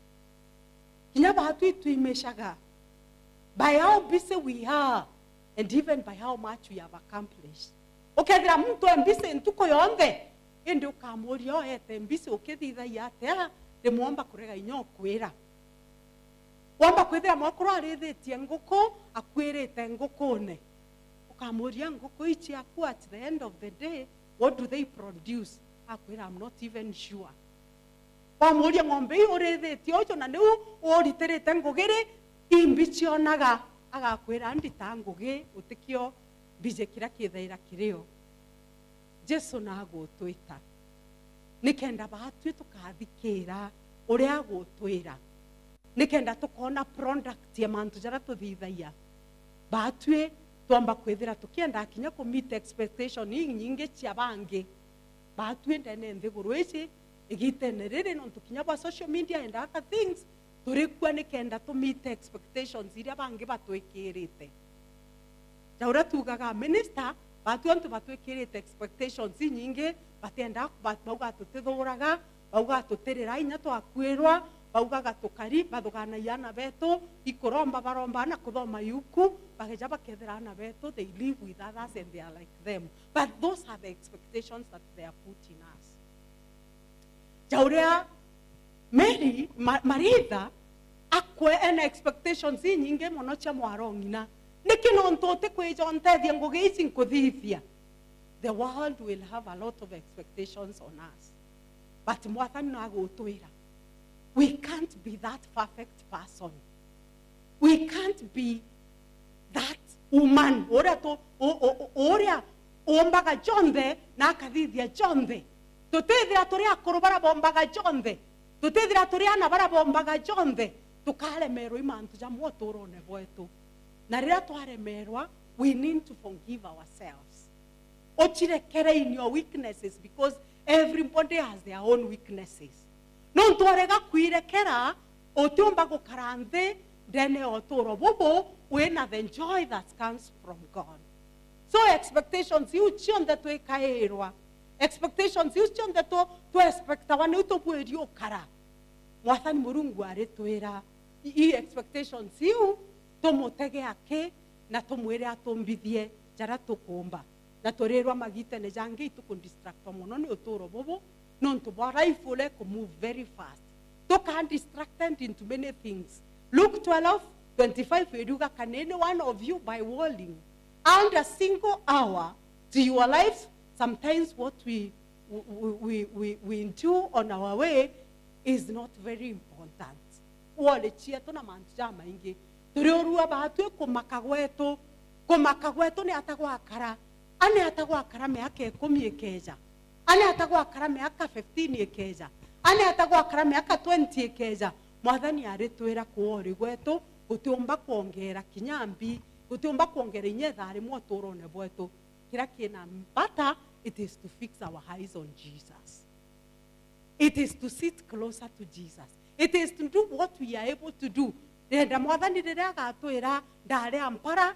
Kinya baatwi itwimishaga by how busy we are and even by how much we have accomplished. Ukethira muntu e busy ntuku yonthe, indi ukamuria, "Oete busy ukithithagia atia?" Rimwe omba kurega inya ukwira. Wamba kwithira mwekuru arithitie nguku, akuirite ngukune. Ukamuria, "Nguku ici aku at the end of the day, what do they produce?" Akwira, "I'm not even sure." Wamuria, "Ng'ombe ii urithitie uju na niu uritirite ngugi ri, imbi cionaga?" Agakwira, "Ndita ngugi, utikio mbiji kiria kithaira kirio." Jesu nagutwita nikenda baatwi tukathikira uria agutwira, nikenda tukoona product ya mantu jaria tuthithagia. Baatwi twamba kwithira tukienda kinya ku meet expectation inyingi cia bangi. Baatwi ndene nthiguru ici, igitene riri, nontu kinya bwa social media and other things, turikua nikenda tu meet expectations iria bangi batwikirite. Ja uria tuugaga minister, baatwi antu batwikirite expectations inyingi, batienda, ba-, bauga tutithuraga, bauga tutirira inya twakwirwa, baugaga tukari, bathuganagia aana betu, ikuromba baromba na kuthoma yuku, bageja bakethira aana betu, they live with others and they are like them. But those are the expectations that they are putting us. Ja uria Mary, Ma-, Maritha, akwe ena expectations inyingi mono cia mwaro ng'ina. Niki nontu utikwija untethia ngugi ici nkuthithia? The world will have a lot of expectations on us. But Mwathani no agutwira, we can't be that perfect person. We can't be that woman uria tu-, u-, u-, u-, uria umbaga jonthe na akathithia jonthe. Tutithira turi akuru baria bombaga jonthe. Tutithira turi ana baria bombaga jonthe. Tukaremerwa i mantu jamwe uturone bwetu. Na riria twaremerwa, We need to forgive ourselves. Uchirekere in your weaknesses, because everybody has their own weaknesses. Nontu warega kwirekera, utiumba gukara nthi ndene ya uturo bubu wina the joy that comes from God. So expectations iu cionthe twikairwa, expectations iu cionthe tu, tu expectawa niu tubwiri ukara. Mwathani Murungu aritwira i, i expectations iu tumutege aki na tumwire atumbithie jaria tukumba. Na turirwa magitene jangi itukudistractwa mono ni uturo bubu, nontu bwa life uria ikumove very fast. Tuka distracted into many things. Luke twelve twenty-five iriuga, "Can any one of you by worrying add a single hour to your life?" Sometimes what we, we, we, we, we do on our way is not very important. Worry cietu na mantu jamaingi. Turi urua baatwi kumaka gwetu, kumaka gwetu ni ata gwakara? A ni ata gwakara miaka ikumi ikeja? A ni ata gwakara miaka fifteen ikeja? A ni ata gwakara miaka twenty ikeja? Mwathani aritwira kuori gwetu gutiumba kwongera kinya mbi, gutiumba kwongera inya ithaa rimwe uturone bwetu. Kiria kina mbata, it is to fix our eyes on Jesus. It is to sit closer to Jesus. It is to do what we are able to do. Renda Mwathani riria agatwira, "Ndaria mpara,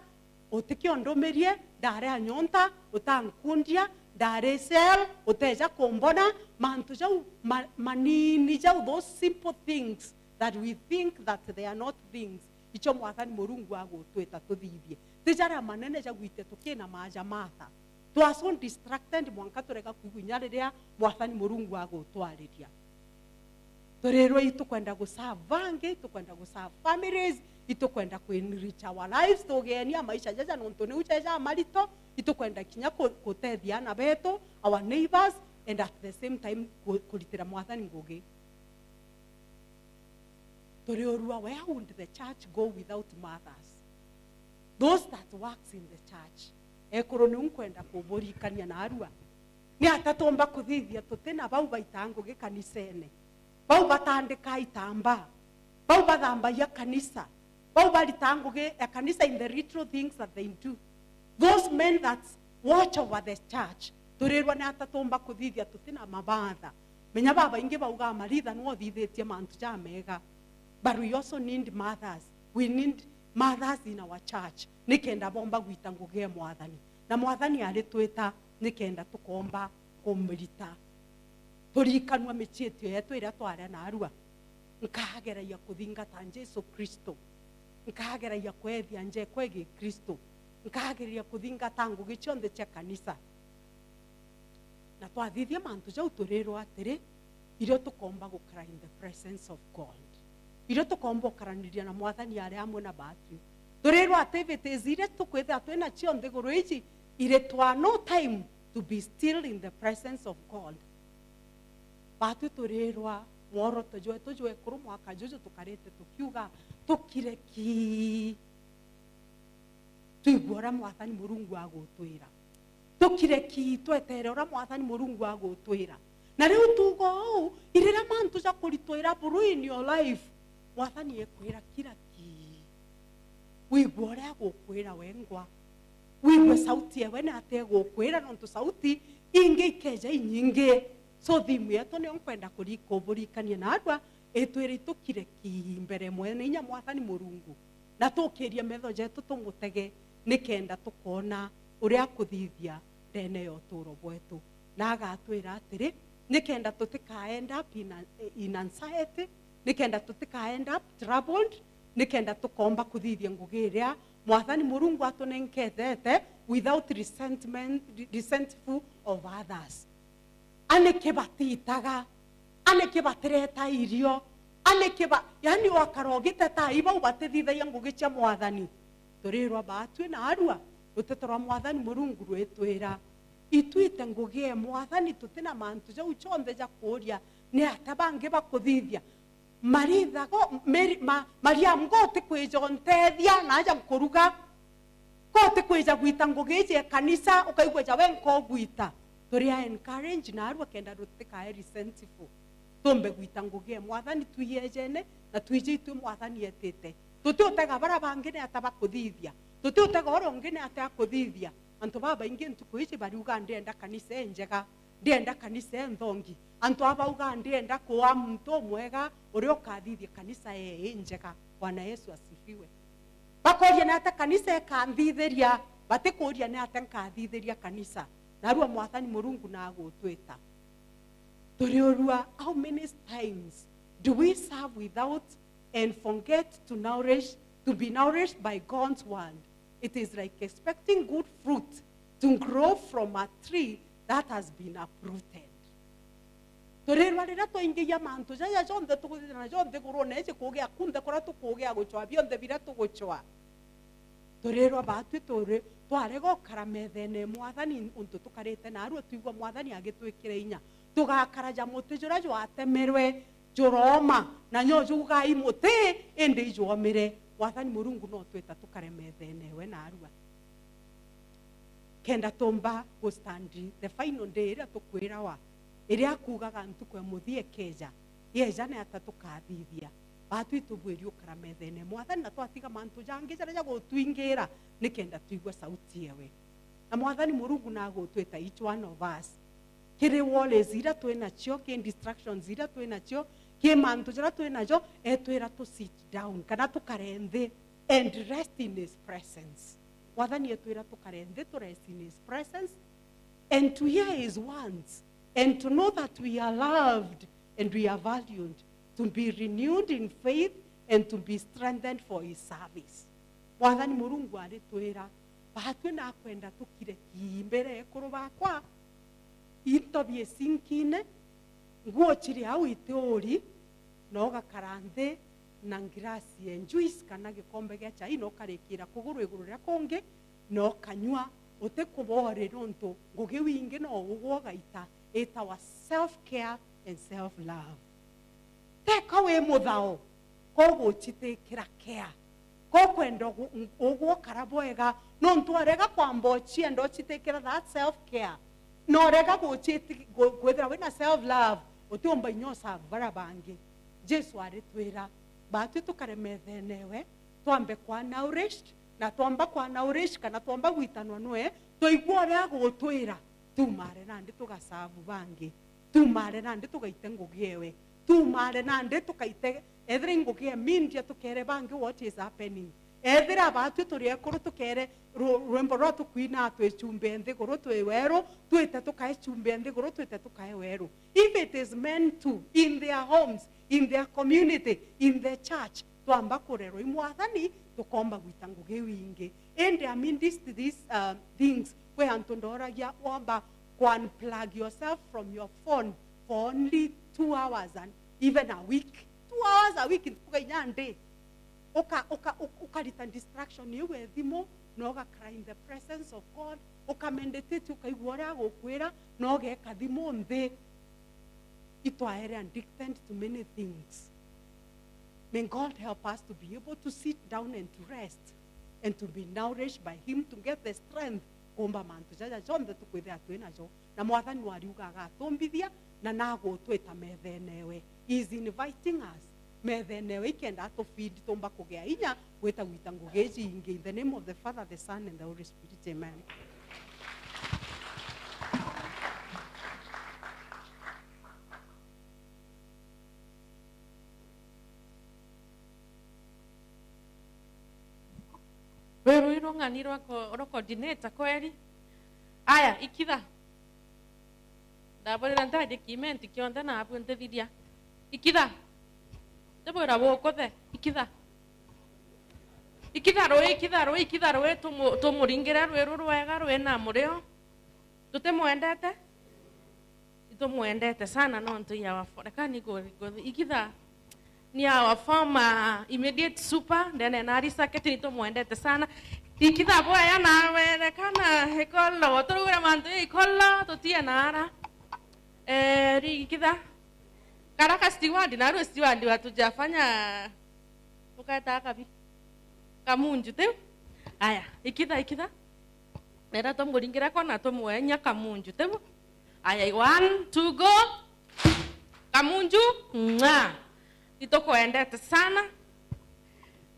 utikio ndumirie, ndaria nyonta, utankundia, ndaria cell, uteja kumbona." Mantu jau ma-, manini jau, those simple things that we think that they are not things, icio Mwathani Murungu agutwita tuthithie. Ti jaria manene ja gwite tukina maja matha. Twa so distracted mwanka turega kwigua inya riria Mwathani Murungu agutwariria. Turirwe itukwenda guserve angi, itukwenda guserve families, itukwenda ku enrich our lives, tugeenia maisha jaja nontu niu jaja marito, itukwenda kinya ku-, gutethia ana betu, our neighbors, and at the same time ku-, kuritira Mwathani ngugi. Turi urua, where would the church go without mothers? Those that works in the church. Ekuru, niu nkwenda kuburikania narua. Ni ata tumba kuthithia tutina bau baitaa ngugi kanisene? Bau batandika itambaa? Bau bathambagia kanisa? Bau baritaa ngugi ya kanisa in the little things that they do? Those men that watch over the church, turirwa ni ata tumba kuthithia tutina mabatha? Menya babaingi baugaa, "Maritha niwe uthithitie mantu jamega." But we also need mothers. We need mothers in our church, nikenda bomba gwita ngugi ya Mwathani. Na Mwathani aritwita nikenda tukomba kumurita. Turikanua miciitio yetu iria twaria narua. Nkageragia kuthingata Jesu Kristo. Nkageragia kwethia njekwa igi Kristo. Nkageragia kuthingata ngugi cionthe cia kanisa. Na twathithia mantu jau, turirwa atiri, irio tukomba gukara in the presence of God. Irio tukomba gukaraniria na Mwathani ari amwe na baatwi. Turirwa activities iria tukwithira twina cio nthiguru iji, iritwaa no time to be still in the presence of God. Baatwi turirwa mworoto jwetu jwekuru mwaka juju tukarite tukiuga, tukire ki twigue uria Mwathani Murungu agutwira. Tukire ki twetere uria Mwathani Murungu agutwira. Na riu tuuga uu, iriria mantu ja kuritwira buru in your life, Mwathani ekwira kira ki. Wigue uria agukwira wengwa. Wigue sauti ewe ni atia egukwira, nontu sauti ingi ikeja inyingi. So thimu yetu niyo nkwenda kuri-, kuburikania narua, itwire itukire ki mbere mwene inya Mwathani Murungu. Na tukiria metho jetu tumutege, nikenda tukoona uria akuthithia ndene ya uturo bwetu. Na agatwira atiri, nikenda tutika end up in, in anxiety, nikenda tutika end up troubled, nikenda tukomba kuthithia ngugi iria Mwathani Murungu atunenketete without resentment, resentful of others. A niki batitaga? A niki batireta irio? A niki ba-, yani, wakara ugiteta ai bau batithithagia ngugi cia Mwathani? Turirwa baatwi na arua, ruteto rwa Mwathani Murungu rwitwira, itwite ngugi e Mwathani, tutina mantu jau jonthe ja kuuria, ni ata bangi bakuthithia? Maritha go, Mary, ma, Mariamu go utikwija untethia na aja nkuruga? Go utikwija gwita ngugi iji e kanisa, ukaigua ja we nko gwita? Turi a encourage narua kenda rutikae resentful. Tumbe gwita ngugi e Mwathani twiyejene, na twiji itwi Mwathani etite. Tutiutega baria bangi ni ata bakuthithia. Tutiutega uria ungi ni atia akuthithia. Antu babaingi ntuku iji bariuga, "Ndienda kanisa injega, ndienda kanisa inthongi." Antu aa bauga, "Ndienda kwaa muntu umwega uria ukathithia kanisa ee injega." Bwana Yesu asifiwe. Bakoria ni atia kanisa ikanthithiria, batikuria ni atia nkathithiria kanisa. Narua Mwathani Murungu nagutwita. Turiurua, how many times do we serve without and forget to nourish, to be nourished by God's word? It is like expecting good fruit to grow from a tree that has been uprooted. Turirwa riria twaingiia mantu jaja jonthe tukuthithana najo nthigurune iji, kugia kunthe kuria tukugia gucwa bionthe biria tugucwa. Turirwa baatwi turi twarega ukara methene ya Mwathani untu tukarite narua, twigua Mwathani agitwikira inya. Tugakara ja muti juria jwatemerwe, juroma, na nyo jugai muti, indi ijwomire. Mwathani Murungu no twita tukare methene we narua. Kenda tumba gu stand the final day iria tukwirawa, iria akuugaga ntuku ya muthia ikeja, yeja ni ata tukathithia. Baatwi tubwiri ukara methene ya Mwathani na twatiga mantu jangi jaria jagutwingira nikenda twigua sauti yewe. Na Mwathani Murungu nagutwita each one of us. Kiri worries iria twi nacio, ki distractions iria twi nacio, ki mantu jaria twi najo, etwira tu sit down, kana tukare nthi and rest in his presence. Mwathani etwira tukare nthi, tu rest in his presence, and to hear his words, and to know that we are loved and we are valued, to be renewed in faith and to be strengthened for his service. Mwathani Murungu aritwira, baatwi nakwenda tukire ki mbere, ekuru bakwa, into bie sinkine, nguo ciri au itiuri, na ugakara nthi na ngirasi ya juice kana gikombe gia chai, na ukarikira kuguru iguru ria kungi, na ukanyua, utikuboori nontu ngugi wingi no ugwa ugaita. Itawa self care and self love. Teka wi muthao, ko gucitikira care, ko kwenda ugu-, ugwokara bwega, nontu orega kwamba ucienda ucitikira that self care, na orega guciti-, gu-, kwithira wina self love, utiumba inya userve baria bangi. Jesu aritwira, baatwi tukare methene we, twambe kwa nourished, na twamba kwa nourished, kana twamba gwitanwa nwe, twaigua uria agutwira, tumare nandi tugaserve bangi. Tumare nandi tugaite ngugi ewe. Tumare nandi tugaite, ethira i ngugi e media tukere bangi what is happening. Ethira baatwi turi ekuru tukere ru-, rwimbo rwa tukwina twi chumbi e nthiguru twi weru, twite tukae chumbi e nthiguru, twite tukae weru. If it is meant to, in their homes, in their community, in the church, twamba kurerwa i Mwathani, tukomba gwita ngugi wingi. Indi amidst these, uh, things, kwi antu ndoragia wamba ku unplug yourself from your phone for only two hours and even a week. Two hours a week, ntuku inya nthi. Uka-, uka-, uka-, ukarita distraction iu e thimu, na ugakara in the presence of God, ukameditate, ukaigua uria agukwira, na ugeka thimu nthi. Itwaere addicted to many things. May God help us to be able to sit down and to rest and to be nourished by him, to get the strength kuumba mantu jaja jonthe tukwithira twi najo. Na Mwathani wariuga agatumbithia na nagutwita methene ewe. He is inviting us methene ewe ikenda atufeed tumba kugia inya gwita gwita ngugi iji ingi. In the name of the Father, the Son and the Holy Spirit, amen. Rwi rwi rung'ani rwa ko-, rwa coordinator kweri. Aya, ikitha. Ndabwirira ntaje kimenti kionthe na abu ntithiria. Ikitha. Ndibwira bukuthe. Ikitha. Ikitha rwi, ikitha rwi, ikitha rwi, tumu-, tumuringire rwi ru rwega rwi na murio. Tutimwendete? Nitumwendete sana nontu i our fo-, reka ni ku-, ku-, ikitha ni our former immediate super, ndene na Arisa Keti, nitumwendete sana. Ikitha bwaya nawe, reka na ikolo, turugure mantu ya ikolo, tutie na ara. Eh, ri-, ikitha. Kara ka steward, na ru steward watujafanya, uketa kabi. Kamunju, tiu? Aya, ikitha, ikitha. Nenda tumuringira kona tumwenya kamunju, tiu? Aya, one, two, go. Kamunju, mwa. Nitukwendete sana.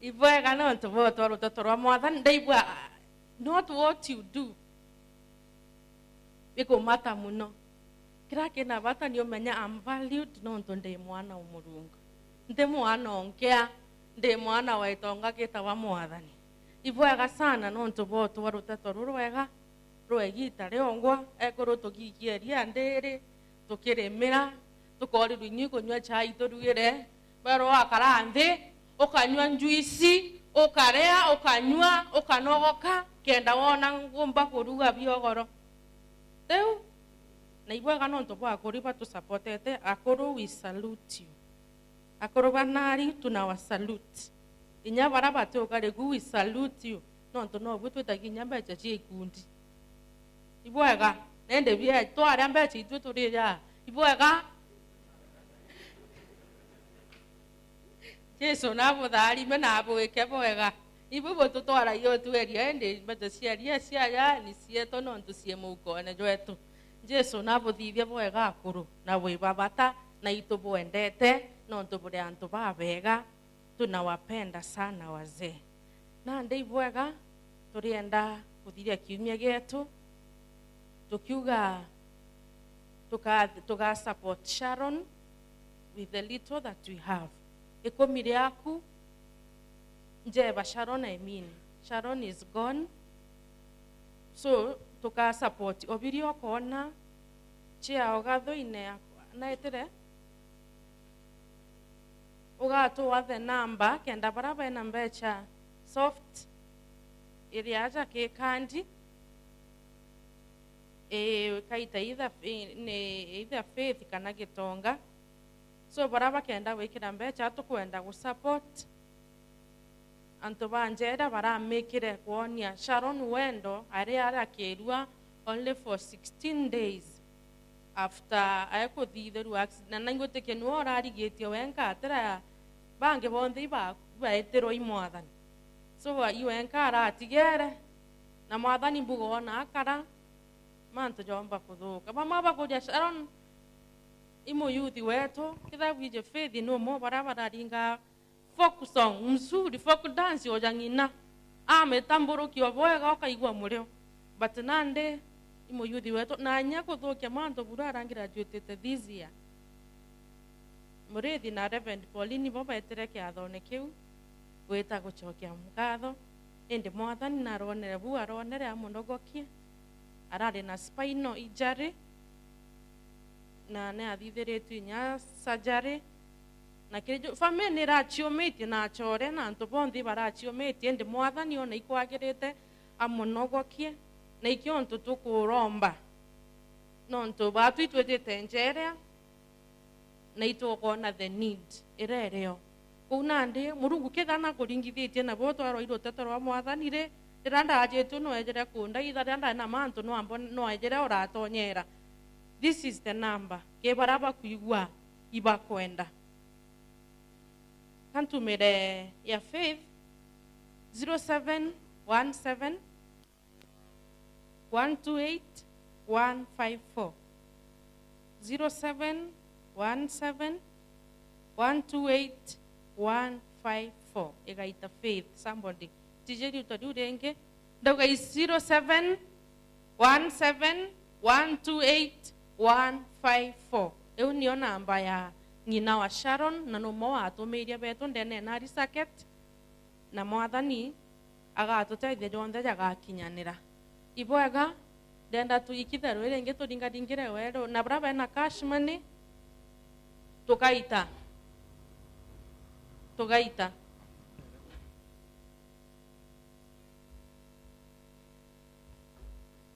Ibwega nontu bwa utwa ruteto rwa Mwathani, ndaigua, not what you do. Bikumata muno. Kira kina bata ni umenya I'm valued nontu ndi mwana wa Murungu. Ndi mwana onkea, ndi mwana wa itonga gitawa Mwathani. Ibwega sana nontu bwa utwa ruteto ruru rwega rwa igita riongwa, ekuru tugikieria ndiri, tukirimira, tukorirwa inyui kunyua chai turugire, bero wakara nthi, ukanyua njuici, ukaria, ukanyua, ukanogoka, kenda wona ngumba kuruga biogoro. Riu, na ibwega nontu bwa akuru iba tusapotete, akuru, we salute you. Akuru ba Nari, tuna wa salute. Inya bara bati ukariku, we salute you. Nontu nobu twitagia inya mbeca cia ikundi. Ibwega, nende bie twaria mbeca itwe turia. Ibwega. Jesu nabutharime na abwike bwega. Ibu bututwaragia utweria, indi mbeca cia ria ciaja ni cietu nontu cii mukone jwetu. Jesu nabuthithie bwega akuru, na bwi ba bata, na itubwendete, nontu buri antu babega, tunawapenda sana wazee. Nandi ibwega, turienda kuthiria kiumia gietu, tukiuga tuka, tuka support Sharon with the little that we have. Ikumi riaku, njeba Sharon, I mean, Sharon is gone. So, tuka support. Obiria ukoona chia ugatho ine naetire, ugatuwa the number, kenda bara bena mbecha soft, iria aja kikandi, ikaita either, ni either Faith kana Gitonga. So, bara bakenda gwikira mbecha, tukwenda gu support antu ba njera baramikire kwonia Sharon wendo, ari arakirua only for sixteen days after aekuthithirua accident. Na naingutikia niwe urarigitie wenka, atira bangi bonthe iba-, baetirwe i Mwathani. So, i wenka aratigere, na Mwathani mbuga ona akara, mantu jomba kuthuka. Bamwe bakuria Sharon, i muyuthi wetu, kethira bwiji Faith ni umwe bara bararinga folk song, mzuri, folk dance oja ng'ina. Amitamburukia o bwega, ukaigua murio. But nandi, i muyuthi wetu, na inya kuthukia mantu buru aragraduatite this year. Murithi na Reverend Pauline bo betire kiathone kiu, gwita gucokia nkatho. Indi Mwathani naronere bu aronere amunogokie. Arari na spinal injury, na ni athithiritue inya surgery. Na kiri ju-, family ni iraciumitie na achore, na antu bonthe ibaraciumitie, indi Mwathani ona ikwagirite amunogokie, na ikio untu tukuromba. Nontu baatu itwitite njerea, na itukwona the need iria irio. Kuu nandi, Murungu kethira nakuringithitie nabo twarwa i ruteto rwa Mwathani ri, riria ndajitue nwejere kundaitha, riria ndari na mantu nwambo-, nwejere uratonyera. This is the number. Ki baria bakwigua ibakwenda. Kantumire ya Faith, zero seven one seven, one two eight, one five four. Zero seven one seven, one two eight, one five four. Igaita Faith, somebody. Tiji riuta riu ringi. Ndauga i zero seven one seven, one two eight, one five four. Iu niyo namba ya ng'ina wa Sharon, na numwe wa atumiria betu ndene na Nari Circuit, na Mwathani agatutethia jonthe jagakinyanira. Ibwega, ndenda tuikithe rwi ringi turingaringire weru, na baria bena cash money, tugaita. Tugaita.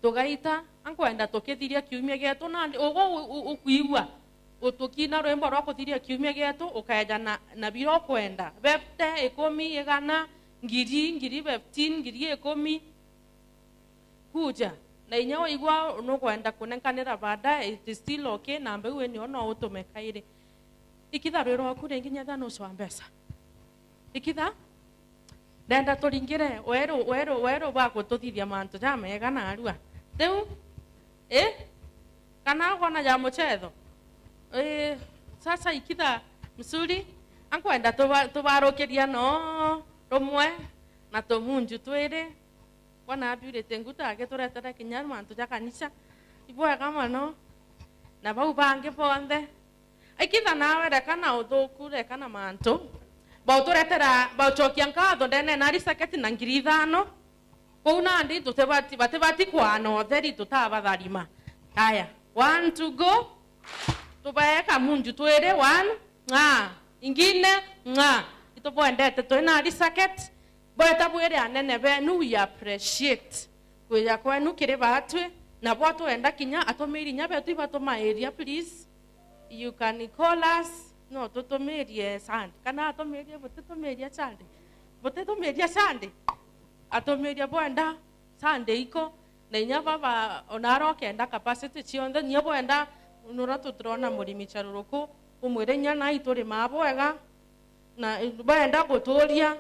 Tugaita, ankwenda tukithiria kiumia gietu, nandi ugu u-, u-, ukwigua utukina rwimbo rwa kuthiria kiumia gietu, ukeja na, na biria ukwenda. Fifty, ikumi, igana, ngiri, ngiri fifteen, ngiri ikumi. Kuja. Na inya waigua nukwenda kunenkanira baadaye, it is still okay, namba iu inio no utume kairi. Ikitha rwi rwaku ringi, nyethira nucwa mbeca. Ikitha, ndenda turingire weru, weru, weru bwa kututhithia mantu jamega narua. Riu, i? Kana ukona ja muchetho? I, sasa ikitha mzuri, ankwenda tuba-, tubarukiria no rumwe na tumunju twiri, bwana abiurite nguta agituretera kinya mantu ja kanisa. Ibwega mono. Na bau bangi bonthe, aikitha nawe, reka na uthuku, reka na mantu, bauturetera, baucokia nkatho ndene na risaketi na ngiri ithano. Kou nandi tutibati, batibati kwana utheri, tutabatharima. Aya, one to go. Tubae kamunju twiri, one, ng'a. Ingine, ng'a. Itubwendete, twi na risaketi. Bweta bwire anene benu, we appreciate kwija kwenu kiri batwi, na bwatwenda kinya atumiri inya betu ibatumairia, please. You can call us, no tutumirie Sunday. Kana atumirie, butitumiria Sunday. Butitumiria Sunday. Atumirie bwenda Sunday iko, na inya baba, ona ara ukenda capacity cionthe, inya bwenda, nura tutirona murimi charuruku, umwire inya nai turimaa bwega, na bwenda guturia,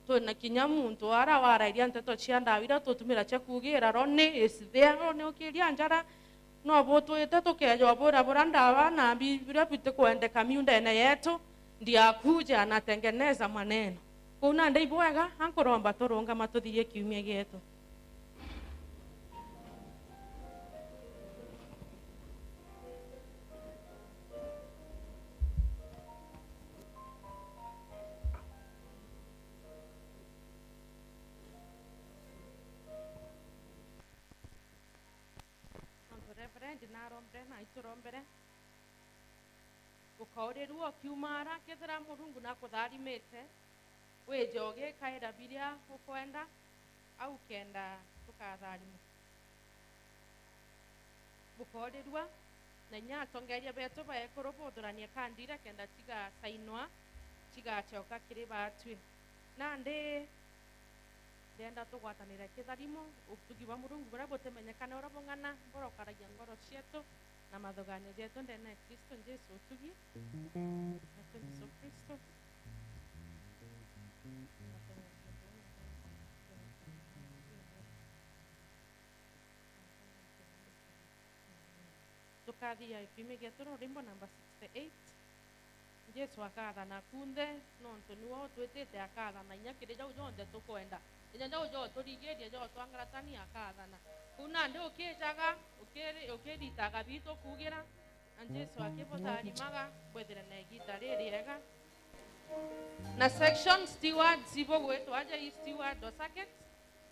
twina kinya muntu ara warairia nteto cia ndawa iria tutumira cia kuugira, roni is there, roni ukiria njara, no butwite tukeja ubwira bura ndawa na mbi biria bitikwendeka miundene yetu, ndiakuja anatengeneza maneno. Kou nandi ibwega, ankuromba turungama tuthirie kiumia gietu. Nontu Reverend narombere, na iturombere. Ukaurirua ukiumara, kethira Murungu nakutharimite, wije ugikaira biria ukwenda, au kenda tukatharimwa. Bukoorirua, na inya atongeeria beetu ba ekuru buthuranie kandi iria kenda cigasainwa, cigacoka kiri baatwi. Nandi, ndienda tugwatanire kitharimo, utugi bwa Murungu buria butimenyekane uria bung'ana, burokaragia ngoro cieetu na mathuganio jeetu ndeene ya Kristo Jesu utugi. Kristo Jesu Kristo. Tukathia kiumia gieetu na rwimbo namba sixty-eight. Jesu akathana kunthe, nontu niwe utwitite akathana inya kiri jau jonthe tukwenda. Inya jau joturigiirie, jotwangaratania akathana. Kuu nandi ukijaga, ukiri-, ukiritaga bitu kuugira, na Jesu akibutharimaga, bwithire na igiita ririega. Na section stewards ibugwitwa aja i steward o circuit,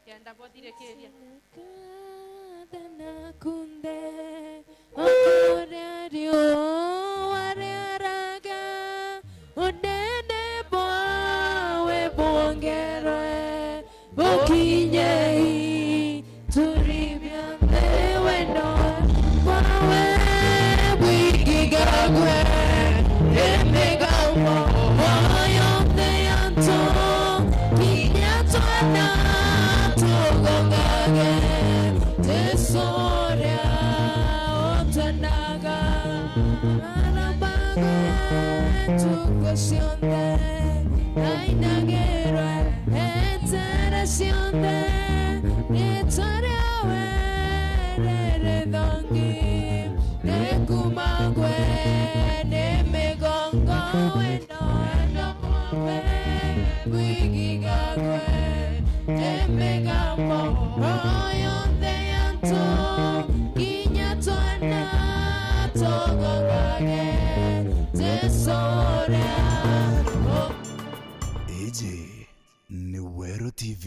kenda buthirikiria. Kathana kunthe, o kuria riua riaraga, unene bwawe bwongerwe, bukinye ituri bionthe. Wendo bwawe bwigigagwe, imigambo yonthe ya antu, kinya twana tugongage. Jesu uria utwendaga, arambagwe ntuku cionthe, ainagirwe etere cionthe, ritwa riawe riri thongi, rikumagwe ni migongo. Wendo, wendo bwawe bwigigagwe, imigambo yonthe ya antu, kinya twana tugongage. Jesu uria u- Iji ni Weru T V.